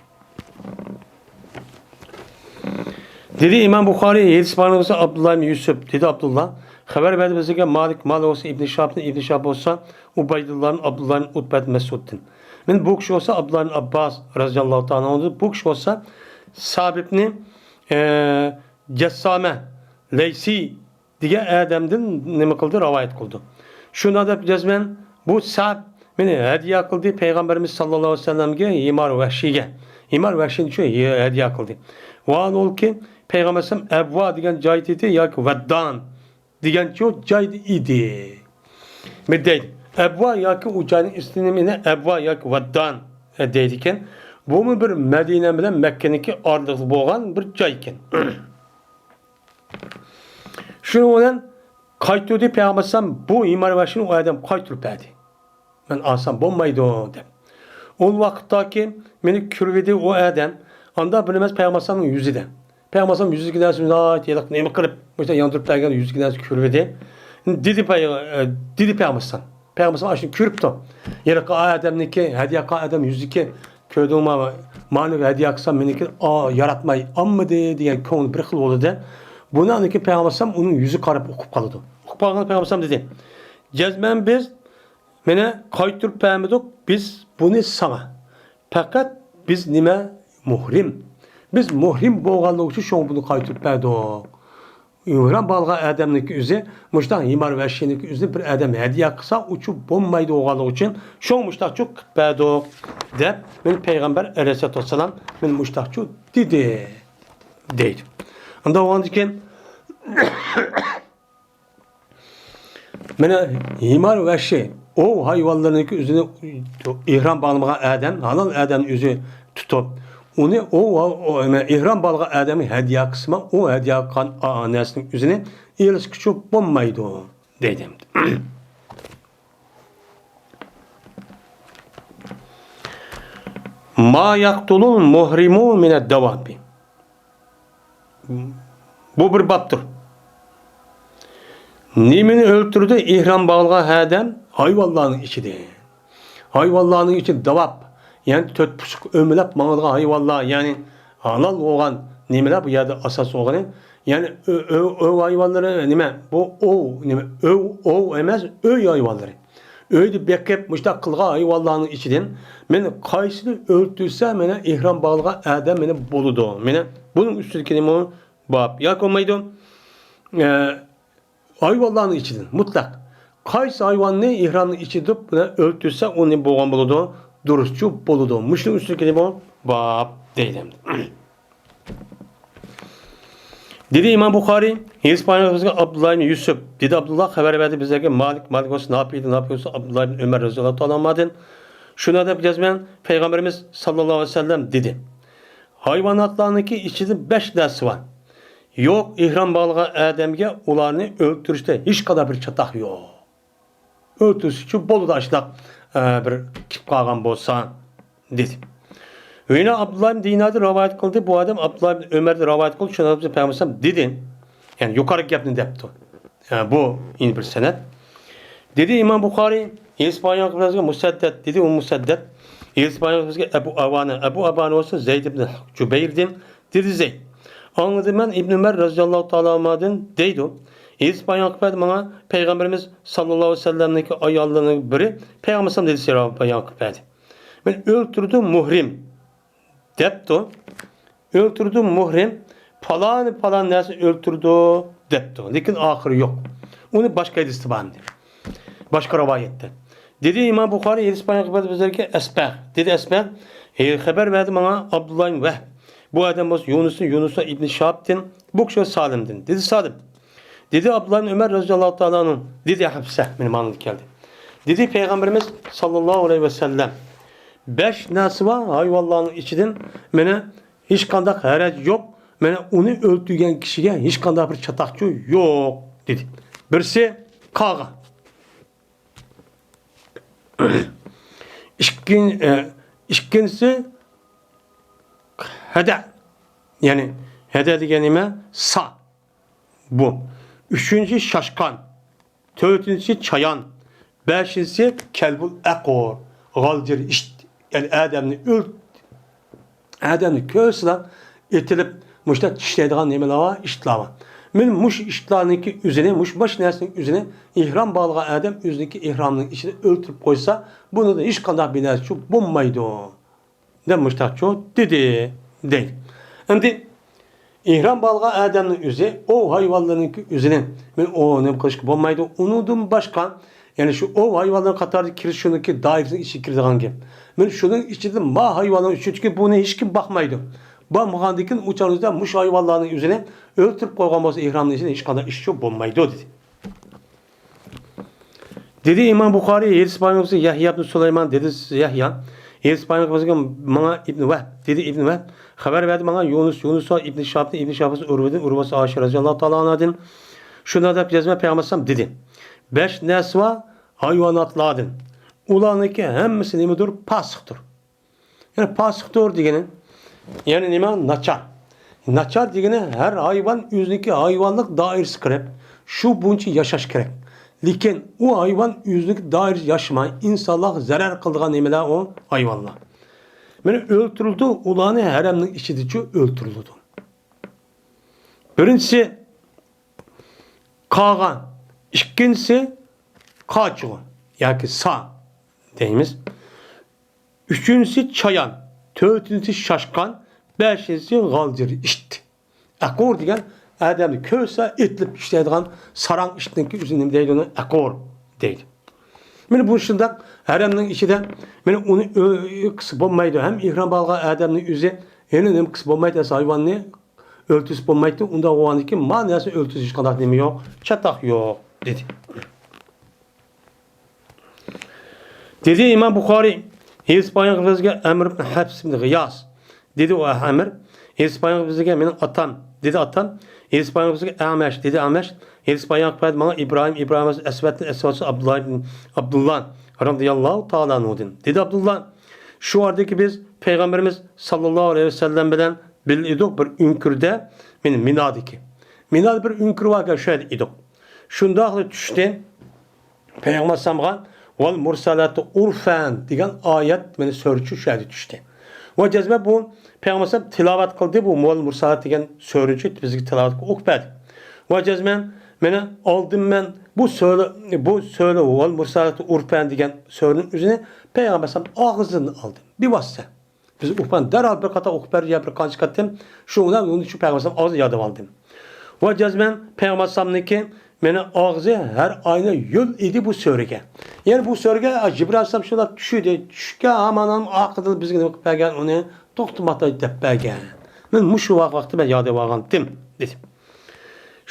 دېدى ئىمام بۇخارىي، ھەدىس بارلىقى بولسا ئابدۇللا ئىبن يۈسۈپ، دېدى ئابدۇللا. خەۋەر بەردى بىزگە مالىك، مالىك بولسا ئىبن شىھابتىن، ئىبن شىھاب بولسا ئۇبەيدۇللادىن، ئابدۇللا ئىبن ئۇتبەت مەسئۇدتىن. مەن بۇ كىشى بولسا ئابدۇللا ئىبن ئابباس رەزىياللاھۇ تائالا ئەنھۇدىن، بۇ كىشى بولسا سابىتنى، ئە، جەسسامە، لەيسى دېگەن ئادەمدىن نېمە قىلدى؟ رىۋايەت قىلدى. شۇنداق دەپ جەزمەن بۇ سەب مېنى ھەدىيە قىلدى پەيغەمبىرىمىز ساللاللاھۇ ئەلەيھى ۋەسەللەمگە ھىمار ۋەھشىيگە. ھىمار ۋەھشىينى شۇ ھەدىيە قىلدى. ۋاھالبۇلكى پەيغەمبەر ئەلەيھىسسالام ئەبۋا دېگەن جايدا ئىدى ياكى ۋەددان دېگەن شۇ جايدا ئىدى. بىر دەيدۇ، ئەبۋا ياكى ئۇ جاينىڭ ئىسمى نېمە؟ ئەبۋا ياكى ۋەددان دەيدىكەن. بۇمۇ بىر مەدىنە بىلەن مەككىنىڭكى ئارىلىقىدا بولغان بىر جاي ئىكەن. شۇنىڭ بىلەن قايتۇردى پەيغەمبەر ئەلەيھىسسالام بۇ ھىمار ۋەھشىنى ئۇ ئادەم قايتۇرۇپ بەردى. مەن ئالسام بولمايدۇ دەپ. ئۇ ۋاقىتتاكى مېنى كۆرۈۋىدى ئۇ ئادەم. ئاندا بىر نېمە پەيغەمبەر ئەلەيھىسسالامنىڭ يۈزىدە. پەيغەمبەر ئەلەيھىسسالام يۈزىدىكى نەرسە مۇنداق ھېلىقى نېمە قىلىپ، مۇشۇنداق ياندۇرۇپ بەرگەن يۈزىدىكى نەرسە كۆرۈۋىدى. دېدى پەيغە-، دېدى پەيغەمبەر ئەلەيھىسسالام. پەيغەمبەر ئەلەيھىسسالام ئاشۇنى كۆرۈپتۇ. ھېلىقى ئادەمنىڭكى ھەدىيە قىلغان ئادەم يۈزىدىكى كۆردۈڭمۇ، مانا ھەدىيە قىلسام مېنىڭكى، ئا، ياراتماي ئالمىدى دېگەن كۆڭلى بىر خىل بولىدۇ. بۇنىڭدىن كېيىن پەيغەمبەر ئەلەيھىسسالام ئۇنىڭ يۈزىگە قاراپ ئۇقۇپ قالىدۇ. ئۇقۇپ قالغان پەيغەمبەر ئەلەيھىسسالام دېدى، جەزمەن بىز مانا قايتۇرۇپ بەرمىدۇق، بىز بۇنى ساڭا. پەقەت بىز نېمە؟ مۇھرىم. بىز مۇھرىم بولغانلىقى ئۈچۈن شۇڭا بۇنى قايتۇرۇپ بەردۇق. ئېھرام باغلىغان ئادەمنىڭكى ئۆزى مۇشۇنداق ھىمار ۋەھشىينىڭكى ئۆزىنى بىر ئادەم ھەدىيە قىلسا، ئۇچۇ بولمايدۇ بولغانلىقى ئۈچۈن، شۇڭا مۇشۇنداقچۇ قىلىپ بەردۇق، دەپ مانا پەيغەمبەر ئەلەيھىسسالاتۇ ۋەسسالام مانا مۇشۇنداقچۇ دېدى، دەيدۇ. ئۇنداق بولغاندىكىن، مانا ھىمار ۋەھشىي ئوۋ ھايۋانلىرىنىڭكى ئۆزىنى ئېھرام باغلىمىغان ئادەم، ھالال ئادەمنى ئۆزى تۇتۇپ، ئۇنى ئوۋ، ئوۋ، ئېھرام باغلىغان ئادەمگە ھەدىيە قىلسىمۇ، ئۇ ھەدىيە قىلغان نەرسىنىڭ ئۆزىنى ئېلىشقىچۇ بولمايدۇ، دەيدۇ. ما يقتل المحرم من الدواب. بۇ بىر بابتۇر. نېمىنى ئۆلتۈرىدۇ ئېھرام باغلىغان ئادەم؟ ھايۋانلارنىڭ ئىچىدە. ھايۋانلارنىڭ ئىچىدە داۋاب، يەنى تۆت پۇچۇق ئۆمىلەپ ماڭىدىغان ھايۋانلار، يەنى ھالال بولغان نېمىلەر بۇ يەردە ئاساس بولغىنى. يەنى ئۆ-، ئۆ-، ئۆي ھايۋانلىرى نېمە؟ بۇ ئوۋ، نېمە؟ ئۆ-، ئوۋ ئەمەس، ئۆي ھايۋانلىرى. ئۆيدە بېقىپ، مۇشۇنداق قىلغان ھايۋانلارنىڭ ئىچىدىن مەن قايسىنى ئۆلتۈرسە، مانا ئېھرام باغلىغان ئادەم مانا بولىدۇ. مانا بۇنىڭ ئۈستىدىكى نېمە؟ باب. ياكى بولمايدۇ. ئە، ھايۋانلارنىڭ ئىچىدىن مۇتلەق قايسى ھايۋاننى ئېھرامنىڭ ئىچىدە تۇتۇپ، بۇنى ئۆلتۈرسە، ئۇنى بولغان بولىدۇ، دۇرۇسچۇ بولىدۇ. مۇشۇنىڭ ئۈستىدىكى نېمە؟ باب دەيدۇ. دېدى ئىمام بۇخارىي، ھېدىس بايان قىلغان بىزگە ئابدۇللا ئىبن يۈسۈپ. دېدى ئابدۇللا، خەۋەر بەردى بىزگە مالىك، مالىك بولسا نافىدىن، نافى بولسا ئابدۇللا ئىبن ئۆمەر رەزىياللاھۇ تائالا ئانھۇدىن. شۇنى دەپ يازىمەن، پەيغەمبىرىمىز ساللاللاھۇ ئەلەيھى ۋەسەللەم دېدى، ھايۋاناتلارنىڭكى ئىچىدە بەش نەرسە بار. يوق، ئېھرام باغلىغان ئادەمگە ئۇلارنى ئۆلتۈرۈشتە ھېچقانداق بىر چاتاق يوق. ئۆلتۈرسىچۇ بولىدۇ، ئاشۇنداق، ئە، بىر كېلىپ قالغان بولسا، دېدى. يەنە ئابدۇللا ئىبن دىناردىن رىۋايەت قىلدى. بۇ ئادەم ئابدۇللا ئىبن ئۆمەردىن رىۋايەت قىلدى. شۇنىڭ بىلەن پەيغەمبەر دېدى. يەنى يۇقىرىقى گەپنى دەپتۇ. ئە، بۇ يەنە بىر سەنەد. دېدى ئىمام بۇخارىي، ھېدىس بايان قىلغان بىزگە مۇسەددەد، دېدى ئۇ مۇسەددەد. ھېدىس بايان قىلغان بىزگە ئەبۇ ئاۋانە، ئەبۇ ئاۋانە بولسا زەيد ئىبن جۇبەيردىن. دېدى زەيد. ئاڭلىدىم مەن ئىبن ئۆمەر رەزىياللاھۇ تائالا ئانھۇدىن دەيدۇ. ھېدىس بايان قىلىپ بەردى ماڭا پەيغەمبىرىمىز ساللاللاھۇ ئەلەيھى ۋەسەللەمنىڭكى ئاياللىرىنىڭ بىرى پەيغەمبىرىمىز دېدى، بايان قىلىپ بەردى. مەن ئۆلتۈردۈم مۇھرىم دەپتۇ. ئۆلتۈردۈم مۇھرىم، پالانى پالان نەرسە ئۆلتۈردى دەپتۇ. لېكىن ئاخىرى يوق. ئۇنى باشقا ھەدىستە بار ئەمدى. باشقا رىۋايەتتە. دېدى ئىمام بۇخارىي، ھېدىس بايان قىلىپ بەردى بىزلەرگە ئەسبەغ. دېدى ئەسبەغ، ھە، خەۋەر بەردى ماڭا ئابدۇللا ئىبن ۋەھب. بۇ ئادەم بولسا يۇنۇستىن، يۇنۇس ئىبن شىھابتىن، بۇ كىشى سالىمدىن. دېدى سالىم. دېدى ئابدۇللا ئىبن ئۆمەر رەزىياللاھۇ تائالا ئەنھۇ. دېدى ھەپسە، مېنىڭ ماڭىمدا كەلدى. دېدى پەيغەمبىرىمىز ساللاللاھۇ ئەلەيھى ۋەسەللەم، بەش نەرسە بار ھايۋانلارنىڭ ئىچىدىن، مانا ھېچقانداق ھەرەج يوق، مانا ئۇنى ئۆلتۈرگەن كىشىگە ھېچقانداق بىر چاتاقچۇ يوق، دېدى. بىرسى قاغا. ئىككىن-، ئە، ئىككىنچىسى ھەدە. يەنى ھەدە دېگەن نېمە؟ سا. بۇ. ئۈچىنچى شاشقان. تۆتىنچىسى چايان. بەشىنچىسى كەلبۇل ئەقۇر. غالجىر ئىت. يەنى ئادەمنى ئۆل-، ئادەمنى كۆرسىلا ئېتىلىپ، مۇشۇنداق چىشلەيدىغان نېمىلەر بار؟ ئىتلار بار. مەن مۇشۇ ئىتلارنىڭكى ئۆزىنى، مۇشۇ بەش نەرسىنىڭ ئۆزىنى ئېھرام باغلىغان ئادەم ئۆزىنىڭكى ئېھرامىنىڭ ئىچىدە ئۆلتۈرۈپ قويسا، بۇنىڭدا ھېچقانداق بىر نەرسە بولمايدۇ، دەپ مۇشۇنداقچۇ دېدى، دەيدۇ. ئەمدى ئېھرام باغلىغان ئادەمنىڭ ئۆزى ئوۋ ھايۋانلىرىنىڭكى ئۆزىنى مەن ئۇ نېمە قىلىشقا بولمايدۇ. ئۇنىڭدىن باشقا، يەنى شۇ ئوۋ ھايۋانلىرى قاتارىدا كىرىش شۇنىڭكى دائىرىسىنىڭ ئىچىگە كىرىدىغان گەپ. مەن شۇنىڭ ئىچىدە ما ھايۋانلارنىڭ ئۈچىنچىكى بۇنى ھېچكىم باقمايدۇ. بارمىغاندىكىن ئۇ چاغدا مۇشۇ ھايۋانلارنىڭ ئۆزىنى ئۆلتۈرۈپ قويغان بولسا، ئېھرامنىڭ ئىچىدە ھېچقانداق ئىش شۇ بولمايدۇ، دېدى. دېدى ئىمام بۇخارىي، ھېدىس بايان قىلغۇسى يەھيا ئىبن سۇلايمان، دېدى يەھيا، ھېدىس بايان قىلغۇسى ماڭا ئىبن ۋەھب، دېدى ئىبن ۋەھب، خەۋەر بەردى ماڭا يۇنۇس، يۇنۇس ۋە ئىبن شىھابتىن، ئىبن شىھاب ئۇرۋىدىن، ئۇرۋا ئائىشە رەزىياللاھۇ تائالا ئانھادىن، شۇنداق دەپ يازما پەيغەمبەر ئەلەيھىسسالام دېدى، بەش نەرسە بار ھايۋاناتلاردىن، ئۇلارنىڭكى ھەممىسى نېمىدۇر؟ پاسىقتۇر. يەنى پاسىقتۇر دېگىنى، يەنى نېمە؟ ناچار. ناچار دېگىنى ھەر ھايۋان ئۆزىنىڭكى ھايۋانلىق دائىرىسىگە كىرىپ، شۇ بويىچە ياشاش كېرەك. لېكىن ئۇ ھايۋان ئۆزىنىڭكى دائىرىسىگە ياشىماي، ئىنسانلارغا زەرەر قىلىدىغان نېمىلەر ئۇ ھايۋانلار. مانا ئۆلتۈرۈلىدۇ، ئۇلارنى ھەرەمنىڭ ئىچىدىچۇ ئۆلتۈرۈلىدۇ. بىرىنچىسى قاغا، ئىككىنچىسى قاچىغۇ ياكى سا دەيمىز. ئۈچىنچىسى چايان، تۆتىنچىسى شاشقان، بەشىنچىسى غالجىر ئىت. ئەقۇر دېگەن ئادەمنى كۆرسە ئېتىلىپ چىشلەيدىغان ساراڭ ئىتنىڭكى ئۆزىنى نېمە دەيدۇ؟ ئۇنى ئەقۇر دەيدۇ. مانا بۇ شۇنداق ھەرەمنىڭ ئىچىدە مانا ئۇنى ئۆ-، ئۆلتۈرسە بولمايدۇ. ھەم ئېھرام باغلىغان ئادەمنىڭ ئۆزى يەنە نېمە قىلسا بولمايدۇ؟ ئەسلى ھايۋاننى ئۆلتۈرسە بولمايدۇ. ئۇنداق بولغاندىكىن ما نەرسىنى ئۆلتۈرسە ھېچقانداق نېمە يوق، چاتاق يوق دېدى. دېدى ئىمام بۇخارىي، ھېدىس بايان قىلغۇسى ئەمر ئىبن ھەفس ئىبن غىياس. دېدى ئۇ ئەمر، ھېدىس بايان قىلغۇسى مېنىڭ ئاتام. دېدى ئاتام، ھېدىس بايان قىلغۇسى ئەمەش. دېدى ئەمەش، ھېدىس بايان قىلىپ بەردى ماڭا ئىبراھىم، ئىبراھىم ئەسۋەدتىن، ئەسۋەد ئابدۇللا ئىبن ئابدۇللا رەزىياللاھۇ تائالا ئانھۇدىن. دېدى ئابدۇللا، شۇ ئارىدىكى بىز پەيغەمبىرىمىز ساللاللاھۇ ئەلەيھى ۋەسەللەم بىلەن بىللە ئىدۇق بىر ئۆڭكۈردە، مېنى مىنادىكى. مىنادا بىر ئۆڭكۈر باركەن، شۇ يەردە ئىدۇق. شۇنداقلا چۈشتى. پەيغەمبەر ئەلەيھىسسالامغا «ۋەل مۇرسالاتى ئۇرفەن» دېگەن ئايەت، مانا سۈرىچۇ شۇ يەردە چۈشتى. ۋە جەزمەن بۇ پەيغەمبەر ئەلەيھىسسالام تىلاۋەت قىلدى بۇ «ۋەل مۇرسالات» دېگەن سۈرىچۇ بىزگە تىلاۋەت قىلىپ ئوقۇپ بەردى. ۋە جەزمەن مانا ئالدىم مەن بۇ سۈرە، بۇ سۈرە «ۋەل مۇرسالاتى ئۇرفەن» دېگەن سۈرىنىڭ ئۆزىنى پەيغەمبەر ئەلەيھىسسالام ئاغزىدىن ئالدىم. بىۋاسىتە. بىز ئۇققان دەرھال بىر قاتار ئوقۇپ بەردى يا بىر قانچە قېتىم. شۇنىڭ بىلەن ئۇنى شۇ پەيغەمبەر ئەلەيھىسسالام ئاغزىدىن يادلاپ ئالدىم. ۋە جەزمەن پەيغەمبەر ئەلەيھىسسالامنىڭكى مېنىڭ ئاغزى ھەر ئاينى يول ئىدى بۇ سۈرىگە. يەنى بۇ سۈرىگە جىبرىل ئەلەيھىسسالام شۇنداق چۈشىدى. چۈشكەن ھامان ئاقىدىن بىزگە نېمە قىلىپ بەرگەن، ئۇنى توختىماقتا دەپ بەرگەن. مەن مۇشۇ ۋاقىتتا مەن يادلاپ ئالغانتىم، دېدى.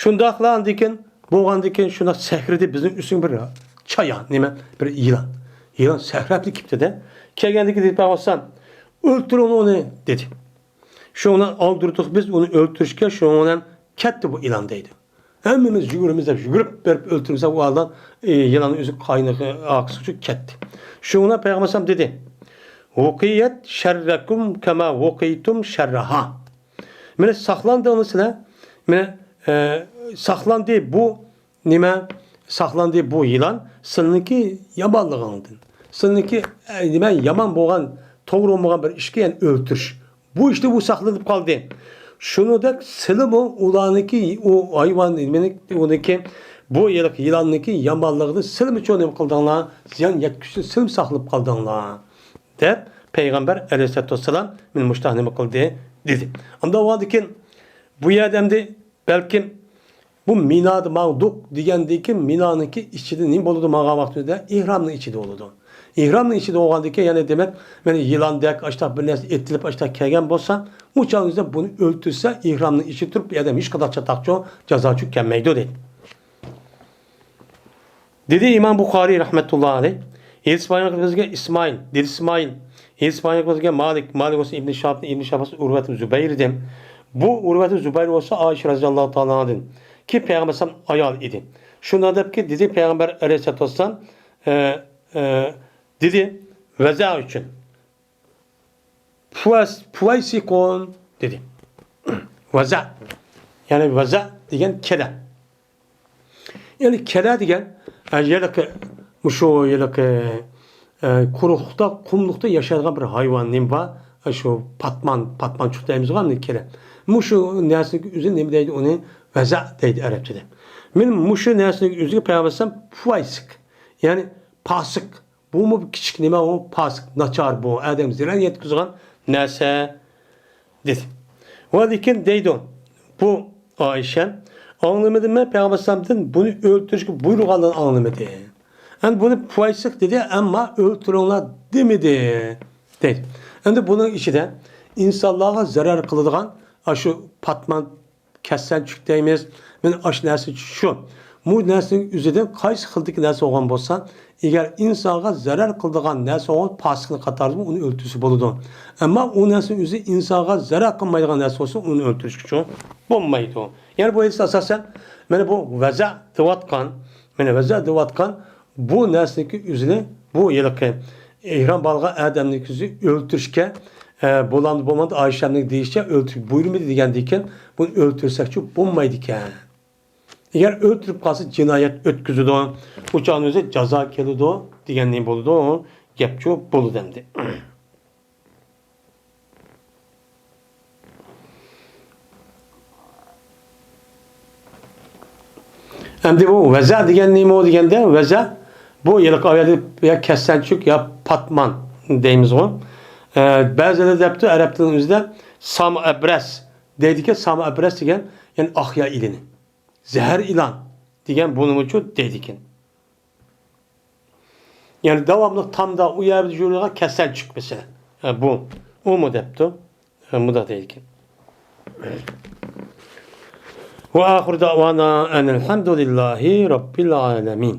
شۇنداقلا ئاندىن كېيىن بولغاندىن كېيىن شۇنداق سەكرىدى بىزنىڭ ئۈستىگە بىر چايان، نېمە، بىر يىلان. يىلان سەكرەپلا كېلىپتۇ-دە. كەلگەندىن كېيىن دېدى پەيغەمبەر ئەلەيھىسسالام، «ئۆلتۈرۈڭ ئۇنى» دېدى. شۇنىڭ بىلەن ئالدۇردۇق بىز ئۇنى ئۆلتۈرۈشكە، شۇنىڭ بىلەن كەتتى بۇ يىلان دەيدۇ. ھەممىمىز يۈگۈرىمىز دەپ يۈگۈرۈپ بېرىپ ئۆلتۈرمىسەك، ئۇ ھالدا، ئى، يىلان ئۆزى قاينىغى ئارقىسىغا كەتتى. شۇنىڭ بىلەن پەيغەمبەر ئەلەيھىسسالام دېدى، «ۋۇقىيەت شەررەكۇم كەما ۋۇقىيتۇم شەررەھا.» مانا ساقلاندىڭلار سىلەر. مانا، ئە، ساقلاندى بۇ نېمە؟ ساقلاندى بۇ يىلان سىلىنىڭكى يامانلىقىڭدىن. سىلىنىڭكى، ئە، نېمە، يامان بولغان، توغرا بولمىغان بىر ئىشكە، يەنى ئۆلتۈرۈش. بۇ ئىشتا ئۇ ساقلىنىپ قالدى. شۇنىڭدەك سىلىمۇ ئۇلارنىڭكى، ئۇ ھايۋان نېمىنى، ئۇنىڭكى، بۇ ھېلىقى يىلاننىڭكى يامانلىقىدىن سىلىمۇ چوڭ نېمە قىلدىڭلار؟ زىيان يەتكۈزۈشتىن سىلىمۇ ساقلىنىپ قالدىڭلار، دەپ پەيغەمبەر ئەلەيھىسسالاتۇ ۋەسسالام مېنى مۇشۇنداق نېمە قىلدى، دېدى. ئاندىن بولغاندىن كېيىن بۇ يەردە ئەمدى بەلكىم بۇ مىنادا ماڭدۇق دېگەندىن كېيىن مىنانىڭكى ئىچىدە نېمە بولىدۇ ماڭغان ۋاقتىمىزدا؟ ئېھرامنىڭ ئىچىدە بولىدۇ. ئېھرامنىڭ ئىچىدە بولغاندىن كېيىن، يەنى دېمەك، مانا يىلاندەك ئاشتاق بىر نەرسە ئېتىلىپ ئاشتاق كەلگەن بولسا، ئۇ چاغدا بۇنى ئۆلتۈرسە، ئېھرامنىڭ ئىچىدە تۇرۇپ، بۇ ئادەم ھېچقانداق چاتاقچۇ، جازاچۇ كەلمەيدۇ دەيدۇ. دېدى ئىمام بۇخارىي رەھمەتۇللا ئەلەيھ، ھەدىس بايان قىلغان بىزگە ئىسمائىل، دېدى ئىسمائىل، ھەدىس بايان قىلغان بىزگە مالىك، مالىك بولسا ئىبنى شىھاب، ئىبنى شىھاب بولسا ئۇرۋەتۇ زۇبەير دېدى. بۇ ئۇرۋەتۇ زۇبەير بولسا ئائىشە رەزىياللاھۇ تائالا ئانھادىن، كى پەيغەمبەر ئەلەيھىسسالام ئايال ئىدى. شۇنداق دەپكى، دېدى پەيغەمبەر ئەلەيھىسسالاتۇ ۋەسسالام، ئە، ئە، دېدى، ۋەزە ئۈچۈن. پۇۋەس-، پۇۋەيسىقون دېدى. ۋەزە. يەنى ۋەزە دېگەن كەلە. يەنى كەلە دېگەن، ئە، ھېلىقى، مۇشۇ ھېلىقى، ئە، قۇرۇقلۇقتا، قۇملۇقتا ياشايدىغان بىر ھايۋان نېمە بار؟ ئە، شۇ پاتمان، پاتمانچۇق دەيمىزغۇ ئەمدى كەلە. مۇشۇ نەرسىنىڭ ئۆزى نېمە دەيدۇ؟ ئۇنى ۋەزە دەيدۇ ئەرەبچىدە. مەن مۇشۇ نەرسىنىڭ ئۆزىگە پەيغەمبەر ئەلەيھىسسالام پۇۋەيسىق، يەنى پاسىق، بۇمۇ كىچىك نېمە ئۇ؟ پاسىق، ناچار بۇ، ئادەمگە زىيان يەتكۈزىدىغان نەرسە، دېدى. ۋە لېكىن دەيدۇ، بۇ ئائىشە، ئاڭلىمىدىم مەن پەيغەمبەر ئەلەيھىسسالامدىن بۇنى ئۆلتۈرۈشكە بۇيرۇغانلىرىنى ئاڭلىمىدى. ئەمدى بۇنى پۇۋەيسىق دېدى، ئەمما ئۆلتۈرۈڭلار دېمىدى، دەيدۇ. ئەمدى بۇنىڭ ئىچىدە ئىنسانلارغا زەرەر قىلىدىغان، ئاشۇ پاتمان، كەسسەنچۈك دەيمىز. مانا ئاشۇ نەرسە شۇ. بۇ نەرسىنىڭ ئۆزىدىن قايسى خىلدىكى نەرسە بولغان بولسا، ئەگەر ئىنسانغا زەرەر قىلىدىغان نەرسە بولغان، پاسىقنىڭ قاتارىدا ئۇنى ئۆلتۈرسە بولىدۇ. ئەمما ئۇ نەرسىنىڭ ئۆزى ئىنسانغا زەرەر قىلمايدىغان نەرسە بولسا، ئۇنى ئۆلتۈرۈشكە بولمايدۇ. يەنى بۇ ھەدىستە ئاساسەن، مانا بۇ ۋەزە دەۋاتقان، مانا ۋەزە دەۋاتقان بۇ نەرسىنىڭكى ئۆزىنى، بۇ ھېلىقى ئېھرام باغلىغان ئادەمنىڭكى ئۆزى ئۆلتۈرۈشكە، ئە، بولامدۇ بولمامدۇ، ئائىشەمنىڭ دېيىشىچە ئۆلتۈرۈشكە بۇيرۇمىدى دېگەندىن كېيىن، بۇنى ئۆلتۈرسەكچۇ بولمايدىكەن. ئەگەر ئۆلتۈرۈپ قالسا جىنايەت ئۆتكۈزىدۇ، ئۇ چاغنىڭ ئۆزى جازا كېلىدۇ دېگەن نېمە بولىدۇ؟ گەپچۇ بولىدۇ ئەمدى. ئەمدى بۇ ۋەزە دېگەن نېمە دېگەندە، ۋەزە بۇ ھېلىقى ئايەتتە يا كەسسەنچۈك يا پاتمان دەيمىزغۇ. ئە، بەزىلەر دەپتۇ ئەرەب تىلىنىڭ ئۆزىدە سام ئەبرەس دەيدىكەن، سام ئەبرەس دېگەن، يەنى ئاقيا ئىلىنى. زەھەر ئىلان دېگەن بۇنىمۇچۇ دەيدىكەن. يەنى داۋاملىق تامدا ئۇ يەردە يۈرىدىغان كەسەنچۈك مەسىلەن. ھە، بۇ. ئۇمۇ دەپتۇ. ھە، مۇنداق دەيدىكەن. وآخر دعوانا أن الحمد لله رب العالمين.